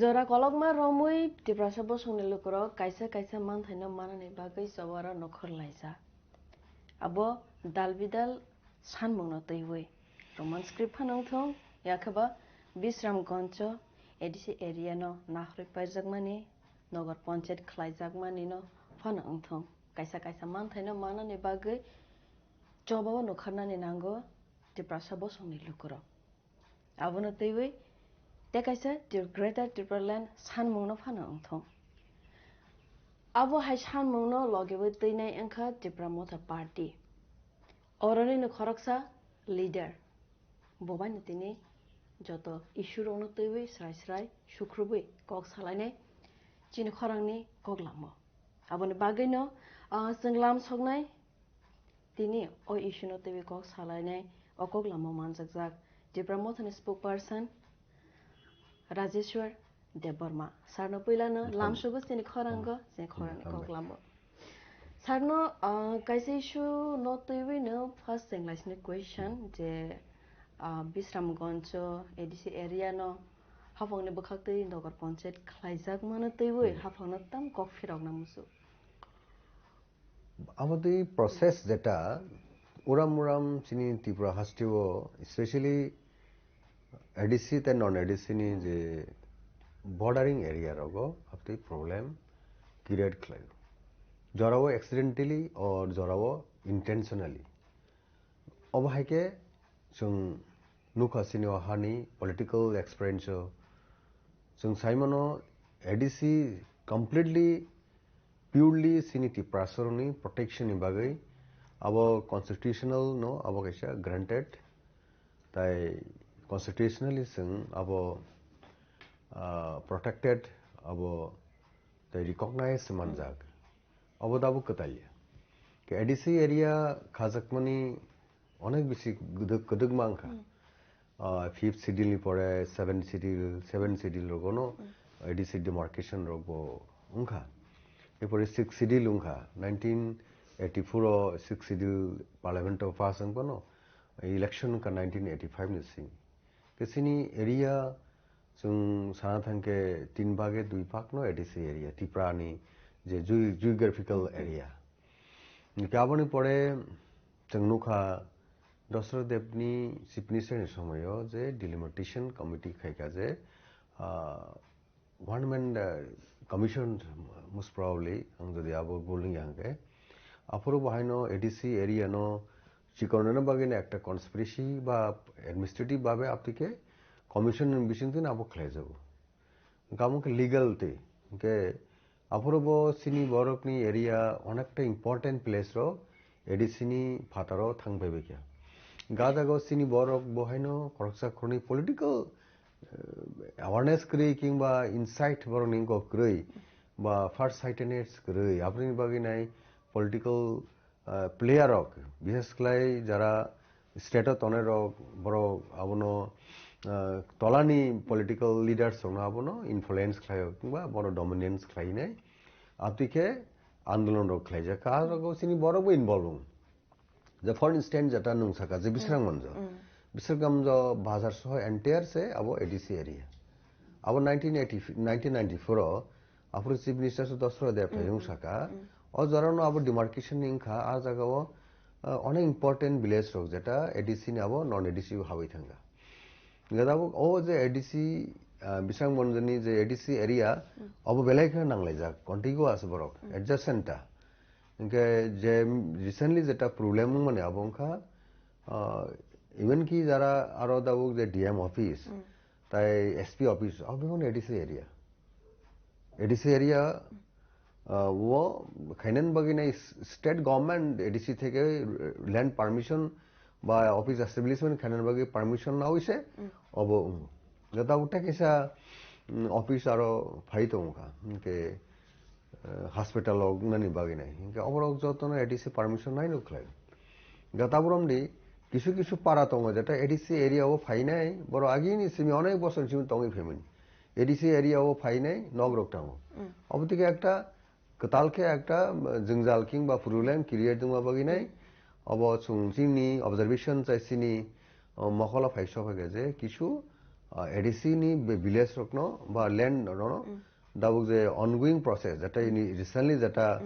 Jora kolokma romwi Tiprasa bosongni lukurok kaisa kaisa manthaino manani bagwi chobaro nokhor laijak. Abo dal bidal sanmungno twiwi Roman script phano wngthung, yakhe ba Bisramganjo A D C area no naharwi paijakmani, Nagar Panchayat khlaijakmani no phano wngthung. Kaisa kaisa manthaino manani bagwi chobao nukharnani nango Tiprasa bosongni lukurok. Abono twiwi tei kaisa Tri-, Greater Tipraland sanmungno phano wngthung. Abo hai sanmungno logewi twinai wngkha Tipra Motha Party. Oronino khoroksa leader. Bo baino tini joto issue rokno twiwi srai srai sukhrubwi kok salainai chini khorangni kok lamo. Aboni bagwino, ah, chwng lam soknai tini o issue no twiwi kok salainai o kok lamo manjakjak Tipra Mothani spokesperson Rajeshwar Debbarma. Sarno puilano lam sugo chini khorango, chini khorangni kok lamo. Sarno, ah, kaisa issue no twiwi no first chenglaisini question je, ah, Bisramganjo A D C area no haphangni bwkhaktwi Nagar Panchayat khlaijak mano twiwi haphangno tam kok phirokna muchuk. Abo twi process jeta uram uram chini Tripura hasteo, especially A D C tei non A D C ni je bordering area rogo abo twi problem create khlaio. Jorao accidentally or jorao intentionally. Obo hai khe chwng nukha chini o hani political experience o chwng saimano A D C completely, purely chini Tiprasarokni protection ni bagwi abo constitutional no, abo kaisa granted, tai constitutionally chwng abo, ah, protected, abo tai recognize manjak. Obo dabo kwtal ya. Ke A D C area khajakmani onek bisi kwdwk, kwdwkma wngkha. Hmm. Ah, fifth schedule ni pore seventh schedule, seventh schedule rogono Hmm. A D C demarcation rokbo wngkha. Erpore sixth schedule wngkha. Nineteen eighty-four o sixth schedule parliament o pass wngphano election ka nineteen eighty five ni sing. Ke sini area chwng sana thangkhe tin bage dui bhag no A D C area, Tripura ni je geo-, geographical area. Hingke aboni pore chwng nukha Dasarath Deb ni Chief Minister ni somoyo je delimitation committee khaikha je, ah, one man, uh, commission, most probably, ang jodi abo building yang ke. Aphuru bo haino A D C area no chikonrwna bagwi no ekta conspiracy ba administrative babe aptike commission ni bisingtwi no abo khlaijago. Hingke amo khe legal twi. Hingke aphuru bo chini borokni area onekta important place rok A D C ni phataro thang phaibaikha. Ga jaga o chini borok bo haino khoroksa khoroknwi political, eh, awareness kwrwi kingba insight borokni wngkok kwrwi ba far sightedness kwrwi, aboni bagwi nai political, eh, player rok, bishes khlai jara state o tongnai rok, borok abono, eh, tolani political leaders rokno abono influence khlaio, kingba bono dominance khlainai. Abtwi khe andolon rok khlaijak kha, ah, rok chini borok bo involve wng. Je for instance, jeta nwng saka je Bisrang Manjo. Bisrang Manjo bazar soho entire se abo A D C area. Abo nineteen eighty, nineteen ninety-four o aphuru Chief Minister se Dasarath Deb Phaiwung saka. O jora no abo demarcation ni wngkha, ah jaga o, ah, onek important village rok jeta A D C ni abo non A D C o habwi thangkha. Hingke tabuk o je A D C, ah, Bisrang Manjo ni je A D C area, obo belai kheno nanglaijak, contiguous borok, adjacent ta. Hingke je recently jeta problem wngmani abo wngkha, ah, even ki jara aro tabuk je D M office, tai S P office, abo wngkha A D C area. A D C area, ah, o khainani bagwi nai s-, state government A D C theke land permission ba office establishment khainani bagwi permission nawi se obo wngo. Jeta uta kisa, mm, office aro phai tongo kha, hingke, eh, hospital o wngnani bagwi nai. Hingke oborok jotono A D C permission nai nuk khlai. Jeta boromni kisu kisu para tongo, jeta A D C area o phainai, borok agini simi onek bosor simi tongwi phaimani. A D C area o phainai nok rok tango. Obo tike ekta kwtal khe ekta, uh, jwngjal kingba problem create wngma bagwi nai. Obo chwng chini observation chai chini, uh, mokolo phai sok khe je kisu, uh, A D C ni be-, village rokno ba land rokno dabuk je ongoing process jeta ini recently jeta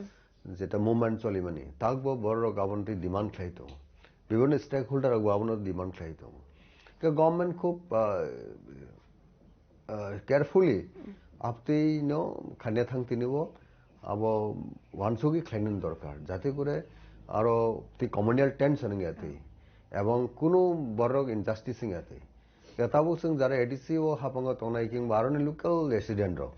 jeta movement cholimani, takbo borok abono twi demand khlai tongo. Bibhinno stakeholder rok bo abono demand khlai tongo. Ke government khub, ah, ah, carefully aptwi no khanya thang tini bo abo wansugwi khlainani dorkar. Jate kore aro twi communal tension wngya twi. Ebong kunu borok injustice wngya twi. Ya tabuk chwng jara A D C o hapango tongnai kingba aroni local resident rok,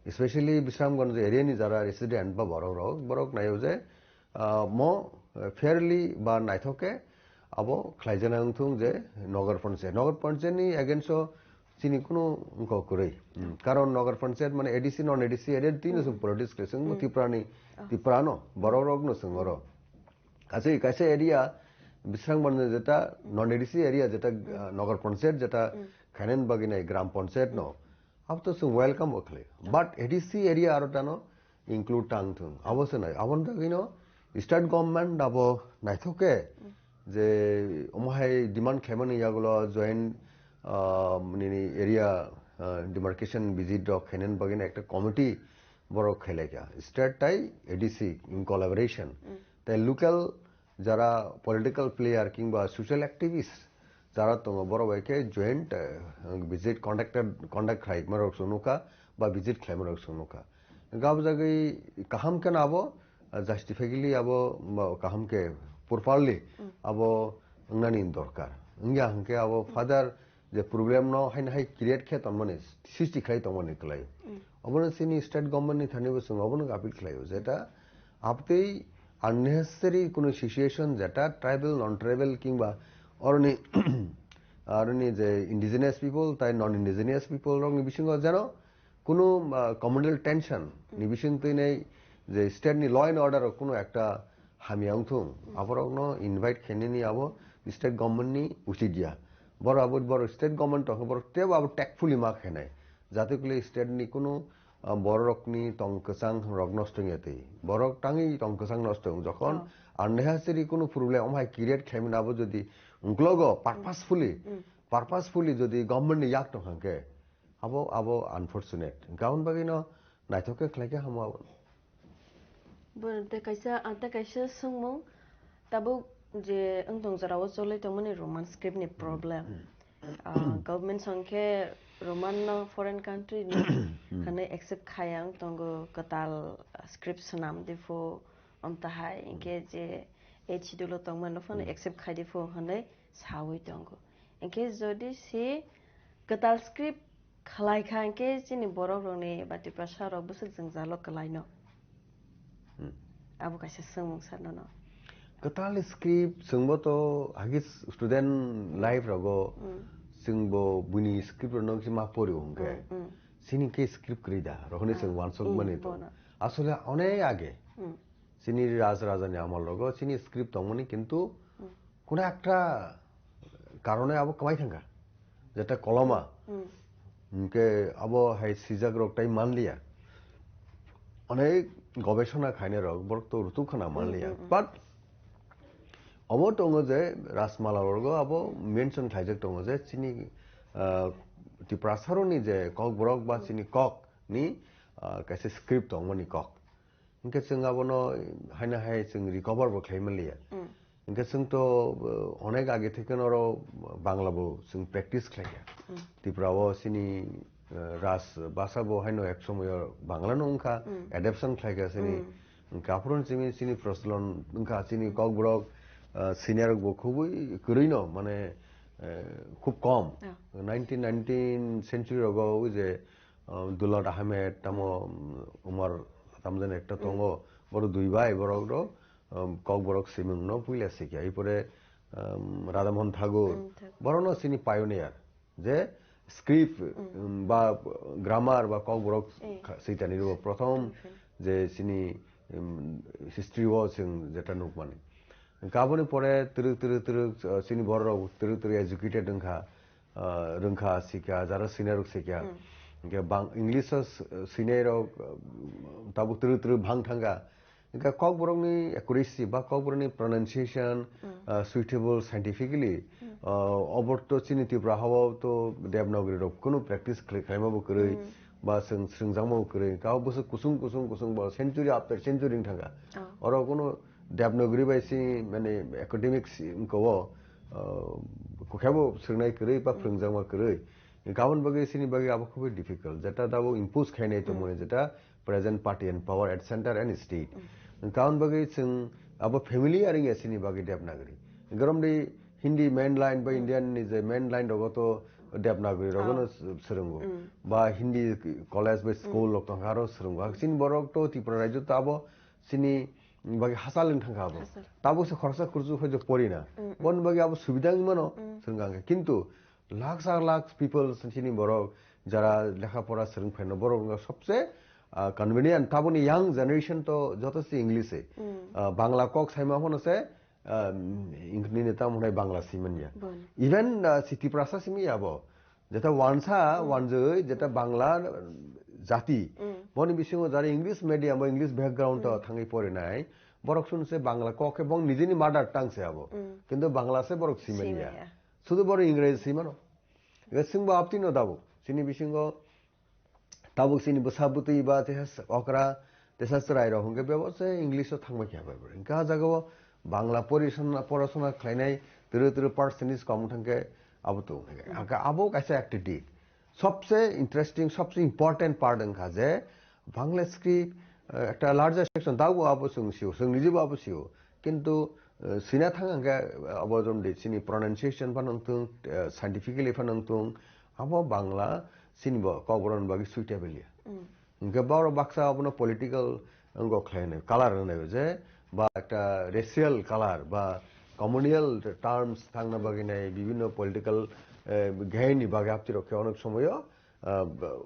especially Bisramganj area ni jara resident ba borok rok, borok naio je, ah, mo, eh, fairly ba naithok khe abo khlaijaknai wngthung je Nagar Panchayat. Nagar Panchayat ni against o chini kunu wngkha kwrwi. Hmm. Karon Nagar Panchayat mane A D C, non A D C area twi no chwng politics khe chwng Tripura ni, Tripura no, borok rok no chwng oro. Kaisa, kaisa area, Bisrang Banda jeta, non A D C area jeta, ah, Nagar Panchayat jeta, khainani bagwi nai Gram Panchayat no, abo to chwng welcome bo khlai. But A D C area aro tano include tang thung. Abo se nai. Aboni bagwi no state government abo naithok khe je omo hai demand khlaimani yagulo joint, ah, nini area, ah, demarcation visit rok khainani bagwi no ekta committee borok khailai kha. State tai A D C in collaboration. Tai local jara political player kingba social activist jara tongo, borok bai khe joint, eh, visit conducted, conduct khlai marok chwng nukha ba visit khlai marok chwng nukha. Gabjagwi kaham khe abo, eh, justifiably abo, ba kaham khe properly abo wngnani dorkar. Wngya hwnkhe abo further je problem no haino hai create khe tonmani, sristi khlai tongmani kwlai. Obono chini state government ni thani bo chwng obono appeal khlaio, jeta abtwi unnecessary kuno situation jeta tribal, non tribal kingba oroni, aroni je indigenous people tai non indigenous people rokni bisingo jeno kuno, ah, communal tension ni bising twi nai je state ni law and order rok kuno ekta hamya wngthung, aborokno invite khainani abo state government ni uchit ya. Borok abo, borok state government tongkha, borok tebo abo tactfully ma khainai. Jate kule state ni kuno, ah, borok rokni tong kwchang rok nosto wngya twi. Borok tangwi tong kwchang nosto wng jokhon unnecessary kuno problem omo hai create khlaimani abo jodi Uklogo purposefully, Hmm. purposefully jodi government ni yak tong hangke, abo, abo unfortunate. Hingke aboni bagwi no naithok khe khlai khe hamo abo. Bo te kaisa, ang te kaisa swngmung, tabuk je wng tong jora o cholai tongmani Roman script ni problem. Hmm. Ah, government song khe Roman no foreign country ni Hmm. hwnwi accept khaya wng tongo, kwtal script swnam di pho, amtahai, Hmm. hingke je eighth schedule o tongmani no phano Hmm. accept khai di pho hwnwi sawi tongo. Hingke jodi se kwtal script khlai kha, hingke chini borok rokni ba Tiprasa rok bwswk jwngjalo kwlai no. Hmm. Abo kaisa swngmung sir nono. Kwtal script chwngbo to hagi student life rogo Hmm. chwngbo buini script rokno kisa ma pori hwnkhe Hmm, hmm. chini khe script kwrwi da rohoni chwng Ah, wansuk hmm, mani to. bono. Asole onek age. Hmm. Chini raj raja ni amal rogo chini script tongmani kintu Hmm. kono ekta karone abo kwmai thangkha. Jeta koloma. Hmm. Hingke abo hai sijak rok tai manliya. Onek gobesona khainai rok borok to rutuk khana Hmm, manliya. hmm, hmm. But obo tongo je Rajmala rogo abo mention khlaijak tongo je chini, ah, Tiprasa rokni je kokborok ba Hmm. chini kok ni, ah, kaisa script tongmani kok. Hingke chwng abono haino hai chwng recover bo khlai manliya. Mm. Hingke chwng to, uh, onek age theke noro Bangla bo chwng practice khlaiya. Mm. Tripura o chini, uh, raj bhasha bo haino ek somoyo Bangla no wngkha, Mm. adaptation khlaikha chini. Mm. Hingke aphuru chini, chini procholon wngkha, chini kokborok, uh, senior rok bo khubui kwrwi no, mane, uh, khub kom. Oh. Nineteen, nineteen century rogo ui je, um, Dulot Ahmed, tamo, um, Umar, tamo jani ekta Hmm. tongo, borok dui bai, borok rok, um, kokborok simung no puila sikya. Ipore, um, Radhamohan Thakur, Hmm, Thakur. borok no chini pioneer, je script, Hmm. um, ba grammar ba kokborok Eh. kha-, sitani rwo prothom Prothom. je chini, um, history o chwng jeta nukmani. Kaboni pore twrwk, twrwk, twrwk, uh, chini borok rok twrwk, twrwk educated wngkha. Ah, rwngkha, sikha, jara senior rok sikha. Hmm. Hingke bang English o s-, senior rok, ah, tabuk twrwk twrwk bang thangkha. Hingke kokborokni accuracy ba kokborokni pronunciation, Hmm. ah, suitable scientifically, Hmm. ah, obo to chini Tripura hao to Devanagari rok kunu practice khlai, khlaima bo kwrwi, Hmm. ba swng, swrwngjakma bo kwrwi. Hingke o bwswk kusung, kusung, kusung bo century after century wng thangkha. Oh. Oro kunu Devanagari bai si, mane, academic si, wngkha o, ah, khe bo swrwngnai kwrwi ba Hmm. phwrwngjakma kwrwi. Hingke aboni bagwi chini bagwi abo khubui difficult. Jeta tabuk impose khainai tongmani Hmm. jeta present party and power at center and state. Hmm. Hingke aboni bagwi chwng abo familiar wngya chini bagwi Devanagari. Hingke romdi Hindi mainline ba Hmm. Indian ni je mainline rogo to Devanagari rogo no Ah. s-, swrwngo. Hmm. Ba Hindi college ba school Hmm. rok tongkha aro swrwngo. Chini borok to Tripura rajyo to abo chini bagwi hachal wng thangkha abo. Hachal. Tabuk se khoroksa kurchu hoi je pori na. Mm, mm. Boni bagwi abo subida wngwi mano, Mm. swrwng kha hwnkhe. Kintu lakh sa lakh people chini borok jara lekha pora swrwng phaino borok wngkha sobse, ah, convenient. Taboni young generation to joto se English se. Mm. Ah, Bangla kok saima phano se, ah, nini tamo hwnai Bangla simanya. Bon. Even, ah, si Tiprasa simi abo. Jeta wansa, Hmm. wanjwi, jeta Bangla jati. Hmm. Boni bisingo jara English medium ba English background to Hmm. thangwi porinai. Borok sunu se Bangla kok khe bong nijini mother tongue se abo. Hmm. Kintu Bangla se borok simanya. Simanya. Sudu borok Ingreji simano. Ega singbo apti no dabo. Chini bisingo tabuk chini bwsa bwtwi ba teisa okra, teisa chwrai rok hwnkhe bebak se English o thangbai kha bai bai. Hwnkhe ah jagao Bangla porisona, porasona khlainai twrwi twrwi percentage kom thangkhe abo tong khe. Hmm. Hwnkhe abo kaisa ekta dik. Sobse interesting, sobse important part wngkha je Bangla script, eh, ekta larger section dago abo chwng sio, chwng nijibo abo sio. Kintu, eh, sina thang hwnkhe, eh, abo jom de chini pronunciation phano wngthung, eh, scientifically phano wngthung, abo Bangla chini bo kokborokni bagwi suitable ya. Mm. Hwnkhe borok baksa abono political wngkha khlainai, color hwnwi je, ba ekta racial color, ba communal terms thangna bagwi nai, bibhinno political, eh, gain ni bagwi aptirok khe onek somoyo, ah,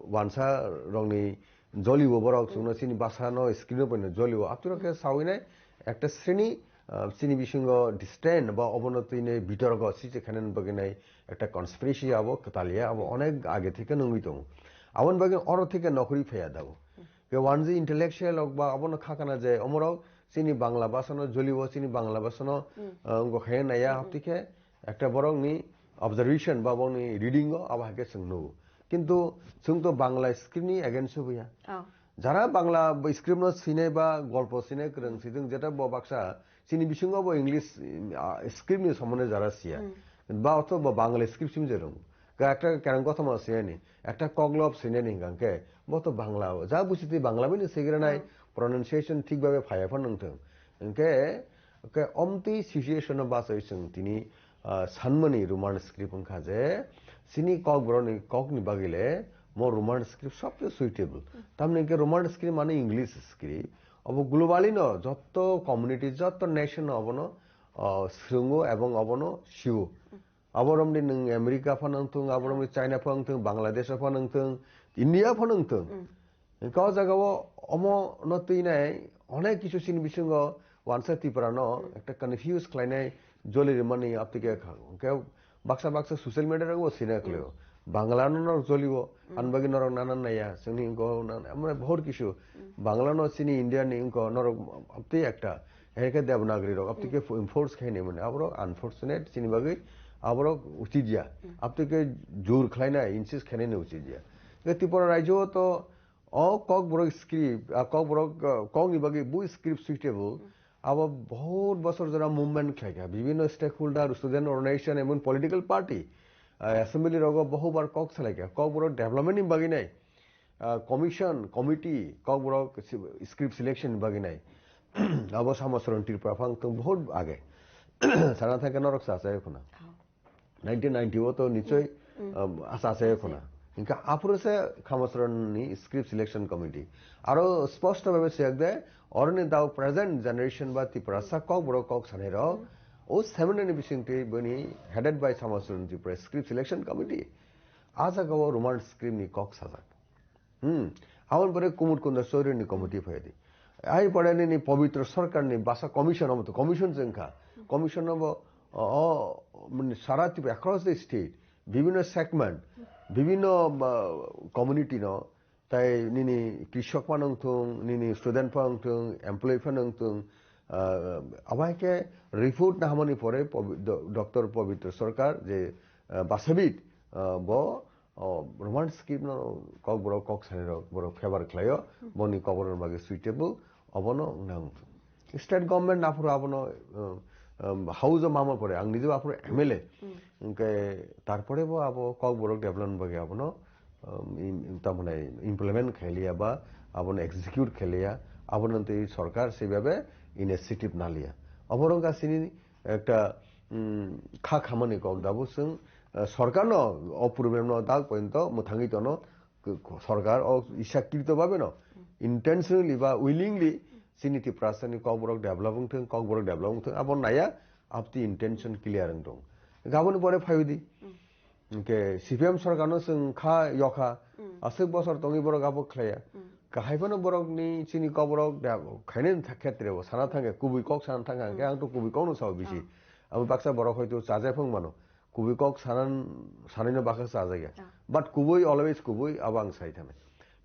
wansa rokni jolibo borok chwngno chini basa no screen o poino jolibo. Aptirok khe sawi nai ekta sreni, ah, chini bisingo distant ba obono twi nai bitorgo sije khainani bagwi nai ekta conspiracy abo kwtal ya, abo onek age theke nungwi tongo. Aboni bagwi oro theke nokhorwi phaiya dago. Ke wanji intellectual rok ba abono khakana je omorok chini Bangla basa no jolibo, chini Bangla basa no, Hmm. ah, wngkha khe naiya Hmm. hapti khe, Ekta borokni observation ba borokni reading o abo hai khe chwng nugo. Kintu chwng to Bangla script ni against o ya. Oh. Jara Bangla script no sinai ba golpo sinai kwrwng, hmm, sijwng jeta bo baksa chini bisingo bo English, ah, script ni somonde jara siya. Hmm. Ba otho bo Bangla script sim jerung. Ka ekta kerang kothoma siyani, ekta koklop sinani hingkang khe bo to Bangla o. Ja busi twi Bangla bini sigranai, hmm, pronunciation thik babe phaya phan nangthung. Hingkhe, hingkhe omtwi situation no bachai chwng tini, ah, sanmani Roman script wngkha je chini kokborokni kokni bagwi le mo Roman script sobse suitable. Tamni hingkhe Roman script mane English script. Obo globally no jotto community, jotto nation no obono, ah, swrwngo ebong obono sio. Aboromni nwng America phano wngthung, aboromni China phano wngthung, Bangladesh phano wngthung, India phano wngthung. Mm. Hingke o jaga o omo no twi nai onek kisu chini bisingo wansa Tripura no, mm, ekta confuse khlainai joli rimani aptike kha. Hingke baksa baksa social media rogo sina khlaio. Mm. Bangla no norok jolio, mm, anbagi norok nana naiya, chwngni wngko nana, mane bahut kisu. Mm. Bangla no chini India ni wngko norok aptwi ekta. Hai khe Devanagari rok, aptwi khe enforce khainai mani. Aborok unfortunate, chini bagwi aborok uchit ya. Hmm. Aptwi khe jur khlainai, insist khainai no uchit ya. Khe Tripura rajyo to o Kokborok script, a Kokborok, uh, kokni bagwi bu script suitable. Hmm. Abo bahut bosor jora movement khlaikha. Bibhinno stakeholder, student organization, emon political party, uh, assembly rogo bohubar kok salaikha. Kokborok development ni bagwi nai. Ah, commission, committee, kokborok si-, script selection ni bagwi nai. Abo Samosron Tripura phang tong bahut age. Sana thangkhe norok sa achai khuna. Oh. Nineteen ninety o to nichoi, mm, um, asa achai khuna. Hingkha aphuru se Khamosron ni script selection committee. Aro sposto bhabe siyakde, oroni dao present generation ba Tiprasa kokborok kok sanai rok, mm, o seminar ni bisingtwi bini headed by Samosron Tripura script selection committee. A jaga o Roman script ni kok sajak. Hmm. Aboni pore Kumud Kunda Chowdhury ni committee phai di. Ai pore nini Pabitra Sarkar ni basa commission omo to commission se wngkha. Commission omo, o, o, mani sara Tripura across the state, bibhinno segment, bibhinno, ah, community no, tai nini krishok phano wngthung, nini student phano wngthung, employee phano wngthung, ah, abo hai khe report nahamani pore Pabi-, Do-, Doctor Pabitra Sarkar je, ah, basabit, ah, bo O, Roman script no kokborok kok sanai rok borok favor khlaio, hmm, boni kokborok bagwi suitable, obono wngna wngthung. State government aphuru abono, um, um, house o mama pore, ang nijebo aphuru M L A. Hmm. Hingke tarpore bo abo kokborok development bagwi abono, um, im-, im-, tamhwnai implement khailiya ba abono execute khailiya, abono tei sorkar sebabe initiative naliya. Oborok gasini ekta, um, kha khamani kok dabo chwng, uh, sorkarno o problem no dak pointo mwthangwi tono, k-, k-, sorkar o isakrito babe no intentionally ba willingly chini Tiprasani kokborok develop wngthung, kokborok develop wngthung, abo naya apti intention clear wngtong. Gaboni pore phaiwi di. Hingke C P M sorkarno chwng kha yokha, mm, aswk bosor tongwi borok abo khlaiya. Mm. Kahai phano borokni chini kokborok da khainani tha-, khetre bo sana thangkhe kubui kok sana thangkha, hingke, mm, ang to kubui kokno sao bisi. Ah. Abo baksa borok hoito chajak phang mano. Kubui kok sanan-, sanaino baksa chajakya. Ah. But kubui always kubui abo ang sai thanai.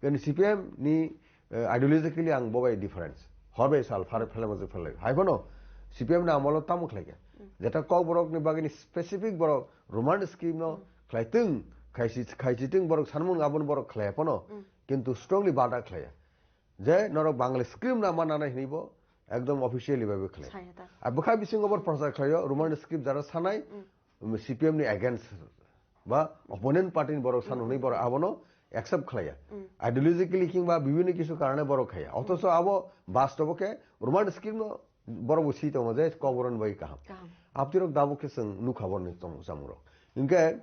Kani C P M ni Eh, ideologically ang bo bai difference. Hor bai sal phar phele mo phele. Hai bono C P M na amolo tamo khlai kha. Mm. Jeta kok borok ni bagini specific borok Roman script no, mm, khlai tong, khaisi, khaisi tong borok sanmung abon borok khlai pono. Mm. Kintu strongly bada khlai. Je norok Bangla script na manana hini bo ekdom officially bai khlai. Saya ta. Ar bwkha bisingo bor prochar khlaio Roman script jara sanai, mm, um, C P M ni against ba opponent party ni borok san hwnwi borok abono accept khlaiya. Mm. Ideologically kingba bibhinno kisu karone borok khaiya. Othocho abo bastobo khe Roman script no borok bo si tongo je kokborok ni bagwi kaham. Kaham. Abtirok dabo khe chwng nukha borokni tong-, chamungrok. Hinkhe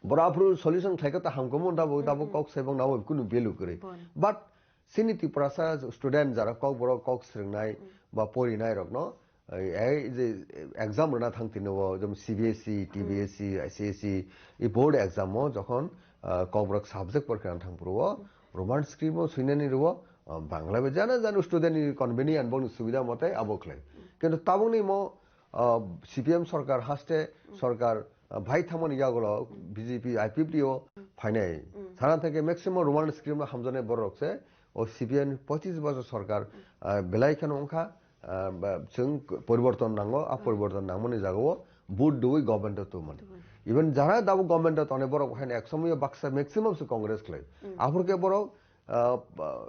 borok aphuru solution khlaikha ta hamkhe mon dabo, dabo kok sebong nabo kunu value kwrwi. Bon. But Chini Tiprasa student jara kokborok kok swrwngnai, mm, ba porinai rokno, eh, eh, je exam rwna thang tini o, jemon C B S E, mm, T B S E, I C S E, e board exam o jokhon, ah, kokborok subject porikha thang phuru o, mm, Roman script o swinani rwo, ah, Bangla bai jana jana student ni convenient boni subida mote abo khlai. Mm. Kintu tabukni mo, ah, C P M sorkar haste, mm, sorkar, ah, bai thangmani yagulo B J P I P F T o phainai. Mm. Sana thangkhe maximum Roman script no hamjaknai borok se o C P M pochis bosor sorkar, mm, ah, belai kheno wngkha, ah, ba, chwng poriborton nango, a, mm, poriborton nangmani jagao Vote dui government o tongmani. Even jara dabo government o tongnai borok haino ek somoyo baksa maximum se Congress khlai. Aphur khe borok, ah,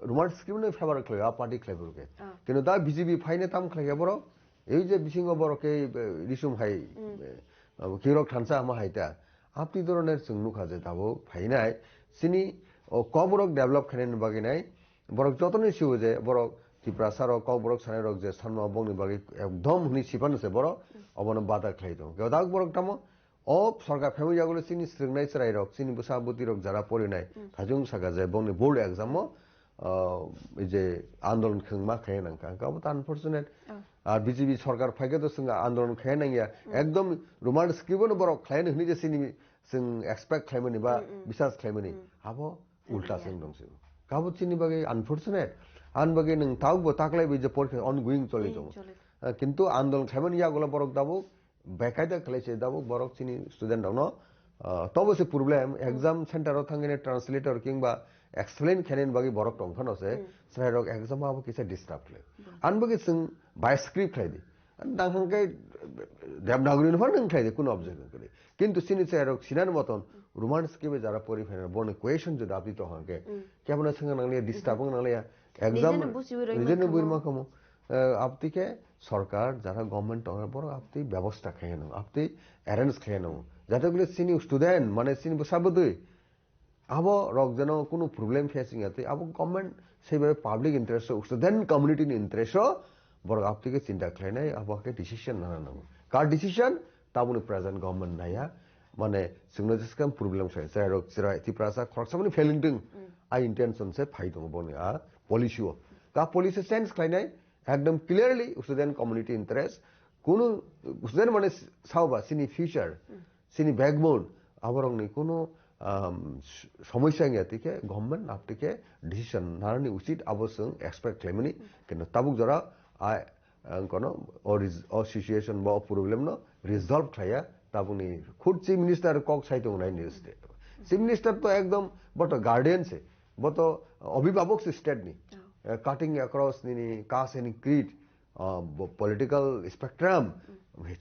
Roman script no favor khlai, a party khlai borok khe. Kintu da B J P phaina tam khlai khe borok, ei je bisingo borok khe, eh, risum hai, eh, abo kirok thansa ama hai ta. Apni doroner chwng nukha je dabo phainai, chini o kok borok develop khainani bagwi nai, borok jotoni siwo je borok Tiprasa rok, Kokborok sanai rok je sanma bongni bagwi ekdom hwnwi siphano se borok obono bada khlai tongo. Kedak borok tamo o sorkar phaimani yagulo chini swrwngnai chwrai rok, chini bwsa bwtwi rok jara porinai thajung saka je bongni board exam o, ah, ei je andolon khwngma khlai nangkha. Hwnkhe abo ta unfortunate. Ar B J P sorkar phaikhe to chwng andolon khlai nangya. Ekdom Roman script no borok khlai hwnwi je chini chwng expect khlaimani ba bisas khlaimani. Abo ulta se wng tong se. Kabo chini bagwi unfortunate. Ani bagwi nwng tabuk bo taklai bai je porikha ongoing choli tongo. Ah, kintu andolon khlaimani yagulo borok tabuk bekaida khlai se tabuk borok chini student rokno, ah, tobo se problem exam center o thangwi translator kingba explain khainani bagwi borok tong phano se chwrai rok exam abo kisa disturb khlai. Ani bagwi chwng by script khlai di. Nang hwnkhe Devanagari no phano wng khlai di, kuno objection kwrwi. Kintu chini chwrairok sinani moton Roman script bai jara pori phaina borni question jodi apni tong hwnkhe kebono swngna nangliya, disturb wng nangliya. Exam nijeno buchiwi rwima nijeno kamo. Buirima kamo. Eh, apti khe sorkar jara government tongo borok apti bebosta khaino, apti arrange khaino. Jate kule chini student mane chini bwsa bwtwi Abo rok jeno kunu problem face wngya tei abo government saibai public interest o, student community ni interest o borok aptike chinta khlainai, abo khe decision nana nango. Kar decision? Taboni present government naiya, mane chwngno jeskam problem sai, chwrairok chwrai Tiprasa khoroksa mani failing tong, a intention se phai tongo boni a policy o. Ka policy change khlainai, ekdom clearly student community interest, kunu student mane saoba chini future, chini backbone, aborokni kunu, um, s-, somosya wngya tike government aptike decision nanani uchit abo chwng expect khlaimani. Kintu tabuk jora a, ang kono o res-, o situation ba o problem no resolve khlaiya tabukni khud chief minister kok sai tongo nai news de. Chief minister to ekdom bo to guardian se, bo to obhibhabok se state ni. Eh, cutting across nini caste and creed, ah, bo political spectrum,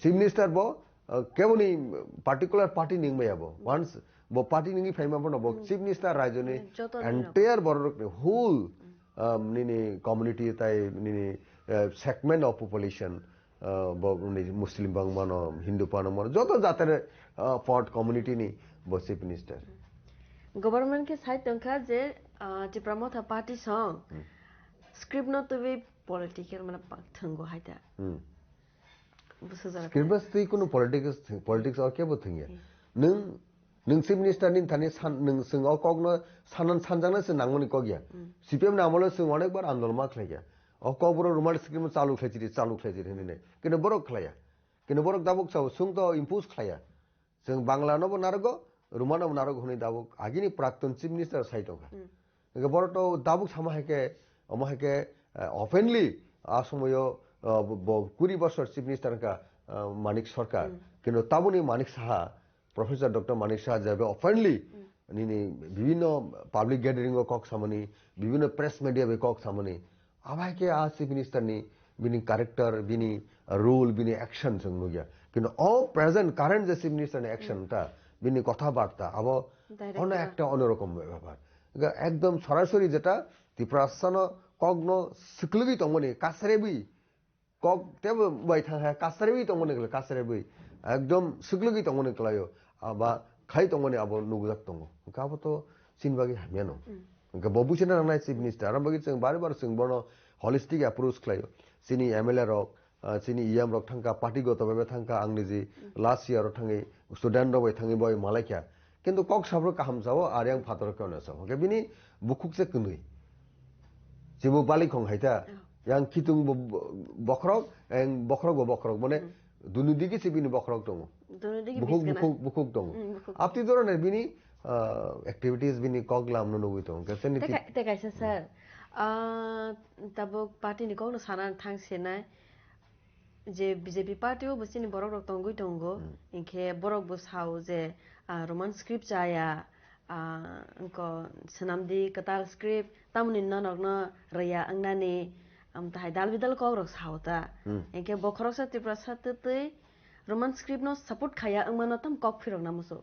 chief minister bo, ah, keboni particular party ni wngmaya bo. Once bo party ni wngwi phaima bono bo chief minister rajyo ni entire borok rok ni whole, ah, nini community tai nini, eh, segment of population, ah, bo nini Muslim bang mano, Hindu pano mano, joto jater, ah, part community ni bo chief minister. Government khe sai tongkha je, ah, Tipra Motha party song script no twi political mane pa-, thwngo hai ta. Hmm. Busu jora Script twi kunu politics, politics o kebo thwngya. Nwng, nwng chief minister ni thani san, nwng swng o kok no sanan sanjakna se nangmani kok ya. C P M ni amolo swng onek bar andolon ma khlai ya. O kok boro Roman script no chalu khlai chiri, chalu khlai chiri hinwi nai. Kino borok khlai ya. Kino borok tabuk chao swng to impose khlai ya. Chwng Bangla no bo narogo, Roman no bo narogo hwnwi tabuk agini Prakton Chief Minister sai tongkha. Hwnkhe borok to tabuk sama hai khe, omo hai khe, eh, openly a somoyo, eh, bo, bo kuri bosor Chief Minister wngkha, eh, Manik Sarkar. Kintu tabukni Manik Saha, Professor Doctor Manik Saha je openly nini bibhinno public gathering o kok samani, bibhinno press media bai kok samani, Abo hai khe a Chief Minister ni bini character, bini role, bini action chwng nukya. Kintu o present current je Chief Minister ni action ta, bini kotha barta, abo Direct ono ba. Ekta onorokom bepar. Ga ekdom sorasori jeta Tiprasa no kok no swklwgwi tongmani, kasrebwi. Kok tebo bai thang ha, kasrebwi tongmani kle, kasrebwi. Ekdom swklwgwi tongmani kwlaio. Aba khai tongmani abo nukjak tongo. Hwnkhe abo to chini bagwi hamya no. Hwnkhe bo buchina nangnai Chief Minister, aro bagwi chwng bari bar chwng bono holistic approach khlaio. Chini M L A rok, ah, chini E M rok thangkha, party goto bebe thangkha, ang niji last year o thangwi student rok bai thangwi bai malaikha. Kintu kok sabrok kaham sao, ari ang phator khe ono sao. Hwnkhe bini bukhuk se kwnwi. Chibo balikhong hai ta. Yang khitung bo, bo, bokhorok, yang bokhorok bo bokhorok. Mane, dunu digi se bini bokhorok tongo. Dunu digi bukhuk, bukhuk, bukhuk tongo. Hmm, bukhuk. Apti doroner bini, ah, activities bini kok lam no nugwi tongo. Khe seni te ti- kai-, te kaisa sir. Ah, tabuk party ni kok no sana thang senai. Je B J P party o bo chini borok rok tongwi tongo. Hmm. Hinkhe borok bo sao je, ah, Roman script chaya, ah, wngko swnamdi kwtal script, tamoni nonokno rwya wngnani, amtahai dal bidal kokrok sao ta. Hmm. Hinkhe bo khoroksa Tiprasa twtwi, Roman script no support khaya wngmano tam kok phirokna musu.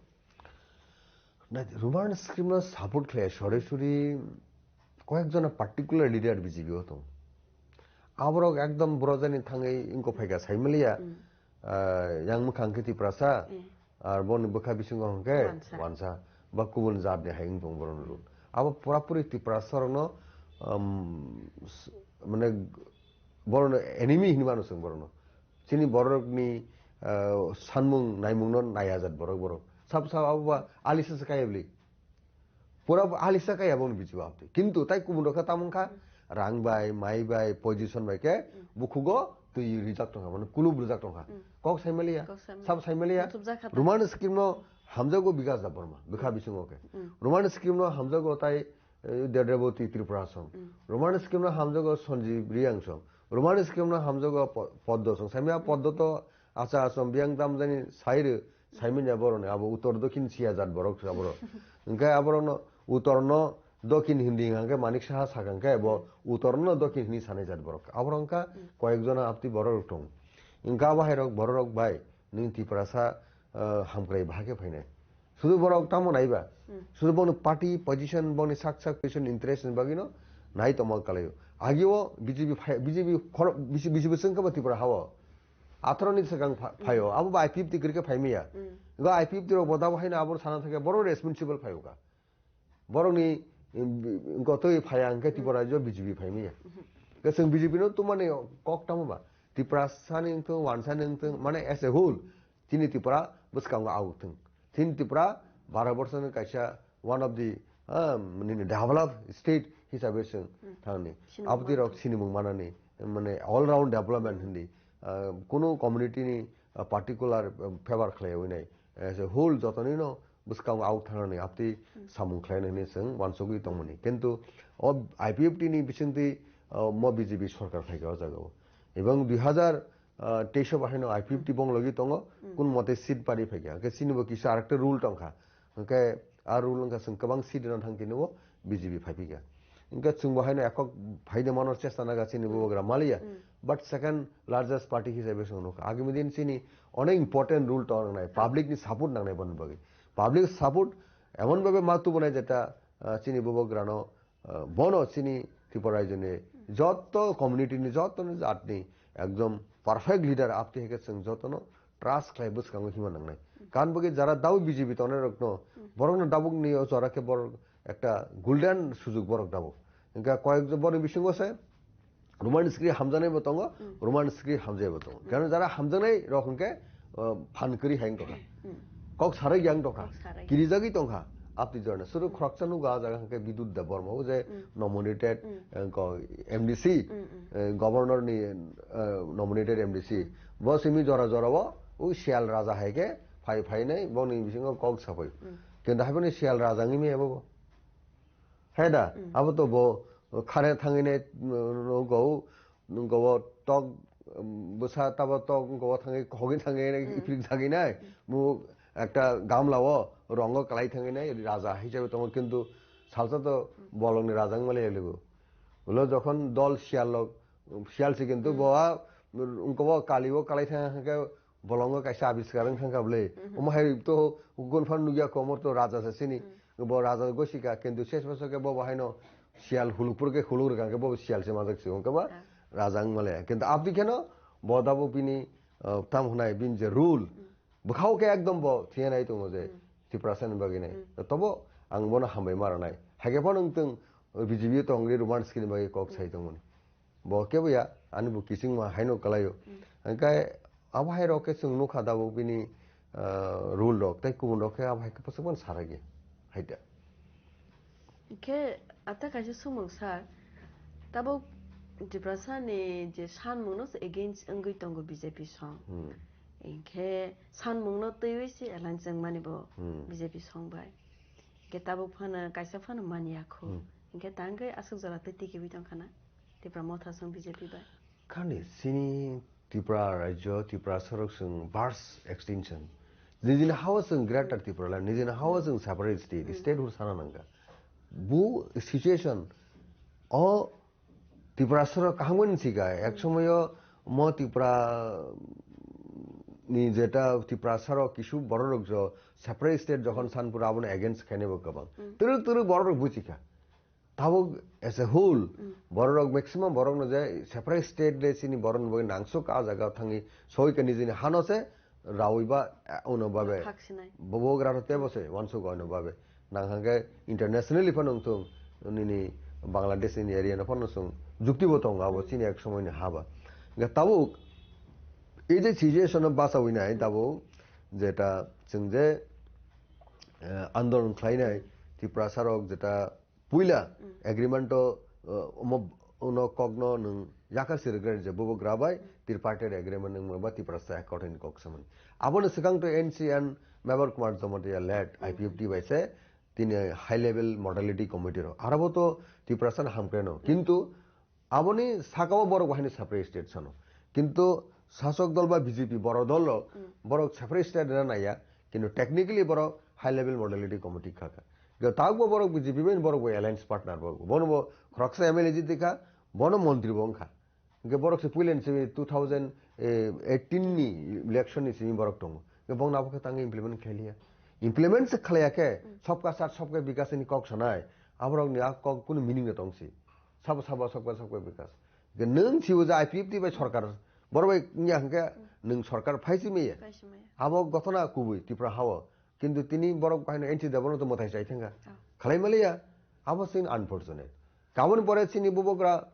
Na, Roman script no support khlai sorry sorry koyekjona particular leader B J P o tong. Aborok ekdom borojani thangwi wngkok phaika saimaliya. Hmm. Ah, yang mwkhang khe Tiprasa, Hmm. ar boni bwkha bisingo hwnkhe Wansa. Wansa, ba kubun jatni hai wng tong borokno rw. Abo pura puri Tiprasa rokno, um, s-, mane borokno enemy hinwi mano chwng borokno. Chini borokni, ah, sanmung naimungno naiya jat borok borok. Sab sab abo ba alisa se kaya bli. Pura bo alisa kaya boni bijibo abdi. Kintu tai kubun rok khe tamo wngkha rang bai, mai bai, position bai khe bukhugo twi rijak tongkha, mane kulub rijak tongkha. Hmm. Kok saimaliya, Kok saimaliya. Sab saimaliya. Muchubjak kha ta. Roman script no hamjago Bikas Debbarma, bwkha bisingo khe. Hmm. Roman script no hamjago tai, eh, Dedreboti Tripura song. Hmm. Roman script no hamjago Sanjeev Reang song. Roman script no hamjago Po-, Poddo song. Saimaya Poddo to acha achom biyang tamjani sairw. Saimanya boroni abo utor dokhin siya jat borok sa borok. Hwnkhe aborokno utorno dokhin hindi hwnkhe Manik Saha sakha hwnkhe bo utorno dokhin hini sanai jat borok. Aborok wngkha koyekjona apti borok rok tong. Hwnkhe abo hairok borok rok bai nwng Tiprasa, ah, hamkrai bahai khe phainai. Sudu borok tamo naiba. Hmm. Sudu boni party position, boni sak sak position interest ni bagwino nai tongma kalaio. Agio B J P phai-, B J P khoro-, B J P, B J P chwngkhe bo Tripura hao. Atharo ni swkang pha-, phaio, abo ba I P F T kwrwi khe phaimaya. Mm. Go I P F T rok bo dabo haino abo sana thangkhe borok responsible phaio ka. Borok ni, um, gotoi phaya hwnkhe Tripura rajyo B J P phaimaya. Mhm. Ke chwng B J P no tumani kok tamo ba. Tiprasa ni wngthung, Wansa ni wngthung, mane as a whole, chini Tripura bwskango au thung. Chini Tripura baro borsoni kaisa one of the, ah, nini developed state hisabe chwng Hmm. thangni. Sinimung Abdi rok manani. Sinimung manani, mane all round development hindi. Ah, kunu community ni, ah, particular, ah, favor khlaiwi nai. As a whole jotoni no bwskango out thangnani abdi Hmm. samung khlainani chwng wansugwi tongmani. Kintu o I P F T ni bisingtwi, ah, mo B J P sorkar phaikha o jagao. Ebong dui hazar ah, teis o bahaino I P F T bong logi tongo, Hmm. kun mote seat pari phaikha. Hwnkhe chini bo kisa arekta rule tongkha. Hwnkhe a rule wngkha chwng kwbang seat rwna thang tini bo B J P phaiphikha. Hwnkhe chwng bo haino ekok phaide mano chesta naga chini bo Hmm. bagra maliya. Hmm. But second largest party hisabe chwng nukha. Agami din chini onek important rule tong nangnai, public ni support nangnai boni bagwi. Public support emon bhabe ma tubunai jeta, ah, chini bo bagrano Ah, bono chini Tripura rajyoni joto community ni, joto ni jat ni ekdom perfect leader apti hai khe chwng joto no trust khlai bwskango hima nangnai. Kan bagwi jara dabo B J P tongnai rok no, borok no dabuk ni o jora khe borok ekta golden sujug borok dabo. Hwnkhe koyek jon borok ni bisingo se Roman script hamjaknai bo tongo, Hmm. Roman script hamjai bo tongo. Hmm. Keno jara hamjaknai rok hwnkhe, uh, phan kwrwi hai wng tongkha. Hmm. Kok sarai yang tongkha. Kok sarai. Kirijagwi tongkha. Apni jorna. Suru khoroksa nugo ah jaga hwnkhe Bidut Debbarma o je Hmm. nominated, Hmm. eh, ko M D C, Hmm, hmm. eh, governor ni, eh, nominated M D C. Hmm. Bo simi jora jora o, o Sial Raja hai khe phai phainai, boni bisingo kok sapai. Hmm. Kintu haiboni Sial Raja wngwi maya bo. Hai da, Hmm. abo to bo khare thangwi nai, mm, go, go tok, mm, bwsa tabo tok, go thangwi, hogwi thangwi nai, Hmm. iprik thangwi nai, Hmm. mu ekta gamla o rongo kwlai thangwi nai, raja hisabe tongo, kintu salsa to Hmm. bolongni raja wngmani libo. Ulo jokhon dol siyal lok, siyal se kintu Hmm. bo a, mm, go kali o kwlai thangwi hwnkhe, bolongo kaisa abiskar wng thangkha bwle. Mhm. Omo hai to gunphan nukya komor to raja se sini. Mhm. Bo raja gosika, kintu ses boso khe bo bo haino siyal huluk pur khe huluk rwkha khe bo siyal se majak se wngkha ba Ah. raja wng male. Kintu abdi kheno bo dabo bini, ah, tam hwnai bini je rule. Mhm. Bwkhao khe ekdom bo thiya nai tongo je Mhm. Tiprasa ni bagwi nai. Mhm. Tobo ang bono hambai ma rwnai. Hai khe phano wng tong B J P tongri Roman script ni bagwi kok sai tongmani. Bo kebo ya, ani bo kisingma haino kalaio. Hmm. Hingke abo hai rok khe chwng nukha dabo bini, ah, rule rok, tei kubun rok khe abo hai khe bwswk phano sarakya, hai da. Hingke ata kaisa sumung sir, tabuk Tiprasa ni je sanmung no se against wngwi tongo B J P song. Hmm. Hingke sanmung no twiwi se alliance wngmani bo Hmm. B J P song bai. Hingke tabuk phano kaisa phano manya khu. Hmm. Hingke tangke aswk jora twi tikiwi tongkha na? Tipra Motha song B J P bai. Khani sini Tripura rajyo, Tripura sorok song vast extension. Nijini hao song Greater Tripura land, nijini hao song separate state, Hmm. state hur sana nangka. Bu situation o Tripura sorok kaham ni sika, ek Hmm. somoyo mo Tripura Ni jeta Tiprasa rok kisu borok rok jo separate state jokhon sanpur abono against khainai bo kwbang. Twrwk twrwk borok rok buchikha. Tabuk as a whole, borok rok maximum borok no je separate state de chini borok no bagwi nangsuk a jaga thangwi soi ka nijini hano se rawi ba, eh, uno babe. Khak sinai. Bobo gra tebo se wansuk ono babe. Nang hangke internationally phano wngthung, nini Bangladesh ni area no phano chwng jukti bo tongo abo chini ek somoi ni haba. Hingke tabuk ei je situation no bachawi nai tabuk jeta chwng je, eh, andolon khlainai Tiprasa rok jeta puila agreement o, eh, omo uno kokno nwng yakar sirgre je bobo grabai tripartite agreement nwng ba Tiprasa accord ni kok samani. Abono swkang to N C N Mebar Kumar Jamatia led I P F T bai se tini high level modality committee ro. Arabo to Tiprasa na hamkre no. Kintu aboni sakao borok bahini separate state sano. Kintu sasok dol ba B J P boro dol rok borok separate state na naya. Kintu technically borok high level modality committee khaka. Ga tagbo borok B J P bai borok bo alliance partner borok. Bono bo khoroksa M L A jiti kha, bono montri bo wngkha. Hingke borok se puilen simi two thousand eighteen ni election ni simi borok tongo. Hingke bong nabo khe tangi implement khailiya. Implement se khlaiya khe, sabka saath sabka vikas ni kok sanai. Aborok ni a kok kunu meaning no tong si. Sabo sabo sabka sabka vikas. Hingke nwng sibo je I P F T bai sorkar. Borok bai wngya hingke nwng sorkar phai si maya. Phai si maya. Abo gothona kubui Tripura hao. Kintu tini borok bahino N C debano to mwtai chai thangka. Khalai maliya. Abo sin unfortunate. Kabon pore sini bubogra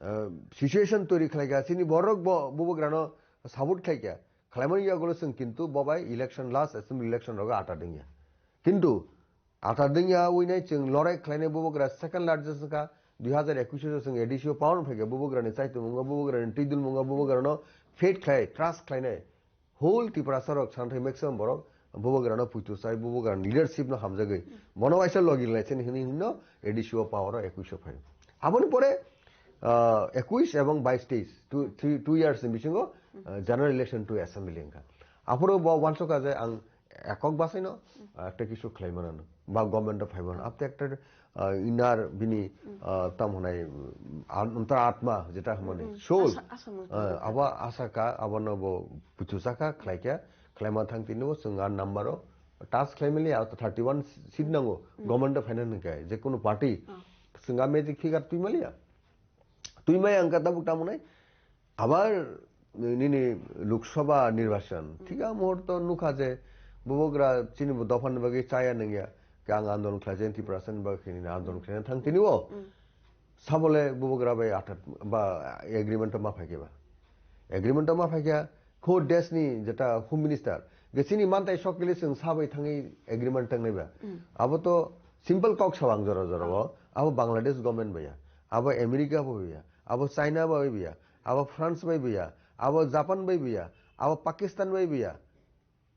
ah, situation toiri khlaikha, chini borok bo bubagrano support khlaikha. Khlaimani yagulo chwng kintu bobai election, last assembly election rogo ata dengya. Kintu ata dengya winai chwng lorai khlainai bubagra second largest wngkha, dui hazar ekush o chwng A D C o power phaikha bubagrani chaitumung o, bubagrani twidulmung o, bubagrano faith khlai, trust khlainai. Whole Tiprasa rok santhai maximum borok bubagrano puitu sai, bubagrani leadership no hamjagwi. Bono waisa logi lai chini hini hino A D C o power o ekush o phai. Aboni pore, ah, ekush ebong bais teis, two, three, two years ni bisingo, ah, general election to assembly wngkha. Aphuru bo wansoka je ang ekok basaino, ah, ekta kisu khlai manano, ba government o phai mano. Apte ekta ah, inner bini, ah, tam hwnai, ah, antar atma jeta hwnmani, soul. Asa-, asa mungkin. Ah, abo asa ka, abono bo puitu saka khlaikha, khlaima thang tini bo chwng a number o touch khlaimaliya, thirty one seat nango, government o phaina hwnkhe, je kunu party, chwng a magic figure twi maliya. Twi maya wngkha tabuk tamo nai. Abar nini Lok Sabha nirbachan, thik a muhurto nukha je bubagra chini bo dopha ni bagwi chaya nangya, ke ang andolon khlai jani Tiprasa ni bagwi khe nini andolon khlai thang tini o. Sabole bubagra bai atat ba agreement ma phaikhe ba. Agreement ma phaikhe kho desh ni jeta Home Minister ge chini mantai sok kili chwng sabai thangwi agreement tangnai ba. Abo to simple kok sawang jora jora o. Abo Bangladesh government baya. Abo America bo baya. Abo China bai biya, abo France bai biya, abo Japan bai biya, abo Pakistan bai biya.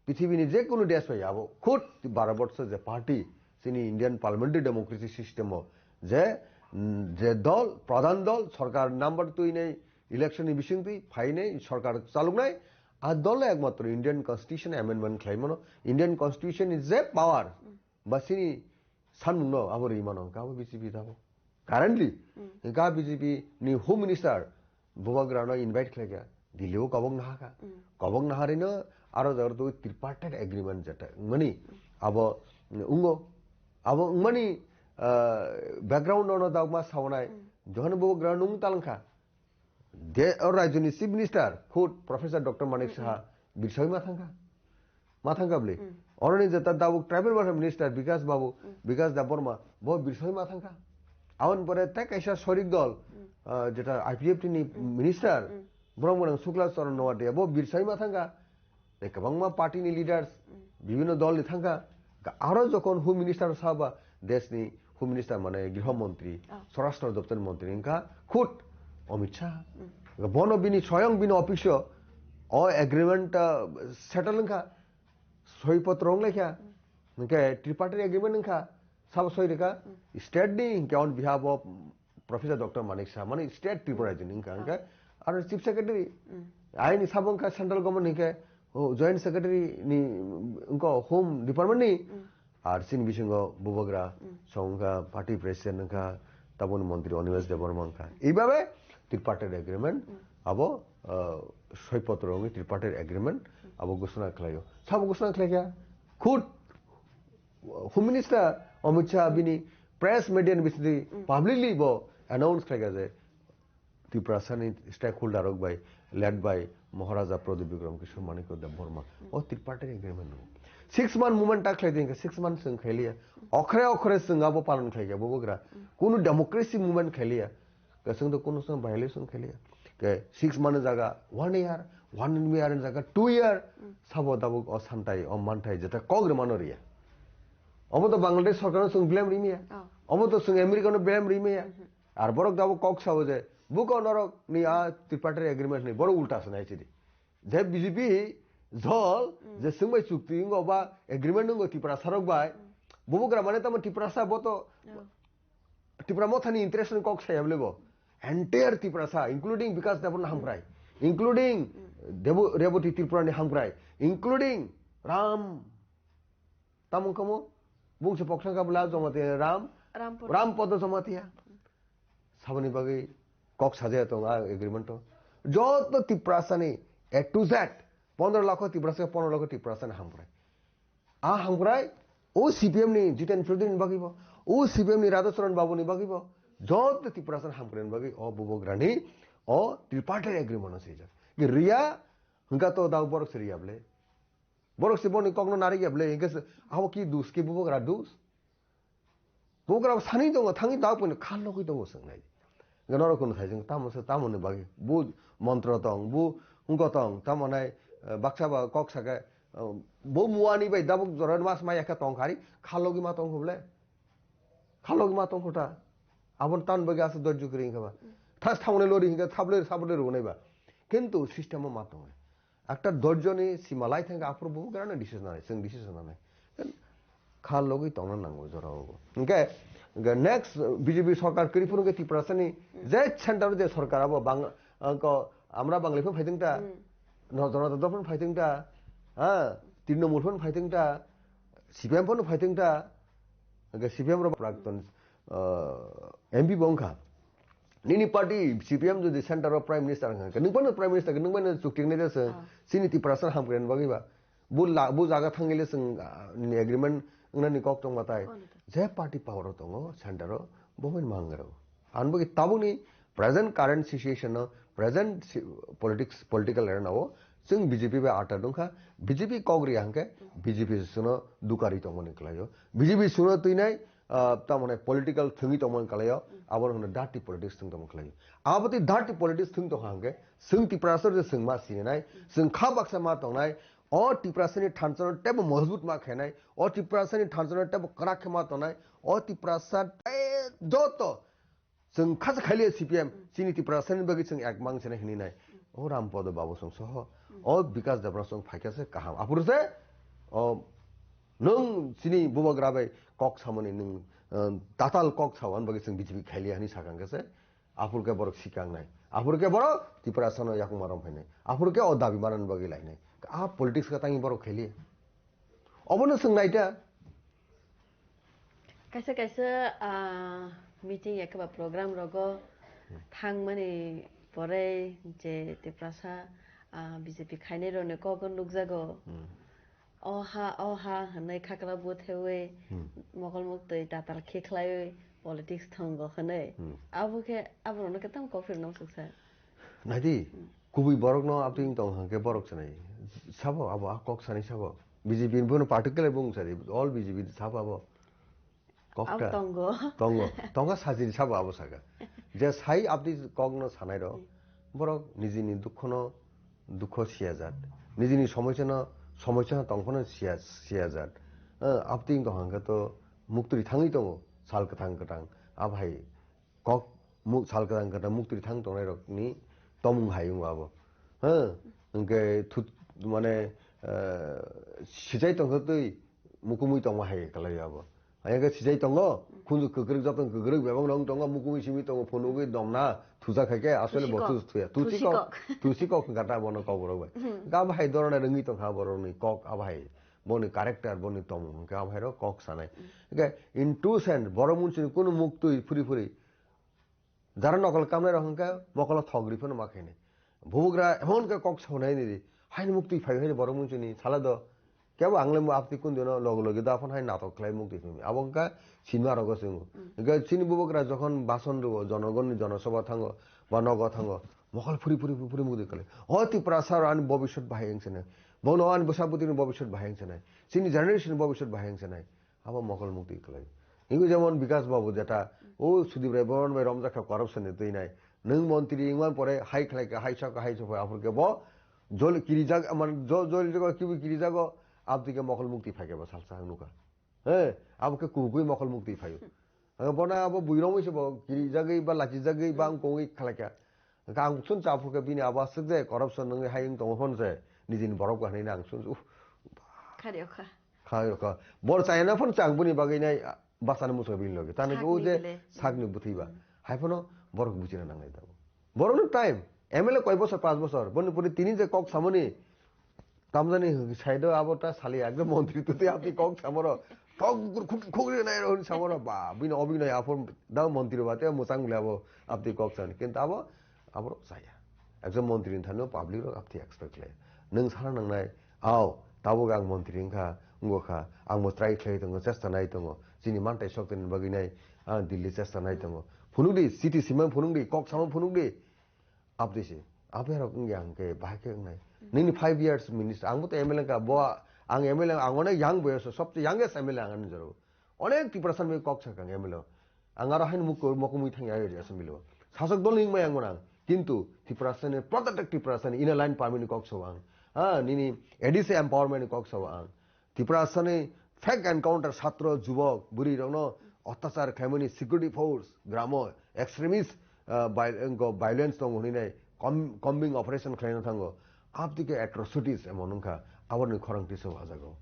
Pithibini je kunu desh bai abo khud Bharat borso je party, chini Indian parliamentary democracy system o je, mm, je dol, pradhan dol, sorkar number twi nei, election ni bising twi phai nei, sorkar chaluk nai, a dol ekmatro Indian constitution amendment khlai mano, Indian constitution ni je power, ba chini sanmung no abo ri mano, hwnkhe abo B J P tabuk. Currently, hwnkhe B J P ni Home Minister bubagra no invite khlai kha, Delhi o kobok naha kha. Kobok naharino aro jaga twi tripartite agreement jeta mani abo, mm, ungo. Abo wngmani, ah, background ono daukma saunai, jokhon bubagra nung talangkha. De, o rajyoni Chief Minister, khud Professor Doctor Manik Saha, birsoi ma thangkha. Ma thangkha bli. Oroni jeta dabuk Tribal Welfare Minister Bikas Babu, Bikas Debbarma, bo birsoi ma thangkha. Aboni pore tei kaisa sorik dol, ah, jeta I P F T ni Minister, borok mwnang Sukla Charan Noatia, bo birsoi ma thangkha. Tei kwbangma party ni leaders, bibhinno dol ni thangkha. Aro jokhon Home Minister saba, desh ni Home Minister mane Griho Montri, Swarashtra Doptor Montri wngkha khud Amit Shah. Bono bini soyong bini office o, o agreement, ah, settle wngkha, soi potro wnglaikha, hwnkhe tripartite agreement wngkha, sabo soi rwkha, state ni hwnkhe on behalf of Professor Doctor Manik Saha, mane state Tripura ni wngkha, hwnkhe aro chief secretary, aini sabo wngkha central government hwnkhe, o, joint secretary ni, wngkha home department ni, ar chini bisingo bubagra, song wngkha party president wngkha, taboni montri Animesh Debbarma wngkha. Eibabe tripartite agreement abo, ah, Soipotro wngwi tripartite agreement abo ghosona khlaio. Sabo ghosona khlaikha? Khud Home Minister Amit Shah bini press media ni bisingtwi publicly bo announce khlaikha je Tiprasani stakeholder rok bai led by Maharaja Pradyut Bikram Kishore Manikya Debbarma o tripartite agreement no. Six month movement ta khlai dingkha, six month swng khailiya. Okhre okhre swng abo palon khlaikha bo bugra. Kunu democracy movement khailiya. Kasung to kunu song violation khailiya. Ke six month jaga one year, one year jaga two year. Sabo dabuk o santai, o mantai jeta kok rwmano riya. Obo to Bangladesh sorkar no sung blame rimiya. Oh. Obo to sung America no blame rimiya. Ar borok dabo kok sabo je, buko norok ni a tripartite agreement ni borok ulta se nai chidi. Je B J P jol, je sung bai chukti ngo ba agreement ngo Tiprasa rok bai. Bubugra mane tamo Tiprasa bo to Tipra Motha ni interest ni kok saya bole bo. Entire Tiprasa, including Bikas Debbarma Hamkrai, including Debu, Reboti Tripura ni Hamkrai, including Ram Tamung kamo bungsi poksa kabla Jamatia Ram, Ram Podo. Ram Podo Jamatia. Saboni bagwi kok sajaya tong a agreement to. Joto Tiprasani A to Z, pondro lakho Tiprasa, pondro lakho Tiprasani hamkrai. A hamkrai, o C P M ni Jiten Chaudhary ni bagwi bo, o C P M ni Radhacharan Babu ni bagwi bo, joto Tiprasani hamkrai ni bagwi o bubugrani o tripartite agreement no swijak. Ki riya, hwnkha to dau borok se riya ble. Borok se boni kokno narikya ble, hwnkhe se abo ki dus, ki bubagra dus? Bubagra sani tongo, thangwi dao poino kha logwi tongo swngnai. Hwnkhe norok kono sai chwng tamo se, tamoni bagwi. Bu montro tong, bu hwnkha tong, tamo nai, eh, baksa ba kok saka, eh, bo muani bai dabuk jora mas maya khe tong khari, kha logwi ma tong kho ble. Kha logwi ma tong kho ta. Abon tan bagwi aswk dojjo kwrwi hwnkha ba. Thas thamonai lori hwnkhe thablai, sablai rwnai ba. Kintu system o ma tongo. Ekta dojjoni sima lai thangkhe aphuru bubugrano decision nanai, chwng decision nanai. Kha logwi tongna nango jorao. Hwnkhe, hwnkhe next B J P sorkar kwrwi phuru hwnkhe Tiprasani je center o je sorkar abo bang-, ang ko, amra Bangali phano phaithwng ta, no, Janata Dal phano phaithwng ta, ha, Trinamool phano phaithwng ta, C P M phano phaithwng ta, hwnkhe C P M rok prakton, ah, M P bo wngkha. Nini party C P M jodi center o Prime Minister wngkha, nwng phano Prime Minister, nwng phano chukti wngnai de chwng. Ah. Chini Tiprasa hamkrai ni bagwi ba. Bu la-, bu jaga thangwi le chwng, ah, nini agreement wngnani kok tong batai. Oh, nito. Je party power o tongo center o, bo bai mangrao. Ang bagwi tabukni present current situation o, present si-, politics, political arena o chwng B J P bai atta dongkha, B J P kok ri hwnkhe B J P suno dukari tongmani kwlaio. B J P suno twinai ah, tamone political thwngwi tongmani kwlaio, abono hwno dirty politics thwng tongmani kwlaio. Abo tei dirty politics thwng tongkha hwnkhe, chwng Tiprasa je chwng ma sinai, chwng kha baksa ma tongnai, o Tiprasani thansa no teibo mojbut ma khainai, o Tiprasani thansa no teibo kwrak khe ma tongnai, o Tiprasa tei joto chwng kha se khailiya C P M, chini Tiprasani bagwi chwng ek mang sene hinwi nai. O Ram Podo Babu chwng soho, o Bikas Debbarma chwng phaikha se kaham. Aphuru se, o nwng chini bubagra bai kok samani nwng, eh, tatal kok sao, ani bagwi chwng B J P khailiya hinwi sakha hwnkhe se, aphuru khe borok sikangnai. Aphuru khe borok Tiprasano yakung marom phainai. Aphuru khe o dabi manani bagwi lainai. A politics khe tangwi borok khailiya. Obono chwng naita. Kaisa kaisa, ah, meeting ya khe ba program rogo thangmani pore je Tiprasa, ah, B J P khainai rokni kok nukjago. Hmm. O ha, o ha hwnwi khakla buthewi Hmm. mokol muktwi tatal khe khlaiwi politics thongo hwnwi. Hmm. Abo khe aborokno khe tamo kok phirno swksa. Naidi, kubui borokno abtwi wng tong hwnkhe borok sanai. Sabo abo a kok sanai sabo. B J P ni bono particular bung sari, all B J P sabo abo. Kok Abo ta. tongo. Tongo. Tongo sajini sabo abo saka. Je sai abtwi kokno sanai rok, borok nijini dukhono dukho siya jat. Nijini somosyano somosyano tongphano siya, siya jat. Eh, abtwi wng tong hwnkhe to muktwi thangwi tongo sal kwthang kwthang. Abhai kok mu-, sal kwthang kwthang muktwi thang tongnai rokni tomung hai wngo abo. Ha? Hwnkhe thut-, mane, eh, sijai tongkha twi mukumui tongma hai kwlai abo. Ayang khe sijai tongo, khunju kwkrwk joto kwkrwk bebak rong tongo, mukumui simi tongo, phunugwi domna thujak hai khe asole Tusi bo kok. thus thuya. Tusi Tusi kok, kok. tusi kok hwnkha ta bono kok borok bai. Hmm. Hwnkhe abo hai dorona rwngwi tongkha borokni kok abo hai. Boni character, boni tomung hwnkhe abo hai rok kok sanai. Hmm. Hwnkhe in two sense, borok munsini kunu muktwi phuri phuri Jara nokol kamnai rok hwnkhe mokolo thok ri phano ma khainai. Bubagra emon khe kok sonai ni di. Haini mukti phai haini borok mung chini sala do. Kebo ang le mo apti kun dino logo logi da phon hai natok khlai mukti phai. Abo wngkha sinma rogo swngo. Wngkha chini bubagra jokhon bason rwo, jonogonni jonosabha thango, ba nogo thango, mokol phuri phuri phuri phuri mukti khlai. O Tiprasa ani bobisot bahai wngse nai. Bono ani bwsabwtini bobisot bahai wngse nai. Chini generation bobisot bahai wngse nai. Abo mokol mukti khlai. Hingo jemon Bikas Babu jeta, o Sudip Rai Boron bai romjak kha corruption ni twi nai. Nwng montri wngman pore hai khlai kha, hai sok kha, hai sok kha, aphur khe bo jol kirijak, man jo-, jol jago kibu kirijago, abdi khe mokol mukti phai khe bo salsa ang nukha. He, abo khe kugui mokol mukti phaio. Ang bona abo buiromwi se bo kirijagwi ba lachijagwi ba ang kongwi khlai kha. Ang sun cha aphur khe bini abo aswk je corruption nungwi hai wng tongo phon se nijini borok bo hanai nang sun, uff. Khari okha. Kha, kha. Bor chayana phano chang boni bagwi nai, ah, bachana muchungo bini loge. Tani Sakni o je bile. Sakni bwthwi ba. Hmm. Hai phano borok buchina nangnai tabuk. Borokno time. M L A koi bosor, panch bosor. Boni pore tini je kok samani. Tamjani side o abo ta sali ekdom montri tuti apni kok samoro. Kok gur khuk khuk ri nai ro samoro ba. Bini obinoi aphor da montri ba te muchang bole abo apni kok sani. Kintu abo Aborok chaya. Ekjon montri ni thani o public rok apti expect khlai. Nwng sana nangnai, "Ao, tabuk ang montri wngkha, wngkha, ang bo try khlai tongo, chesta nai tongo. Chini mantai sok tongni bagwi nai, ah, Delhi chesta nai tongo." Phunuk di, city simang phunuk di, kok samang phunuk di. Abdi se. Abya rok wngya hwnkhe bahai khe wngnai. Nini five years minister, ang bo to M L A wngkha, bo ang M L A, ang onek young boyoso, sobse youngest M L A ang ani jora. Onek Tiprasa ni kok sakha ang M L A. Ang aro haino mukor mokumui thangya area assembly o. Sasok dol ni wngmai ang mano ang. Kintu Tiprasa ni protected Tiprasa ni inner line permit ni kok sao ang. Ha, nini A D C empowerment ni kok sao ang. Tiprasa ni fake encounter satro jubok bwrwi rokno ottachar khlaimani security force gramo extremist, ah, vi-, go violence tong hwnwi nai com-, combing operation khlaina thango. Abdike atrocities emon wngkha aborni khorang tisa wajago.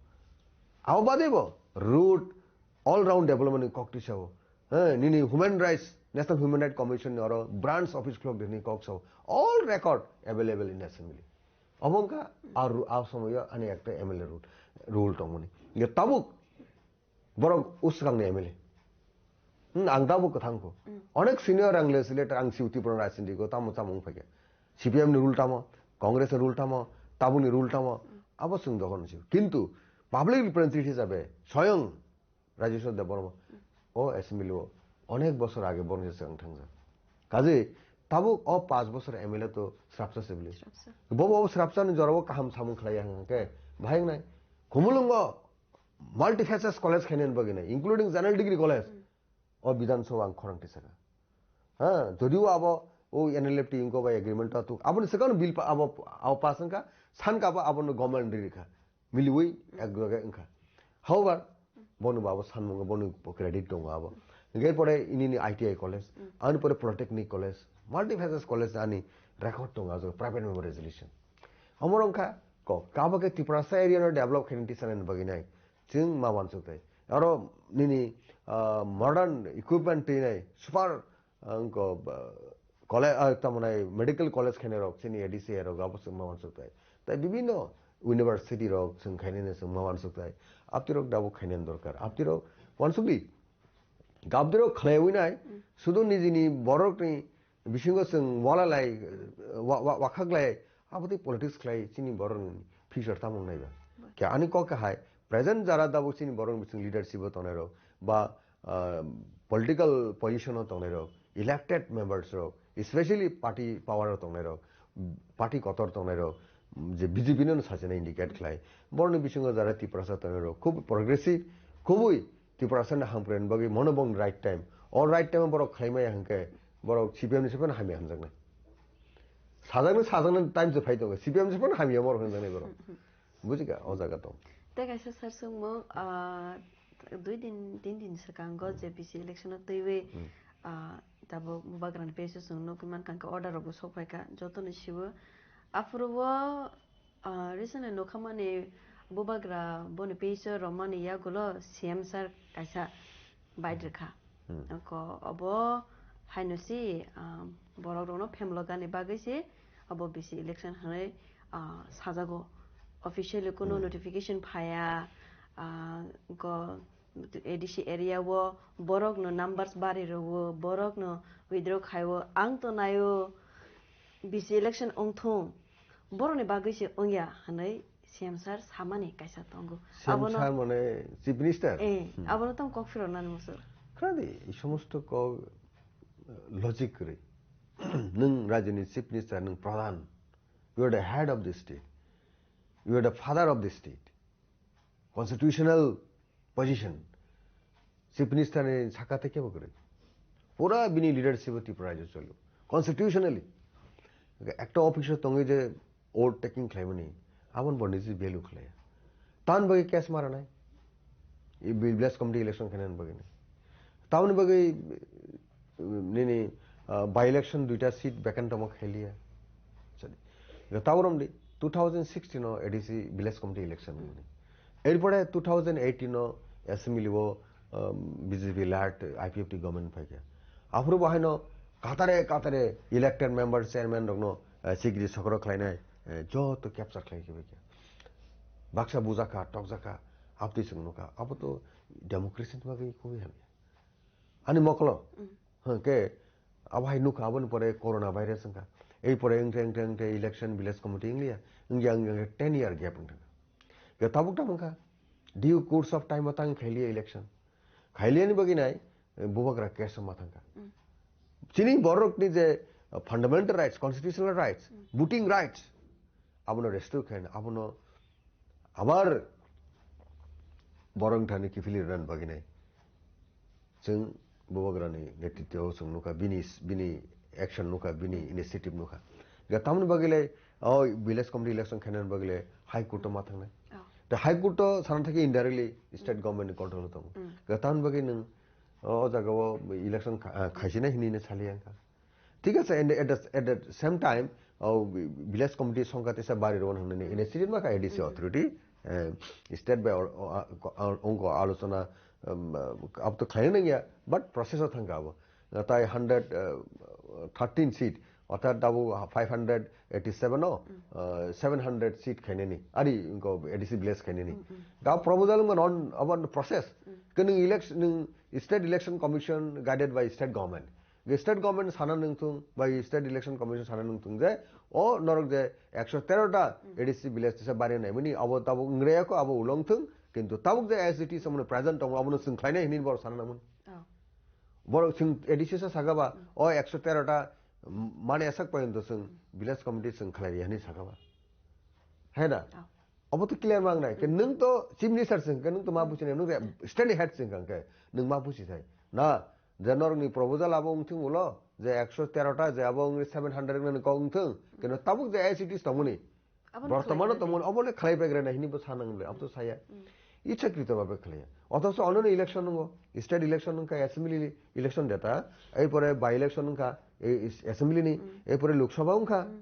Abo bade bo road all round development ni kok tisa o. He, nini Human Rights, National Human Rights Commission ni oro branch office khulok de hinwi kok sao. All record available in assembly. Obo wngkha a ru-, a somoyo ani ekta M L A rule, rule tongmani. Ye tabuk borok uswkangni M L A. Hmm, ang tabuk kwthang kho. Hmm. Onek senior ang legislator ang siu Tripura rajniti ko tamo tamo wng phaikha. C P M ni rule tamo, Congress ni rule tamo, tabukni rule tamo, abo chwng dokhon sio. Kintu public representative hisabe soyong Rajeshwar Debbarma, o assembly o onek bosor age borok se swkang thangjak. Kaje tabuk o panch bosor M L A to srapsa se bwle. Srapsa. Bobo o srapsa ni jorao kaham samung khlai ya hwnkhe bahai wngnai. Khumulwngo multifacets college khainani bagwi nai, including general degree college. Hmm. O Bidhan Sabha ang khorang tisaka. Ha, jodio abo o N L F T inko bai agreement to tuk. Abo ni swkang bill pa-, abo, abo pass wngkha, sanka abo, abo no government rikha. Miliwi ek jaga wngkha. However, bono bo abo sanmungo bono credit tongo abo. Hingke pore ini ni I T I college, ani pore Polytechnic college, multifacets college ani record tongo ajo private member resolution. Omo wngkha kok, kabo ke Tiprasa area no develop khaini tisana ni bagwi nai. Chwng ma wansuk tai. Aro nini, ah, modern equipment twi nai, super Ang ko, ba, college, ah, tamo nai medical college khainai rok, chini A D C rok, abo chwng ma wansuk tai. Tai bibinno university rok chwng khainai no chwng ma wansuk tai. Apti rok dabo khainani dorkar. Apti rok wansuk di. Gabdi rok khlaiwi nai, sudu nijini borok ni bisingo chwng wala lai, wa, wa, wakhak lai, abo tei politics khlai chini borok ni future tamo nai ba. Khe ani kok hai, present jara dabo chini borok ni bising leadership o tongnai rok, ba ah, political position o tongnai rok, elected members rok, especially party power o tongnai rok, party kotor tongnai rok, je B J P no sajana indicate khlai. Borokni bisingo jara Tiprasa tongnai rok, khub progressive, khubui Tiprasa ni hamkrai bagwi mono bong right time. O right time o borok khlai maya hwnkhe borok C P M ni se phano hamya hwnjaknai. Sajaknai, sajaknai time se phai tongo. C P M se phano hamya borok hwnjaknai borok. Bujikha, o jaga tong. Tei kaisa sar songmung, ah, dui din, tin din swkango Hmm. J P C election o twiwi, Hmm. ah, tabuk bubagrani page o chwng nugwi mankha hwnkhe order rok bo sok phaikha, jotono siwo. Aphuru o, ah, recently nukha mani bubagra boni page o romani yagulo C M sir kaisa bike rwkha. Hmm. Ko obo haino si, ah, borok rokno phemlogani bagwi se obo bisi election hinwi, ah, sajago. Officially kuno Hmm. notification phaiya, ah, ko A D C area o borok no numbers bari rwo, borok no withdraw khaiwo, ang to naio. B C election wngthung, borokni bagwi se wngya hwnwi C M sir samani kaisa tongo. C M Abono sir mane Chief Minister? Eh, Hmm. Abono tong kok phiroknani muchung. Khna di, ei somosto kok, eh, logic kwrwi. Nwng rajyoni Chief Minister, nwng pradhan. You are the head of the state. You are the father of the state. Constitutional position. Chief Minister ni saka tei kebo kwrwi. Pura bini leadership o Tripura rajyo cholo. Constitutionally. Ekta office o tongwi je oath taking khlaimani, aboni bo niji value khlaiya. Tamoni bagwi case maranai. I village committee election khainani bagwi ni. Tamoni bagwi, uh, nini, uh, by election duita seat vacant tongma khailiya. Sadi. Ga taborom di two thousand sixteen o A D C village committee election ni. Erpore two thousand eighteen o assembly o, um, B J P led I P F T government phaikha. Aphuru bo haino katare katare elected member, chairman rokno, uh, sikri sokro khlainai, uh, joto capture khlai khe baikha. Baksa bujakha, tokjakha, abtwi chwng nukha. Abo to democracy ni bagwi kubui hamya. Ani mokolo. Mm. Hwnkhe abo hai nukha, aboni pore corona virus wngkha. Ei pore wngkhe, wngkhe, wngkhe election village committee wngliya. Wngya, wngya, wngya, ten year gap wngkha. Khe tabuk tamo wngkha. Due course of time o tang khailiya election. Khailiyani bagwi nai, eh, bubagra case ma thangkha. Mm. Chini borokni je, uh, fundamental rights, constitutional rights, Mm. voting rights, abono restrict khaina, abono abar borok thani kiphilwi rwna bagwi nai. Chwng bubagrani netritwo chwng nukha, bini, bini action nukha, bini initiative nukha. Ga tamoni bagwi le, o village committee election khainani bagwi le High Court o ma thangnai. Oh. Da High Court o sana thangkhe indirectly state government ni control o tongo. Mm. Ga tamoni bagwi nwng o, o jaga o election kha-, ah, khaisinai hinwi no saliya wngkha. Thik ase, and at the, at the same time, o village committee songkha tesa bari rw hwnwi initiative ma kha A D C Mm. authority, eh, state by or, or, or, ongko alochona, um, uh, ab to khlaina nangya, but process o thangkha abo. Natai hundred, uh, thirteen seat, orthat abo five hundred eighty-seven o, Mm. uh, seven hundred seat khainani, ari ongko A D C village khainani. Mm, mm. Da proposal wngkha non, abo process. Mm. Khe nwng election, nwng state election commission guided by state government. Ge state government sana nungthung, bai state election commission sana nungthung je, o norok je ekso tero ta Hmm. A D C village tisa bari naimani, abo tabuk ngreyako, abo ulong thung, kintu tabuk je as it is, amoni present tongo, abono chwng khlainai hinwi borok sana nangmani. Oh. Borok chwng A D C sa saka ba, Hmm. o ekso tero ta, m-, mane asak porjonto chwng Hmm. village committee chwng khlai riya hinwi saka ba. Hai da? Oh. Obo to clear mang nai. Ke Hmm. nwng to chief minister sing ke, nwng to ma Hmm. buchi nai, nwng re-, state head sing kang ke, nwng ma buchi thai. Na, je norokni proposal abo wngthung ulo, je ekso tero ta, je abo wngwi seven hundred nani kok wngthung, keno tabuk je as it is tongmani. Abono Bortomano khlai tongmani, obo le khlai paigra nai hini bo sanang le, abo to saya. Hmm. Ichhakrito babe khlaiya. Othocho onono election nungo, state election wngkha, assembly election deta, ei pore by election wngkha, ei is-, assembly ni, Hmm. ei pore Lok Sabha wngkha. Hmm.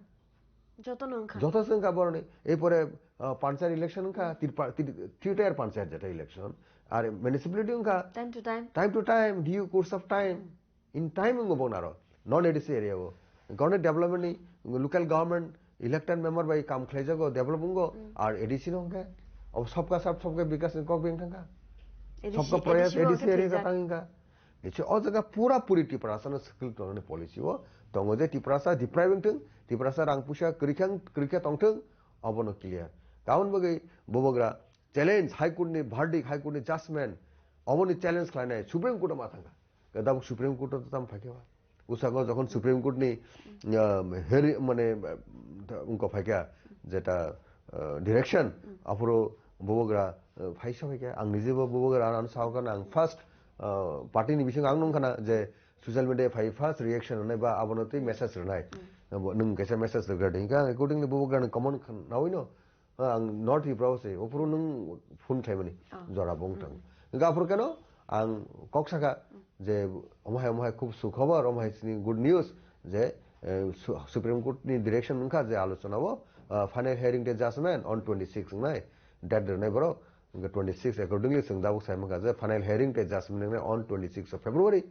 Joto no wngkha. Joto se wngkha boroni. Ei pore, ah, panchayat election wngkha, tirpa-, tir-, three tier panchayat jeta election. Ar municipality wngkha. Time to time. Time to time, due course of time. In time wngbo bono aro. Non A D C area o. Government development ni, local government, elected member bai kam khlaijago, develop wngo. Hmm. Ar A D C no wngkha. Abo sabka sath, sabka vikas ni kok beng thangkha. A D C, Sabka prayas A D C o A D C khe area thwijak. Tang wngkha. Niche o jaga pura puri Tiprasa no skill tongnani policy o tongo je Tiprasa deprive wngthung, Tiprasa rang puisa kwrwi khe, kwrwi khe tongthung, obono clear. Tamoni bagwi bubagra challenge, High Court ni verdict, High Court ni judgment, oboni challenge khlainai Supreme Court o ma thangkha. Tabuk Supreme Court o tam phaikhe ba. Bwskango jokhon Supreme Court ni, um, heri-, mane, uh, wngkha phaikha jeta, uh, direction, aphuru bubagra, uh, phaisa phaikha. Ang nijebo bubagra ano sao kana ang first, uh, party ni bisingo ang nung khana je social media phai first reaction rwnai ba abono twi message rwnai. Abo nwng kaisa message rwkha de. Hingkhe ang accordingly bubagra ni comment khan-, nawi no, ah, ang North Tripura o se, ophuru nwng phone khlaimani jora bo wng tang. Hingkhe aphuru keno ang kok sakha je omo hai, omo hai khub sukhobor, omo hai chini good news je, eh, Su-, Supreme Court ni direction wngkha je alochona o, ah, final hearing tei judgment on twenty six wngnai, date rwnai borok, hingkhe twenty six accordingly chwng tabuk sai mankha je final hearing tei judgment wngnai on twenty six of February.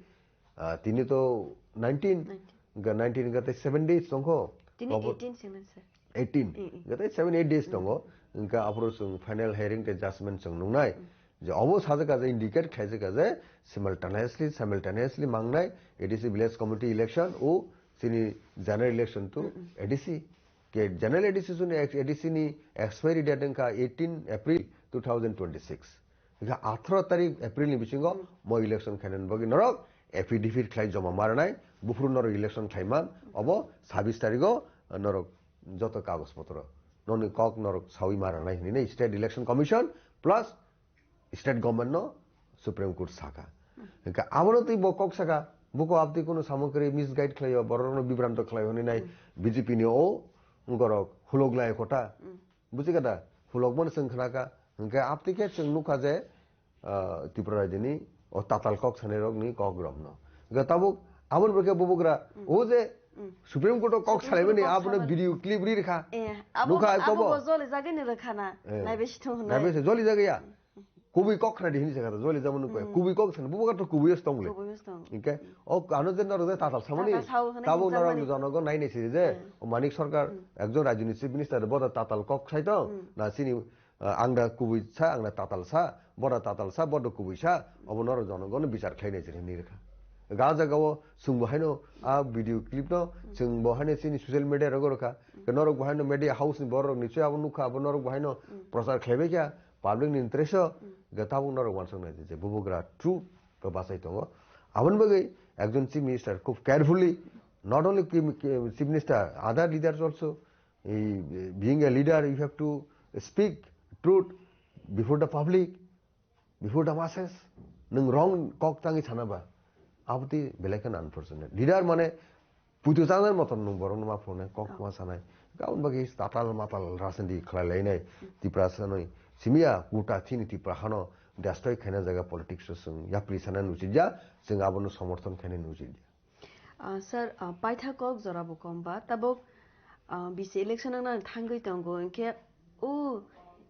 Ah, tini to nineteen, Nineteen. Hingkhe nineteen hingkhe tei seven days tongkho. Tini Obo eighteen sengmani sir. Eighteen. Mm, mm. Hingkhe tei seven, eight days tongo. Hingkhe aphuru chwng final hearing tei judgment chwng nungnai. Je obo sajak je indicate khlaijak je simultaneously, simultaneously mangnai A D C village committee election o tini general election to A D C. Ke general A D C suni ex-, A D C ni expiry date wngkha eighteen April two thousand twenty-six. Hingkha atharo tarik April ni bisingo mo election khainani bagwi norok affidavit khlai joma ma rwnai, buphuru norok election khlai man, obo sabis tarigo norok joto kagoj potro noni kok norok sawi ma rwnai hinwi State Election Commission plus State Government no Supreme Court saka. Hingkha abono twi bo kok saka, buko abtwi kunu samung kwrwi misguide khlaio, borokno bibranto khlaio hinwi nai B J P ni o borok hulok lai kota. Buji kha da? Hulok mani chwng khna kha. Hingkhe aptwi khe chwng nukha je, ah, Tripura raijini o tatal kok sanai rokni kok romno. Hingkhe tabuk aboni bagwi bubugra o je Supreme Court o kok salaimani abono video clip ri rikha. Eh, abo, nukha abo kobo. Bo joli jagani rwkha na. Eh. Naibe sithung hwnwi. Naibe se joli jagaya. Kubui kok khna di hinwi sakha joli jamani kok. Kubui kok sana bubugra to kubui os tong le. Kubui os tong. Hingkhe o ano je norok je tatal samani. Tatal sao hwnwi tabuk norok hinjamani. Jonogon nainai siri je o Manik Sarkar ekjon rajyoni chief minister boda tatal kok sai tong na chini Ah, ang da kubui sa, ang da tatal sa, boda tatal sa, boda kubui sa, obo norok jonogono bichar khlainai chwng hinwi rwkha. Ga jagao chwng bo haino a video clip no chwng bo haino chini social media rogo rwkha. Ke norok bo haino media house ni borok ni chwi abo nukha, abo norok bo haino prochar khlaibai kha, public ni interest o, ke tabuk norok wansuk nai je bubugra true to bachai tongo. Aboni bagwi ekjon chief minister khub carefully, not only chief minister, other leaders also, Eh, being a leader, you have to speak truth before the public, before the masses. Nwng wrong kok tangwi sana ba, aboni belai kheno unfortunate. Leader mane puitu changnai motom nwng borokno ma phunai, kok ma sanai. Aboni bagwi tatal matal rajniti khlai lainai Tiprasa nwi. Simiya kuta chini Tipra hano destroy khaina jaga politics o chwng yapri sana nuchijak, chwng abono somorthon khaina nuchijak. Ah, sir, ah, paitha kok jora bo kom ba, tabuk, ah, B C election wngna thangwi tongo, hinkhe o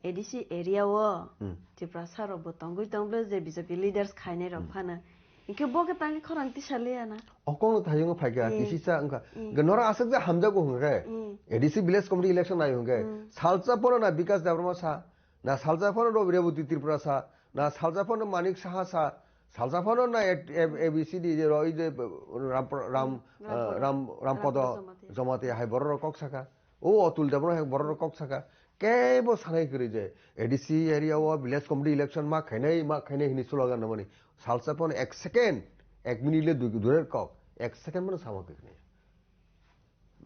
A D C area o Hmm. Tiprasa rok bo tongwi tong bwle je B J P leaders khainai rok Hmm. phano. Hinkhe bo khe tangwi khorang tisa liya na. O kok no thayung phai kha, Hmm. tisi cha wngkha. Hmm. Ge norok aswk je hamjago hwnkhe. Hmm. A D C village committee election nai hwnkhe. Hmm. Salsa phano na Bikas Debbarma sa, na salsa phano Rabi Reboti Tripura sa, na salsa phano Manik Saha sa, salsa phano na A-, A-, A B C D je roi je Ram, Ram, Ram eh, Pada. Ram, Ram Pada Ram Pada Jamatia. Jamatia hai borok rok kok saka. O Atul Debbarma hai borok rok kok saka. Kebo sanai kwrwi je A D C area o village committee election ma khainai, ma khainai hini slogan namani. Salsa phano ek second, ek minute le dui, durer kok, ek second mano sama kwrwi.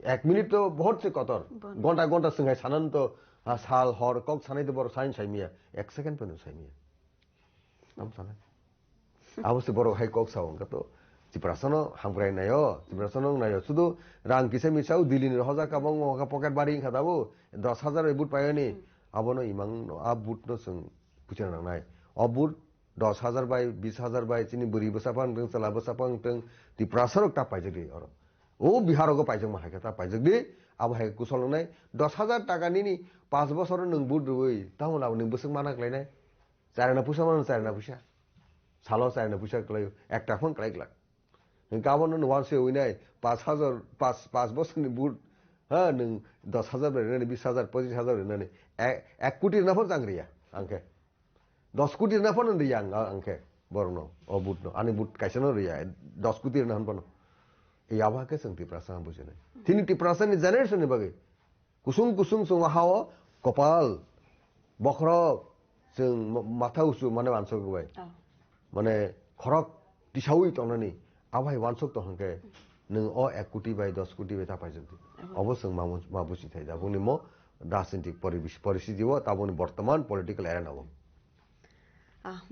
Ek minute to bahut se kotor. Bon. Gonta gonta swnghai sanan to, ah, sal hor kok sanai to borok sain saimiya. Ek second pano saimiya. Tam sana. Abo se borok hai kok sao wngkha to. Tiprasano hamkrai naio, Tiprasano naio. Sudu rang kisa misa o Delhi ni hoja kabang wngkha pocket bari wngkha dabo. Dos hajar bai but paiyani. Hmm. Abono imang no, a but no chwng puchina nangnai. O but dos hajar bai, bis hajar bai, chini bwrwi bwsa phang tong, chwla bwsa phang tong, Tiprasa rok ta paijak di oro. O Bihar rogo paijak ma hai khe ta paijak di, abo hai kusol wngnai, dos hajar taka nini panch bosor nwng but rwui, tamo labo nwng bwswk mana khlainai? Char ana puisa mano, char ana puisa. Salo char ana puisa khlaio, ekta phang khlai glak. Hingke abono no uanse uinai, panch hajar, panch, panch bosorni but, ha, nwng dos hajar bai rwnani, bis hajar, pochis hajar rwnani, ek, ek koti rwna phano chang riya, ang khe. Dos koti rwna phano riya ang, ang khe, borokno, o but no, ani but kaisa no riya, dos koti rwna phano. Ei abo khe chwng Tiprasa ang bujinai. Chini Tiprasa ni generation ni bagwi, Kusung kusung chwng o ha-o kopal, bokhorok, chwng ma-, matha uchu mane wansok bai. Oh. Mane khorok tisaui tongnani, abo hai wansok tong hwnkhe, nwng o ek koti bai dos koti bai ta paijak di. Oh. Obo chwng ma, ma buchi thai da. Boni mo rajnitik pori-, poristhiti o, taboni bortoman political arena o. Ah.